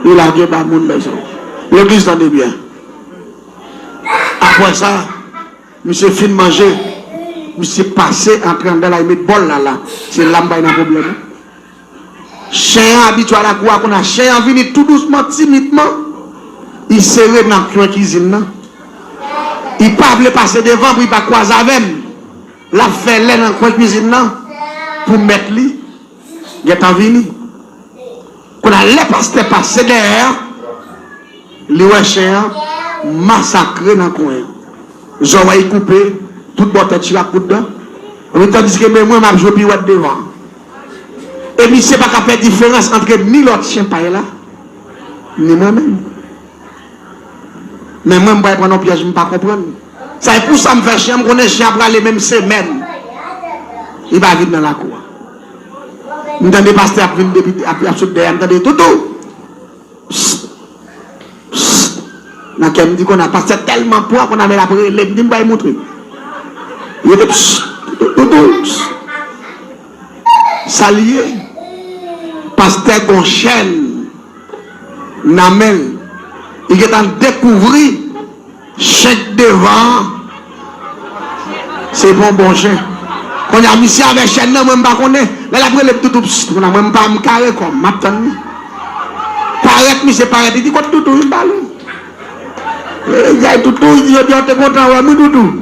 li lage ba moun, mesye." Legliz, tande byen. Apre sa, misye fin manje, misye pase antre anndan la, li met bòl la la. Se la m bay nan pwoblèm. Chen an abitye a lakou a, kounye a chen an vini tou dousman, timidman, li sere nan kwen kizin nan. Li pa vle pase devan pou li pa kwaze avè m. L ap fè lè nan kwen kizin nan pou mèt li gentan vini. Kounye a, lè pastè pase dèyè a, li wè chen an masakre nan kwen an. Zòrèy koupe, tout bò tèt chire ak kout dan. Epi tandiske men mwen, m ap jwe piwèt devan. E misye pa ka fè diferans ant ni lòt chen pay la, ni mwen menm. Men mwen, m pral pran yon pyèj m pa konprann. Sa e pou sa m fè chen an, m konnen chen an prale menm semèn. Li pa vin nan lakou a. M tande pastè ap vin depi, ap, ap sot dèyè, m tande toutou. Psst. Psst. Nan kè m di konn a pastè tèlman pran konn a men l ap rele m di m bay moutre. Yo te psst. Toutou psst. Sa l ye? Pastè gon chèn nan men l. Li gentan dekouvri chen k devan an se pa yon bon chen. Kounye a, misye avè chèn nan, mwen m pa konnen. Lè l ap rele m Toutou, pst, kounye a, mwen m pa, m kare kò m, m ap tann li. Parèt, misye parèt, li di, "Kot Toutou?" M pale. E, gay Toutou, li di, "Yo te kontan wè m, wi, Toutou."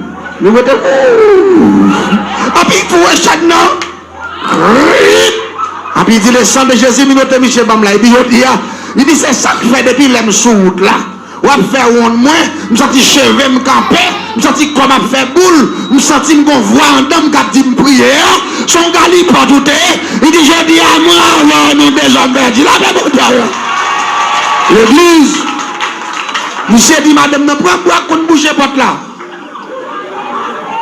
Nou rete, ooh. Anpi, pou wè chèn nan. Krip! Anpi, li di, "Le sang de Jésus, minote misye ban m la." Epi, jodi a, li di, "Se sa k fè depi lè m sou wout la." W ap fè wonn mwen, m santi cheve m kanpe, m santi kò m ap fè boul, m santi m gon vwa anndan m k ap di m priye a, se yon galipòt ou te ye. Li di, "Jodi a, mwen avè w, nou dezòm pèdi." Lapè Bondye avè w. Legliz, misye di madanm nan, "Pran bwa k konn bouche pòt la.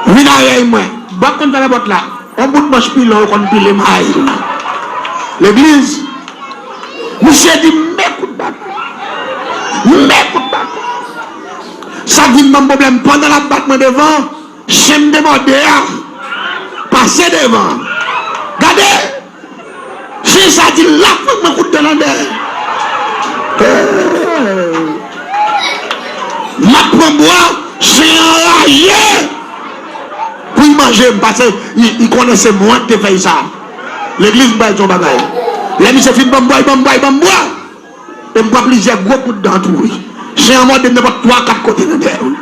Vin avè mwen." Bwa k konn fèmen pòt la. Yon bout manch pilon yo konn pile may. Legliz, misye di, "M met kout bat. M met kout bat." Sa k vin ban m pwoblèm, pandan l ap bat mwen devan, chen m te mòde a pase devan. Gade! Chen sa di l ap pran mwen kout dan nan dèyè. M ap pran bwa, chen an raje pou l manje m, paske li, li konnen se mwen ki te fè l sa. Legliz, m pral di yon bagay. Lè misye fin ban m bwa, li ban m bwa, li ban m bwa. E m pran plizyè gwo kout dan tou, wi. Chen an mòde m nenpòt twa, kat kote nan dèyè, wi.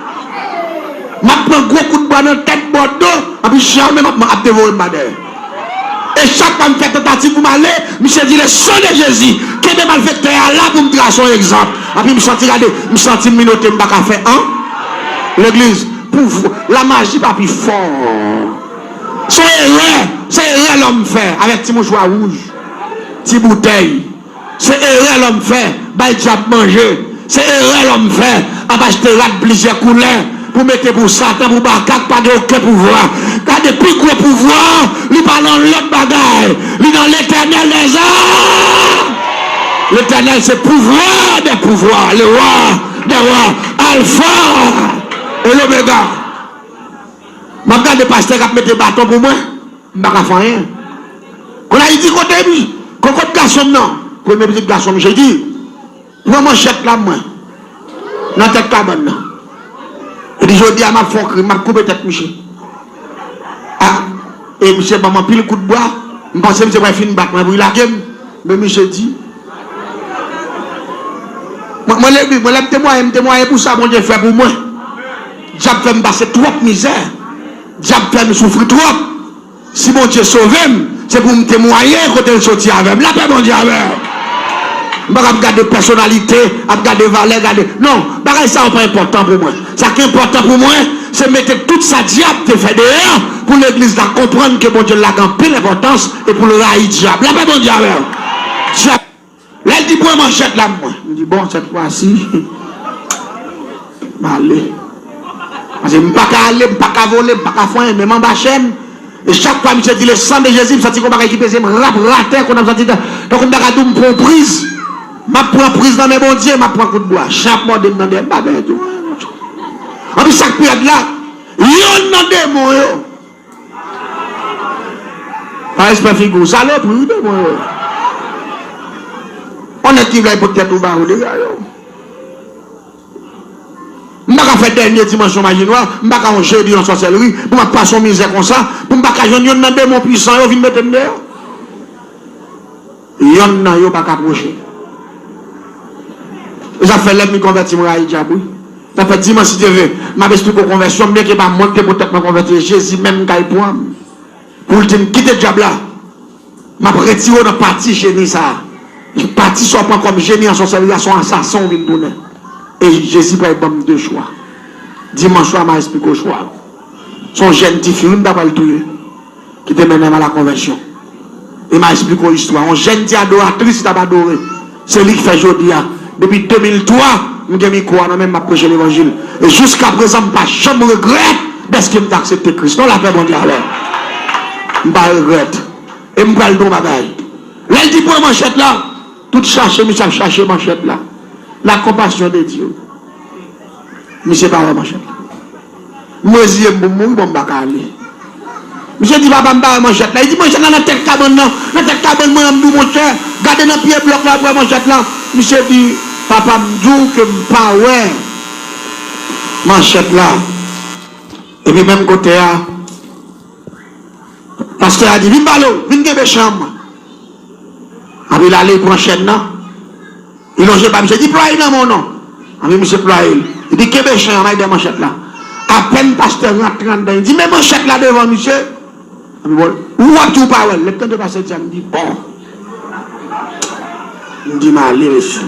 M ap pran gwo kout bwa nan tèt, bò do, anpi chen an menm ap, ap devore m pa dèyè. E chak fwa m fè tantativ pou m ale, misye di, "Le sang de Jésus, kenbe malfektè a la pou m trase yon egzanp." Anpi m santi, gade, m santi m minote, m pa ka fè an. Legliz, pou vou, lamaji pa pi fò. Se yon erè, se erè lòm fè avèk ti mouchwa wouj, ti boutèy. Se erè lòm fè, bay dyab manje. Se erè lòm fè, ap achte rad plizyè koulè pou mete pou Satan, pou baka k pa gen okenn pouvwa. Gade pi gwo pouvwa, li pa nan lòt bagay. Li nan Letènèl dèzame. Letènèl se pouvwa dè pouvwa, le wa dè wa, Alfa e Lomega. M ap gade pastè k ap mete baton pou mwen. M pa ka fè anyen. Kounye a, li di, "Kote mi? Kokot gason m nan?" Premye pitit gason m, misye di, "Pran manchèt la, mwen, nan tèt kabann nan." Li di, "Jodi a, m ap fè yon krim, m ap koupe tèt misye." A, e misye ban m anpil kout bwa, m panse misye pral fin bat mwen pou l lage m, men misye di, mwen, mwen, lè, mwen, lè m temwaye, m temwaye pou sa Bondye fè pou mwen. Dyab fè m pase twòp mizè, dyab fè m soufri twòp. Si Bondye sove m, se pou m temwaye kote l soti avè m. Lapè Bondye avè w. M pa ap gade pèsonalite, ap gade valè, gade. Non, bagay sa yo pa enpòtan pou mwen. Sa ki enpòtan pou mwen, se mete tout sa dyab te fè deyò pou legliz la konprann ke Bondye lage anpil enpòtans e pou l rayi dyab. Lapè Bondye avè w. Dyab Lè l di, "Pran manchèt la, mwen." M di, "Bon, sèt fwa si, m ale." Paske m pa ka ale, m pa ka vole, m pa ka fè anyen, men m anba chèn. E chak fwa misye di, "Le sang de Jésus," m santi gon bagay ki peze m, rap, atè, kounye a m santi tan, tankou m ta ka di w m pran yon priz. M ap pran priz nan men Bondye, m ap pran kout bwa. Chen ap mòde m nan dèyè, m pa genyen tou. Anpi sa k pi rèd la, yonn nan demon yo, Pa respè figi w, salopri, wi, demon yo. On nèg ki vle pot tèt ou ba ou, dega yo. M pa ka fè dènye dimansyon maji nwa, m pa ka yon jedi yon sòsèlri, pou m ap pase yon mizè konsa, pou m pa ka jwenn yonn nan demon pwisan yo vin mete m deyò. Yonn nan yo pa ka pwoche. E sa fè lè m konvèti, m rayi dyab, wi. Sa fè dimanch, si Dye vle, m ap esplike w konvèsyon m, byenke pa mwen ki te pou tèt mwen konvèti, e Jezi menm m kay pran m. Pou l di m, "Kite dyab la, m ap retire w nan pati jeni sa a." Pati sa w pran kòm jeni an sòsèlri a, se yon asasen w vin tounen. E Jezi pral ban m de chwa. Dimanch swa, m a esplike w chwa. Se yon jèn tifi, wi, m ta pral touye. Ki te mennen m a la konvèsyon. E m a esplike w istwa. Yon jèn ti adoratris ki t ap adore. Se li ki fè jodi a. Depi de mil twa, m gen mikwo a nan men m, m ap preche levanjil. E jiska prezan, m pa janm regrèt dèske m te aksepte Kris. Non, lapè Bondye avè w. M pa regrèt. E m pral di w yon bagay. Lè l di, "Pran manchèt la," tout chache, misye ap chache manchèt la. La compassion de Dieu. Misye pa wè manchèt la. M reziye m pou m mouri, bon, m pa ka ale. Misye di, "Papa, m pa wè manchèt la." Li di, "Manchèt la nan tèt kabann nan, nan tèt kabann mwen an," m di w, "Monchè, gade nan pye blòk la, w ap wè manchèt la." Misye di, "Papa, m di w ke m pa wè manchèt la." Epi menm kote a, Pastè a di, "Vin pale w, vin kenbe chen an." Epi l ale, li pran chèn nan. Li lonje ba misye, di, "Plwaye nan men w non." Epi misye plwaye l. Li di, "Kenbe chen an, m al dèyè manchèt la." Apèn pastè rantre anndan, li di, "Men manchèt la devan misye." Epi bon, ou ap di ou pa wè l. Lè m tande pastè di sa, m di, "Bon." M di, "M ale, mesye."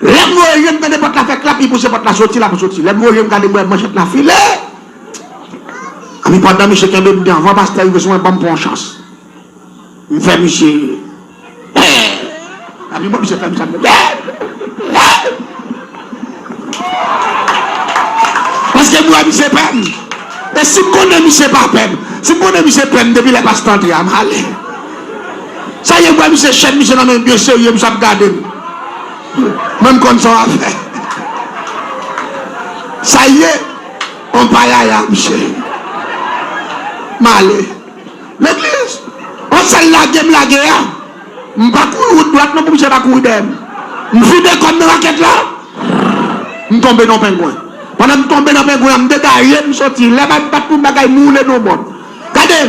Lè m voye je m tande pòt la fè klap, li pouse pòt la soti, l ap soti. Lè m voye je m gade, m wè manchèt la file. Epi pandan misye kenbe m devan, pastè rive sou mwen, ban m pran yon chans. M fè misye. Epi bon, misye fè m sa. Paske m wè misye pè m. E si m konnen misye pa pè m, si m konnen misye pè m depi lè pastè antre a, m ale. Sa ye, m wè misye chèn misye nan men byen serye, misye ap gade m. Mwen m konn sa w ap fè. Sa ye, on payaya, misye. M ale. Legliz, on sèl lage m lage a. M pa kouri wout dwat non pou misye pa kouri dèyè m. M vide kò m nan rakèt la. M tonbe nan pengwen. Pandan m tonbe nan pengwen an, m degaje, m soti. Lè m ap bat pou m bagay, m woule nan bòd. Gade,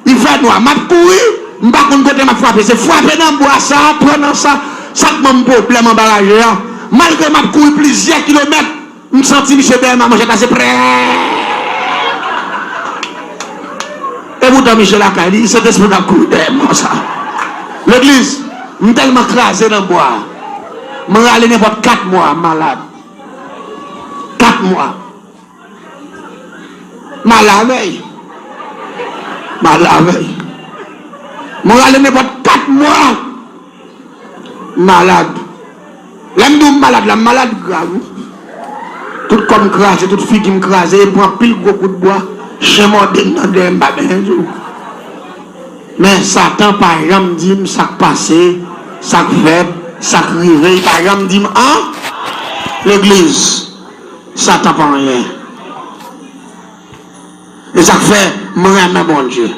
li fè nwa. M ap kouri, m pa konn kote m ap frape. Se frape nan bwa sa, pran nan sa, sa k ban m pwoblèm anba raje a. Malgre m ap kouri plizyè kilomèt, m santi misye dèyè m a manchèt la, se prè. E poutan misye lakay li, Sentespri k ap kouri dèyè m konsa. Legliz, m tèlman kraze nan bwa a. M rale nenpòt kat mwa, m malad. Kat mwa. M ale avè l. M ale avè l. M rale nenpòt kat mwa. M malad. Lè m di w m malad la, m malad grav, wi. Tout kò m kraze, tout figi m kraze, e m pran anpil gwo kout bwa, chen mòde m nan dèyè, m pa bezwen di w. Men Satan pa janm di m sa k pase, sa k fèt, sa k rive, li pa janm di m an. Legliz, Satan pa anyen. E sa k fè m renmen Bondye.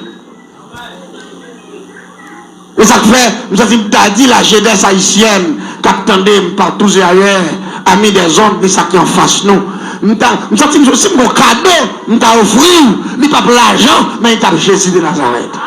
E sa k fè, m santi m ta di la jeunesse haïtienne k ap tande m partout et ailleurs, amis des ondes, ni sa ki anfas nou. M ta, m santi m, si m gon kado, m ta ofri w, li p ap lajan, men li t ap Jezi de Nazarèt.